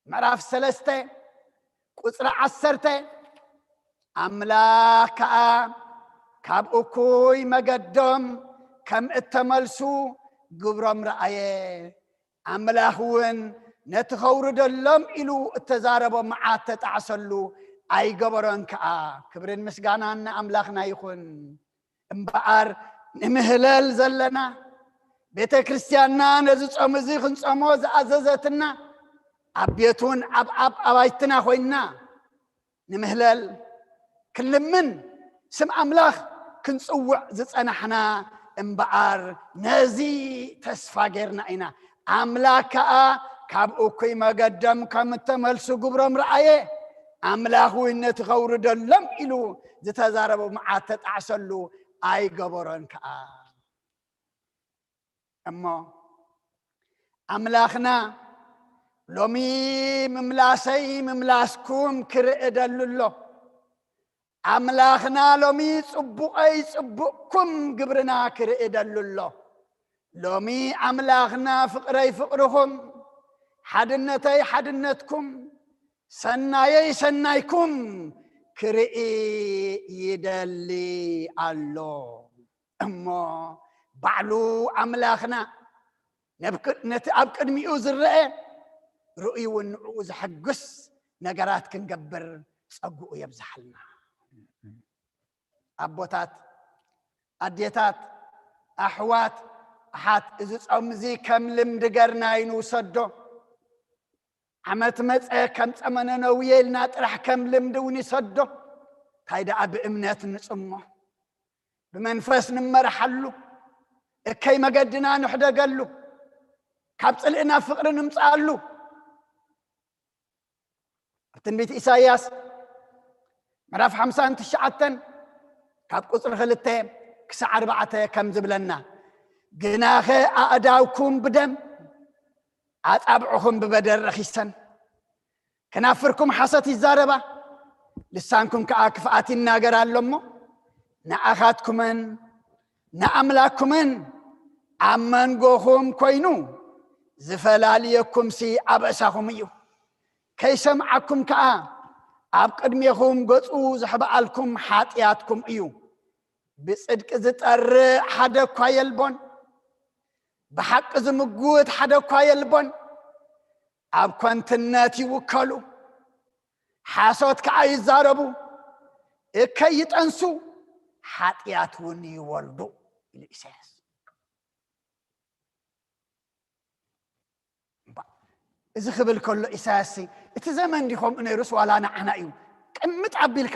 ምዕራፍ ሰለስተ ቁጽሪ ዓሰርተ፣ ኣምላኽ ከኣ ካብ እኩይ መገዶም ከም እተመልሱ ግብሮም ረኣየ። ኣምላኽ እውን ነቲ ኸውርደሎም ኢሉ እተዛረቦ መዓት ተጣዕሰሉ፣ ኣይገበሮን ከኣ። ክብርን ምስጋናን ንኣምላኽና ይኹን። እምበኣር ንምህለል ዘለና፣ ቤተ ክርስቲያንና ነዚ ጾም እዚ ክንጾሞ ዝኣዘዘትና፣ ኣብ ቤቱን ኣብ ኣብ ኣባይትና ኮይንና ንምህለል፣ ክንልምን፣ ስም ኣምላኽ ክንጽውዕ ዝጸናሕና እምበኣር ነዚ ተስፋ ጌርና ኢና። ኣምላኽ ከኣ ካብ እኩይ መገዶም ከም እተመልሱ ግብሮም ረኣየ። ኣምላኽ እውን ነቲ ኸውርደሎም ኢሉ ዝተዛረቦ መዓት ተጣዕሰሉ፣ ኣይገበሮን ከኣ። እሞ ኣምላኽና ሎሚ ምምላሰይ ምምላስኩም ክርእ ደሉ ኣሎ። ኣምላኽና ሎሚ ጽቡቐይ ጽቡቕኩም ግብርና ክርእ ደሉ ኣሎ። ሎሚ ኣምላኽና ፍቕረይ ፍቕርኹም፣ ሓድነተይ ሓድነትኩም፣ ሰናየይ ሰናይኩም ክርኢ ይደሊ ኣሎ። እሞ ባዕሉ ኣምላኽና ነብ-፣ ነቲ ኣብ ቅድሚኡ ዝረአ ርእዩ እውን ንዕኡ ዘሐጉስ ነገራት ክንገብር ጸግኡ የብዝሓልና። ኣቦታት፣ ኣዴታት፣ ኣሕዋት፣ ኣሓት፣ እዚ ጾም እዚ ከም ልምዲ ገርና ይንውሰዶ። ዓመት መጸ ከም ጸመነ ነውየ ኢልና ጥራሕ ከም ልምዲ እውን ይሰዶ። እንታይ ደኣ ብእምነት ንጽሞ፣ ብመንፈስ ንመርሓሉ፣ እከይ መገድና ንሕደገሉ፣ ካብ ጽልእና ፍቕሪ ንምጽኣሉ። ኣብ ትንቢት ኢሳይያስ ምዕራፍ ሓምሳን ትሽዓተን ካብ ቁጽሪ ክልተ ክሳዕ ኣርባዕተ ከም ዝብለና፣ "ግናኸ ኣእዳውኩም ብደም፣ ኣጻብዕኹም ብበደል ረኺሰን፣ ከናፍርኩም ሓሰት ይዛረባ፣ ልሳንኩም ከኣ ክፍኣት ይናገር ኣሎ እሞ፣ ንኣኻትኩምን ንኣምላክኩምን ኣብ መንጎኹም ኮይኑ ዝፈላልየኩምሲ ኣበሳኹም እዩ። ከይሰምዓኩም ከኣ ኣብ ቅድሜኹም ገጹ ዘሕብኣልኩም ሓጢኣትኩም እዩ። ብጽድቂ ዝጠርእ ሓደ እኳ የልቦን፣ ብሓቂ ዝምጉት ሓደ እኳ የልቦን። ኣብ ኮንትነት ይውከሉ፣ ሓሶት ከኣ ይዛረቡ፣ እከይ ይጠንሱ፣ ሓጢኣት እውን ይወልዱ" ኢሉ ኢሳያስ። እምባ-፣ እዚ ክብል ከሎ ኢሳያስ፣ እቲ ዘመን እንዲ ከምኡ ነይሩስ ዋላ ንዓና እዩ? ቅምጥ ኣቢልካ፣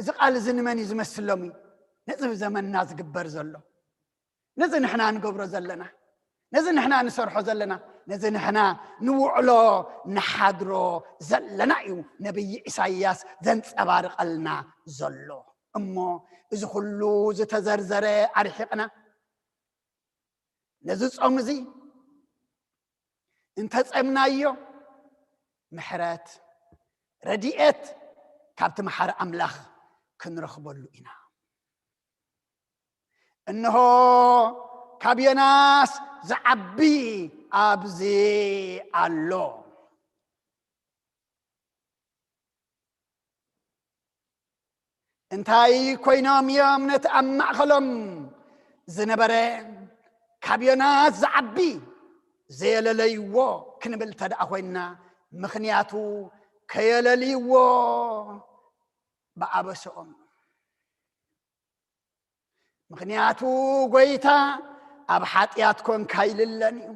እዚ ቃል እዚ ንመን እዩ ዝመስሎሚ? ነዚ ብዘመንና ዝግበር ዘሎ፣ ነዚ ንሕና ንገብሮ ዘለና፣ ነዚ ንሕና ንሰርሖ ዘለና፣ ነዚ ንሕና ንውዕሎ ንሓድሮ ዘለና እዩ ነቢይ ኢሳይያስ ዘንጸባርቐልና ዘሎ። እሞ እዚ ኩሉ ዝተዘርዘረ ኣርሒቕና፣ ነዚ ጾም እዚ እንተጸምናዮ፣ ምሕረት፣ ረድኤት ካብቲ መሓሪ ኣምላኽ ክንረኽበሉ ኢና። እንሆ፣ ካብ ዮናስ ዝዓቢ ኣብዚ ኣሎ። እንታይ ኮይኖም እዮም ነቲ ኣብ ማእከሎም ዝነበረ ካብ ዮናስ ዝዓቢ ዘየለለይዎ ክንብል እንተ ደኣ ኮይንና፣ ምኽንያቱ ከየለልይዎ ብኣበሰኦም። ምኽንያቱ ጎይታ ኣብ ሓጢኣት ኮንካ ይልለን እዩ።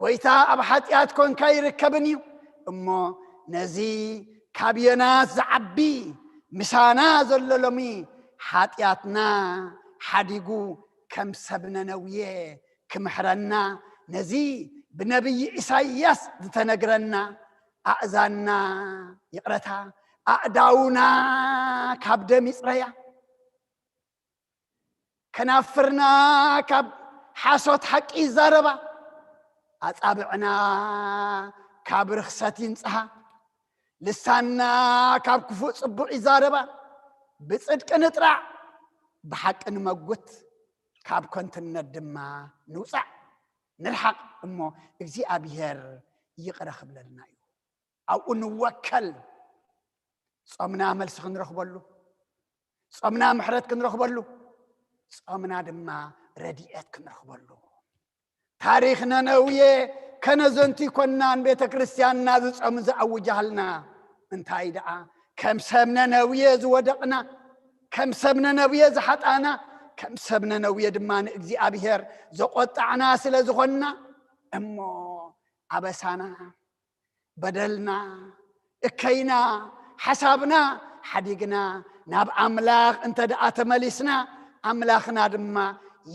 ጎይታ ኣብ ሓጢኣት ኮንካ ይርከብን እዩ። እሞ ነዚ ካብ ዮናስ ዝዓቢ ምሳና ዘሎ ሎሚ ሓጢኣትና ሓዲጉ ከም ሰብ ነነውየ ክምሕረና፣ ነዚ ብነቢይ ኢሳይያስ ዝተነግረና ኣእዛንና፣ ይቕረታ፣ ኣእዳውና ካብ ደም ይጽረያ፣ ከናፍርና ካብ ሓሶት ሓቂ ይዛረባ፣ ኣጻብዕና ካብ ርኽሰት ይንጽሃ፣ ልሳንና ካብ ክፉእ ጽቡቕ ይዛረባ፣ ብጽድቂ ንጥራዕ፣ ብሓቂ ንመጉት፣ ካብ ከንቱነት ድማ ንውጻዕ፣ ንርሓቕ፣ እሞ እግዚኣብሔር ይቕረ ክብለልና እዩ። ኣብኡ ንወከል፣ ጾምና መልሲ ክንረኽበሉ፣ ጾምና ምሕረት ክንረኽበሉ፣ ጾምና ድማ ረድኤት ክንረኽበሉ። ታሪኽ ነነውየ ከነዘንቱ ይኮናን ቤተ ክርስቲያንና ዝጾም ዝኣውጃልና። እንታይ ደኣ ከም ሰብ ነነውየ ዝወደቕና፣ ከም ሰብ ነነውየ ዝሓጣና፣ ከም ሰብ ነነውየ ድማ ንእግዚኣብሔር ዘቖጣዕና ስለ ዝኾንና፣ እሞ ኣበሳና፣ በደልና፣ እከይና፣ ሓሳብና ሓዲግና ናብ ኣምላኽ እንተ ደኣ ተመሊስና፣ ኣምላኽና ድማ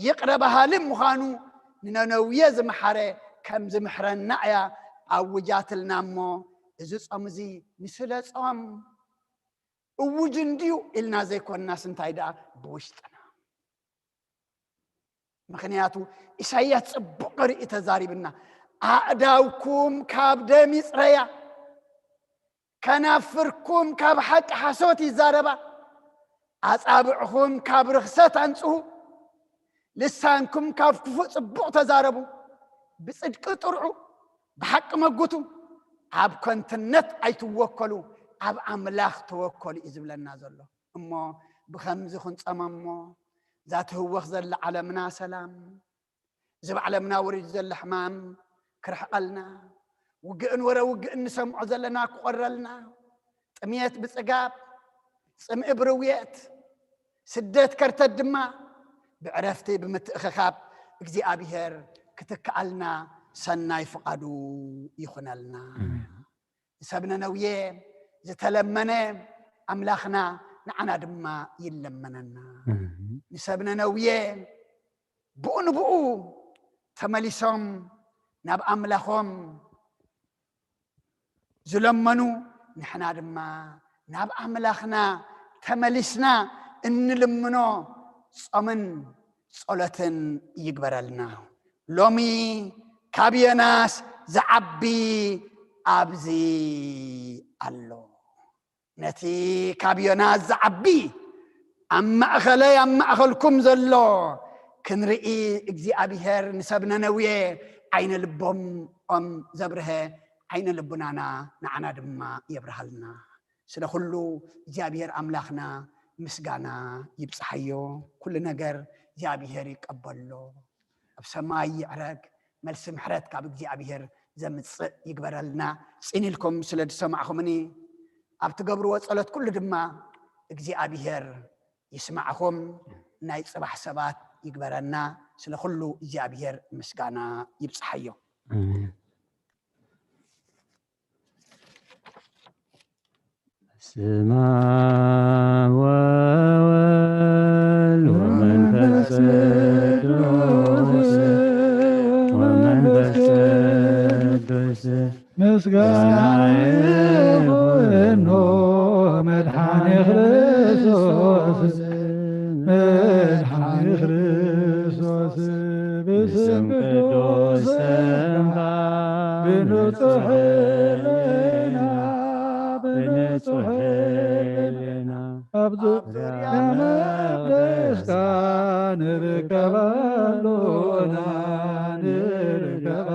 ይቕረ በሃሊ ምዃኑ፣ ንነነውየ ዝመሓረ ከም ዝምሕረና እያ ኣውጃትልና። እሞ እዚ ጾም እዚ ንስለ ጾም እውጅ እንድዩ ኢልና ዘይኮንናስ፣ እንታይ ደኣ ብውሽጥና። ምኽንያቱ ኢሳይያስ ጽቡቕ ርእዩ ተዛሪብና፣ ኣእዳውኩም ካብ ደም ይጽረያ፣ ከናፍርኩም ካብ ሓቂ ሓሶት ይዛረባ፣ ኣጻብዕኹም ካብ ርኽሰት ኣንጽሁ፣ ልሳንኩም ካብ ክፉእ ጽቡቕ ተዛረቡ፣ ብጽድቂ ጥርዑ፣ ብሓቂ መጉቱ፣ ኣብ ከንቱነት ኣይትወከሉ፣ ኣብ ኣምላኽ ተወከሉ እዩ ዝብለና ዘሎ። እሞ ብኸምዚ ክንጸመሞ፣ እዛ ትህወኽ ዘላ ዓለምና ሰላም፣ እዚ ኣብ ዓለምና ወሪዱ ዘሎ ሕማም ክርሕቐልና፣ ውግእን ወረ ውግእን ንሰምዖ ዘለና ክቖረልና፣ ጥሜት ብጽጋብ፣ ጽምኢ ብርውየት፣ ስደት ከርተት ድማ ብዕረፍቲ ብምትእኽኻብ እግዚኣብሔር ክትከኣልና ሰናይ ፍቓዱ ይኹነልና። ኣሜን። ንሰብ ነነውየ ዝተለመነ ኣምላኽና ንዓና ድማ ይለመነና። ኣሜን። ንሰብ ነነውየ ብኡ ንብኡ ተመሊሶም ናብ ኣምላኾም ዝለመኑ፣ ንሕና ድማ ናብ ኣምላኽና ተመሊስና እንልምኖ ጾምን ጸሎትን ይግበረልና። ሎሚ ካብ ዮናስ ዝዓቢ ኣብዚ ኣሎ። ነቲ ካብ ዮናስ ዝዓቢ ኣብ ማእኸለይ ኣብ ማእኸልኩም ዘሎ ክንርኢ እግዚኣብሔር ንሰብ ነነውየ ዓይነ ልቦም ኦም ዘብርሀ ዓይነ ልቡናና ንዓና ድማ የብርሃልና። ስለ ኩሉ እግዚኣብሔር ኣምላኽና ምስጋና ይብጽሓዮ። ኩሉ ነገር እግዚኣብሔር ይቀበሎ። ኣብ ሰማይ ይዕረግ፣ መልሲ ምሕረት ካብ እግዚኣብሔር ዘምጽእ ይግበረልና። ጽን ኢልኩም ስለ ዝሰማዕኹምኒ፣ ኣብ ትገብርዎ ጸሎት ኩሉ ድማ እግዚኣብሔር ይስማዕኹም። ናይ ጽባሕ ሰባት ይግበረና። ስለ ኩሉ እግዚኣብሔር ምስጋና ይብጽሓዮ። ኣሜን። ስማ ወወልድ ወመንፈስ ቅዱስ፣ ወመንፈስ ቅዱስ ምስጋና ይኹኖ መድኃኔ ክርስቶስ፣ መድኃኔ ክርስቶስ ብስም ቅዱስ ተንባ ብንጹሕ ሕልና፣ ብንጹሕ ሕልና ኣብ ዙርያ መቅደስካ ንርከበሉና፣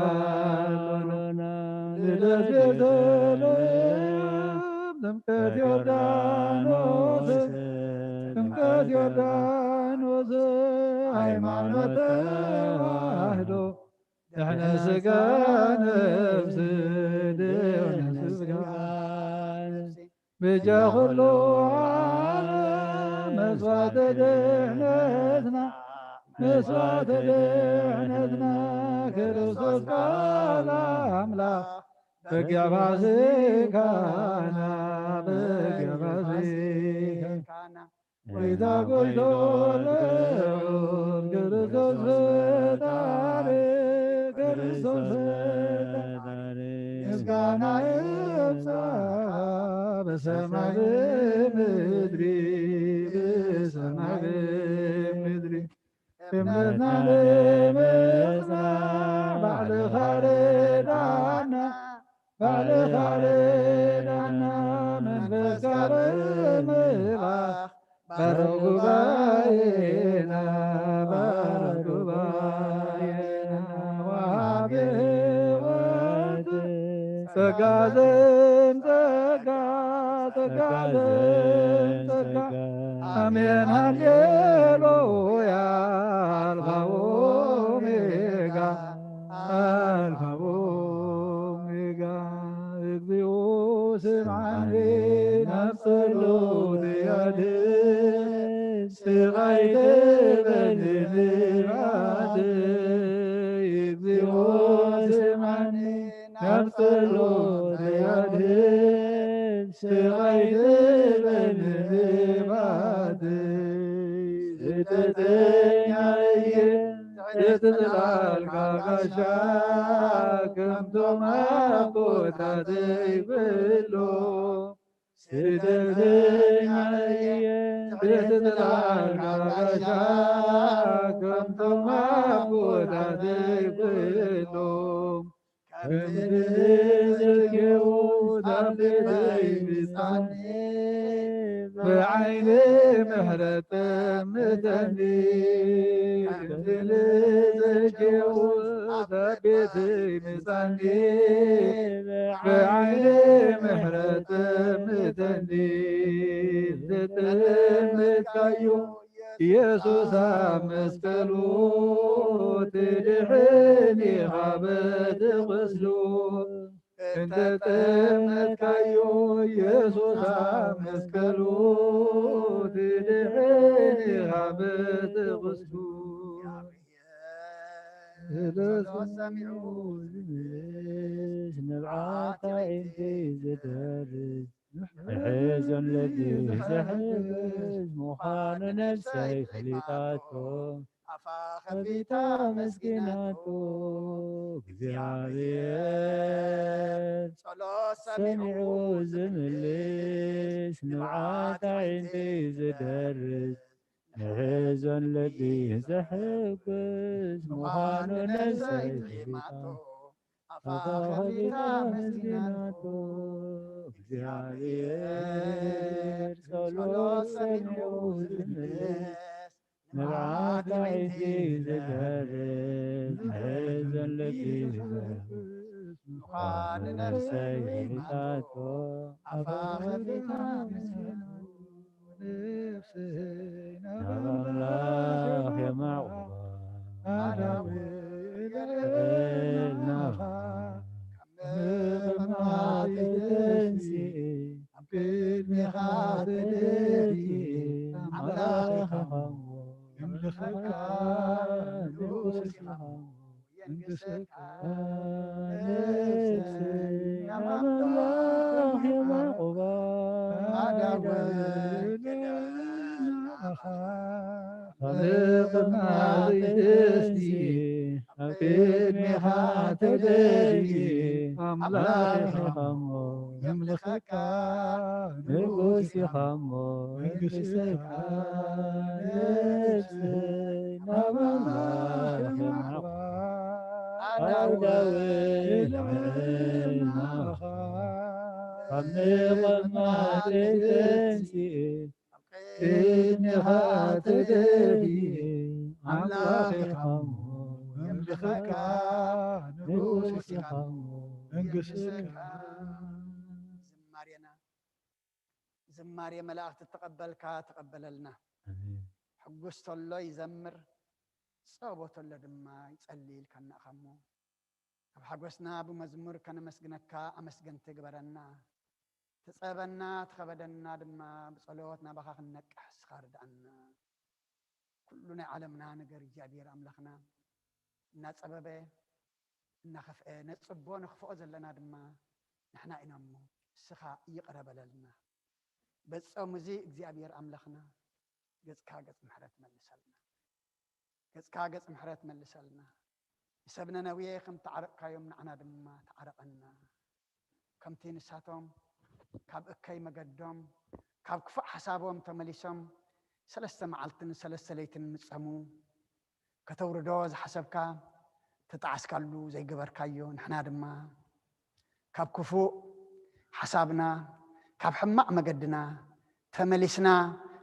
ንርከበሉና። ልደት ቤተልሔም፣ ጥምቀት ዮርዳኖስ፣ ጥምቀት ዮርዳኖስ፣ ሃይማኖት ተዋህዶ፣ ድሕነ ስጋ ነፍስ፣ ድሕነ ስጋ በጃ ኩሉ ዓለም መስዋዕተ ድሕነትና፣ መስዋዕተ ድሕነትና፣ ክርስቶስ ቃል ኣምላኽ፣ በጊዕ ፋሲካና፣ በጊዕ ፋሲካና፣ ጎይታ ጎይቶ ልዑል፣ ክርስቶስ ፈጣሪ፣ ክርስቶስ ፈጣሪ፣ ምስጋና ይብጻሕ ብሰማይ ብምድሪ፣ ብሰማይ ብምድሪ። እምነትና ንምጽናዕ ባዕልኻ ርዳና፣ ባዕልኻ ርዳና፣ መንፈስካ ብምልኣኽ ባርኽ ጉባኤና፣ ባርኽ ጉባኤና፣ ወሃቢ ህይወት ጸጋ ዘን ጸጋ፣ ጸጋ ዘን ጸጋ። ኣሜን ሃሌሉያ፣ ኣልፋ ኦሜጋ፣ ኣልፋ ኦሜጋ። እግዚኦ ስምዓኒ፣ ናብ ጸሎተይ ኣድምጽ፣ ስቓይ ትበኒ ልባተይ። እግዚኦ ስምዓኒ፣ ናብ ጸሎተይ ኣድምጽ፣ ስቓይ ትበኒ ልባተይ። ስደተኛ እየ፣ ትሕቲ ጽላልካ ጋሻ፣ ከምቶም ኣቦታተይ ኩሎም። ስደተኛ እየ፣ ትሕቲ ጽላልካ ጋሻ፣ ከምቶም ኣቦታተይ ኩሎም። ከምቲ ንዘኬዎስ ኣብ ቤተይ ምጻኒ፣ ብዓይኒ ምሕረት ጠምተኒ። ከምቲ ንዘኬዎስ ኣብ ቤተይ ምጻኒ፣ ብዓይኒ ምሕረት ጠምተኒ። ዝተጠመትካዮ የሱስ ኣብ መስቀሉ፣ ትድሕን ኢኻ በቲ ቁስሉ። እንተጠመትካዮ የሱስ ኣብ መስቀሉ፣ ትድሕን ኢኻ በቲ ቁስሉ። ስለ ስሙ ዝምልስ፣ ንብዓት ኣዒንቲ ዝደርስ፣ ምሕዞን ልቢ ዘሕጉስ ምዃኑ ነፍሰይ ፈሊጣቶ። ኣፋ ከፊታ ኣመስጊናቶ። እግዚኣብሔር ጸሎት ሰሚዑ ዝምልስ፣ ንብዓት ኣዒንቲ ዝደርስ፣ ምሕዞን ልቢ ዘሕጉስ ምዃኑ ነፍሰይ ፈሊጣቶ። ኣፋ ከፊታ ኣመስጊናቶ። እግዚኣብሔር ጸሎት ሰሚዑ ዝምልስ፣ ንብዓት ኣዒንቲ ዝደርስ፣ ምሕዞን ልቢ ዘሕጉስ ምዃኑ ነፍሰይ ፈሊጣቶ። ኣፋ ከፊታ ኣመስጊናቶ። ነፍሰይ ናብ ኣምላኽ የማዕቁባ፣ ኣዳዊ ልዕልናኻ፣ ካብ ምቕማጥ ተንሲኤ፣ ኣብ ቅድሜኻ ተደፊኤ፣ ኣምላኽ ኢኻ እሞ የምልኸካ፣ ንጉስ ኢኻ እሞ የንግሰካ። ነፍሰይ ናብ ኣምላኽ የማዕቁባ፣ ኣዳዊ ልዕልናኻ፣ ካብ ምቕማጥ ተንሲኤ፣ ኣብ ቅድሜኻ ተደፊኤ፣ ኣምላኽ ኢኻ እሞ የምልኸካ፣ ንጉስ ኢኻ እሞ መንግስትካ። ነፍሰይ ናብ ኣምላኽ የማዕቁባ፣ ኣዳዊ ልዕልናኻ፣ ካብ ምቕማጥ ተንሲኤ፣ ቅድሜኻ ተደፊኤ፣ ኣምላኽ ኢኻ እሞ የምልኸካ፣ ንጉስ ኢኻ እሞ መንግስትካ። ዝማሬና ዝማሬ መላእኽቲ እተቐበልካ ተቐበለልና። ኣሜን። ሕጉስ ተሎ ይዘምር፣ ጸቦ ተሎ ድማ ይጸሊ ኢልካና ኢኻ እሞ፣ ካብ ሓጎስና ብመዝሙር ከነመስግነካ ኣመስገንቲ ግበረና። ትጸበና ትኸበደና ድማ ብጸሎት ናባኻ ክንነቅሕ እስኻ ርድኣና። ኩሉ ናይ ዓለምና ነገር እግዚኣብሔር ኣምላኽና እናጸበበ እናኸፍአ ነጽቦ ነኽፍኦ ዘለና ድማ ንሕና ኢና እሞ እስኻ ይቕረ በለልና። በጾም እዚ እግዚኣብሔር ኣምላኽና ገጽካ ገጽ ምሕረት መልሰልና። ገጽካ ገጽ ምሕረት መልሰልና። ንሰብ ነነዌ ከም ተዓረቕካዮም ንዓና ድማ ተዓረቐና። ከምቲ ንሳቶም ካብ እከይ መገዶም ካብ ክፉእ ሓሳቦም ተመሊሶም ሰለስተ መዓልትን ሰለስተ ለይትን ምጸሙ ከተውርዶ ዝሓሰብካ ተጣዕስካሉ ዘይገበርካዮ ንሕና ድማ ካብ ክፉእ ሓሳብና ካብ ሕማቕ መገድና ተመሊስና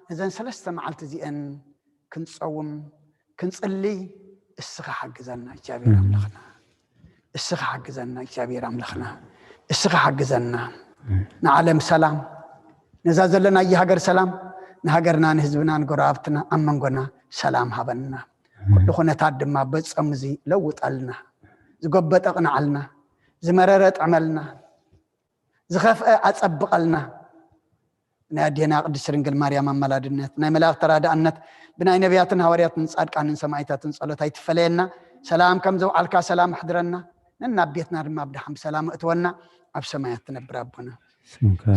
ነዘን ሰለስተ መዓልቲ እዚአን ክንጸውም ክንጽሊ እስኻ ሓግዘና እግዚኣብሔር ኣምላኽና። እስኻ ሓግዘና እግዚኣብሔር ኣምላኽና። እስኻ ሓግዘና። ንዓለም ሰላም፣ ነዛ ዘለናያ ሃገር ሰላም፣ ንሃገርና ንህዝብና ንጎረባብትና ኣብ መንጎና ሰላም ሃበና። ኩሉ ኩነታት ድማ በጾም እዚ ለውጠልና። ዝጎበጠ ቅንዓልና። ዝመረረ ጥዕመልና። ዝኸፍአ ኣጸብቐልና። ናይ ኣዴና ቅድስት ድንግል ማርያም ኣማላድነት ናይ መላእኽቲ ተራዳእነት ብናይ ነቢያትን ሃዋርያትን ጻድቃንን ሰማዕታትን ጸሎት ኣይትፈለየና። ሰላም ከም ዘውዓልካ ሰላም ኣሕድረና። ነናብ ቤትና ድማ ብድሓን ብሰላም እእትወና። ኣብ ሰማያት ትነብር ኣቦና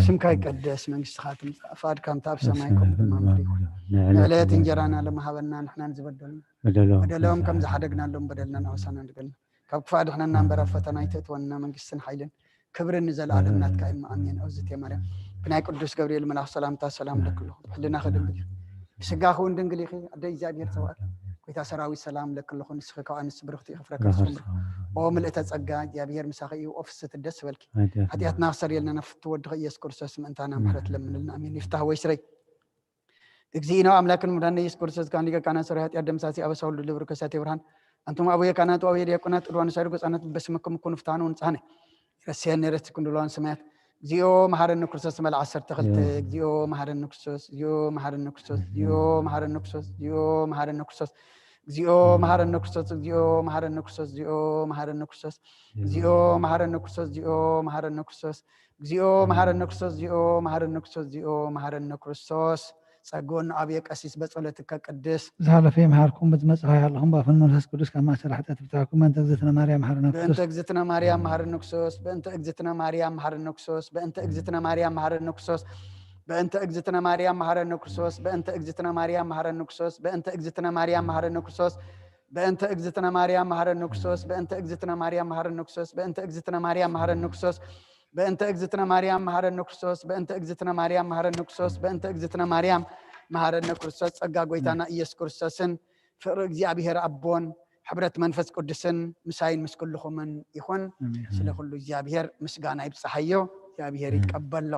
ስምካ ይቀደስ መንግስትኻ ትምጻእ ፍቃድካ ከምቲ ኣብ ሰማይ ከምኡ ድማ ምድሪ ንዕለት እንጀራና ለመሃበና ንሕናን ዝበደልና በደሎም ከም ዝሓደግናሎም በደልና ንኣውሳና ንገና ካብ ክፋ ድሕነና እምበር ኣብ ፈተና ኣይተእትወና መንግስትን ሓይልን ክብርን ንዘለኣለም ናትካ እዩ ኣሜን። ኣውዝት ማርያም ብናይ ቅዱስ ገብርኤል መልኣኽ ሰላምታ ሰላም ለክልኹ ብሕልና ከድንግል ብስጋ ክውን ድንግል ኢኺ ኣደ እግዚኣብሔር ጸዋዕት ጎይታ ሰራዊት ሰላም ለክልኹ ንስኺ ከኣ ንስ ብርኽቲ ክፍረካ ስምር ኦ ምልእተ ጸጋ እግዚኣብሔር ምሳኺ እዩ ኦፍስት ደስ በልኪ ሓጢኣትና ክሰርየልና ነፍቲ ወድኺ ኢየሱስ ክርስቶስ ምእንታና ምሕረት ለምንልና ኣሜን። ይፍታህ ወይ ስረይ እግዚእነ ኣምላክን ምዳነ ኢየሱስ ክርስቶስ ካን ሊቀ ካህናት ሰራዊት ኃጢአት ደምሳሲ አበሳ ሁሉ ልብር ከሳቴ ብርሃን አንቱም አቡየ ካህናት ወአቡየ ዲያቆናት ቅዱዋን ሳይዱ ገጻናት በስመኩም ኩኑ ፍታኑ ንጻነ ረሲያን ነረት ኩንዱላን ሰማያት እግዚኦ መሐረነ ክርስቶስ መል ዓሰርተ ክልተ እግዚኦ መሐረነ ክርስቶስ እግዚኦ መሐረነ ክርስቶስ እግዚኦ መሐረነ ክርስቶስ እግዚኦ መሐረነ ክርስቶስ እግዚኦ መሐረነ ክርስቶስ እግዚኦ መሐረነ ክርስቶስ እግዚኦ መሐረነ ክርስቶስ እግዚኦ መሐረነ ክርስቶስ እግዚኦ መሐረነ ክርስቶስ እግዚኦ መሐረነ ክርስቶስ እግዚኦ መሐረነ ክርስቶስ እግዚኦ መሐረነ ክርስቶስ ጸግወን ኣብየ ቀሲስ በጸሎትከ ቅድስ ዝሓለፈ ይምሃርኩም ብዝመጽኻ ይሃለኹም ባፍን መንፈስ ቅዱስ ካብ ማእሰር ሓጢኣት ብታኩም በእንተ እግዝእትነ ማርያም መሐረነ በእንተ ክርስቶስ እግዝእትነ ማርያም መሐረነ ክርስቶስ በእንተ እግዝእትነ ማርያም መሐረነ ክርስቶስ በእንተ እግዝእትነ ማርያም መሐረነ ክርስቶስ በእንተ እግዝእትነ ማርያም መሐረነ ክርስቶስ በእንተ እግዝእትነ ማርያም መሐረነ ክርስቶስ በእንተ እግዝእትነ ማርያም መሐረነ ክርስቶስ በእንተ እግዝእትነ ማርያም መሐረነ ክርስቶስ በእንተ እግዝእትነ ማርያም መሐረነ ክርስቶስ በእንተ እግዝእትነ ማርያም መሐረነ ክርስቶስ በእንተ እግዝእትነ ማርያም መሐረነ ክርስቶስ በእንተ እግዝእትነ ማርያም መሐረነ ክርስቶስ በእንተ እግዝእትነ ማርያም መሐረነ ክርስቶስ ጸጋ ጎይታና ኢየሱስ ክርስቶስን ፍቅሪ እግዚኣብሔር ኣቦን ሕብረት መንፈስ ቅዱስን ምሳይን ምስ ኩልኹምን ይኹን። ስለ ኩሉ እግዚኣብሔር ምስጋና ይብጽሓዮ፣ እግዚኣብሔር ይቀበሎ።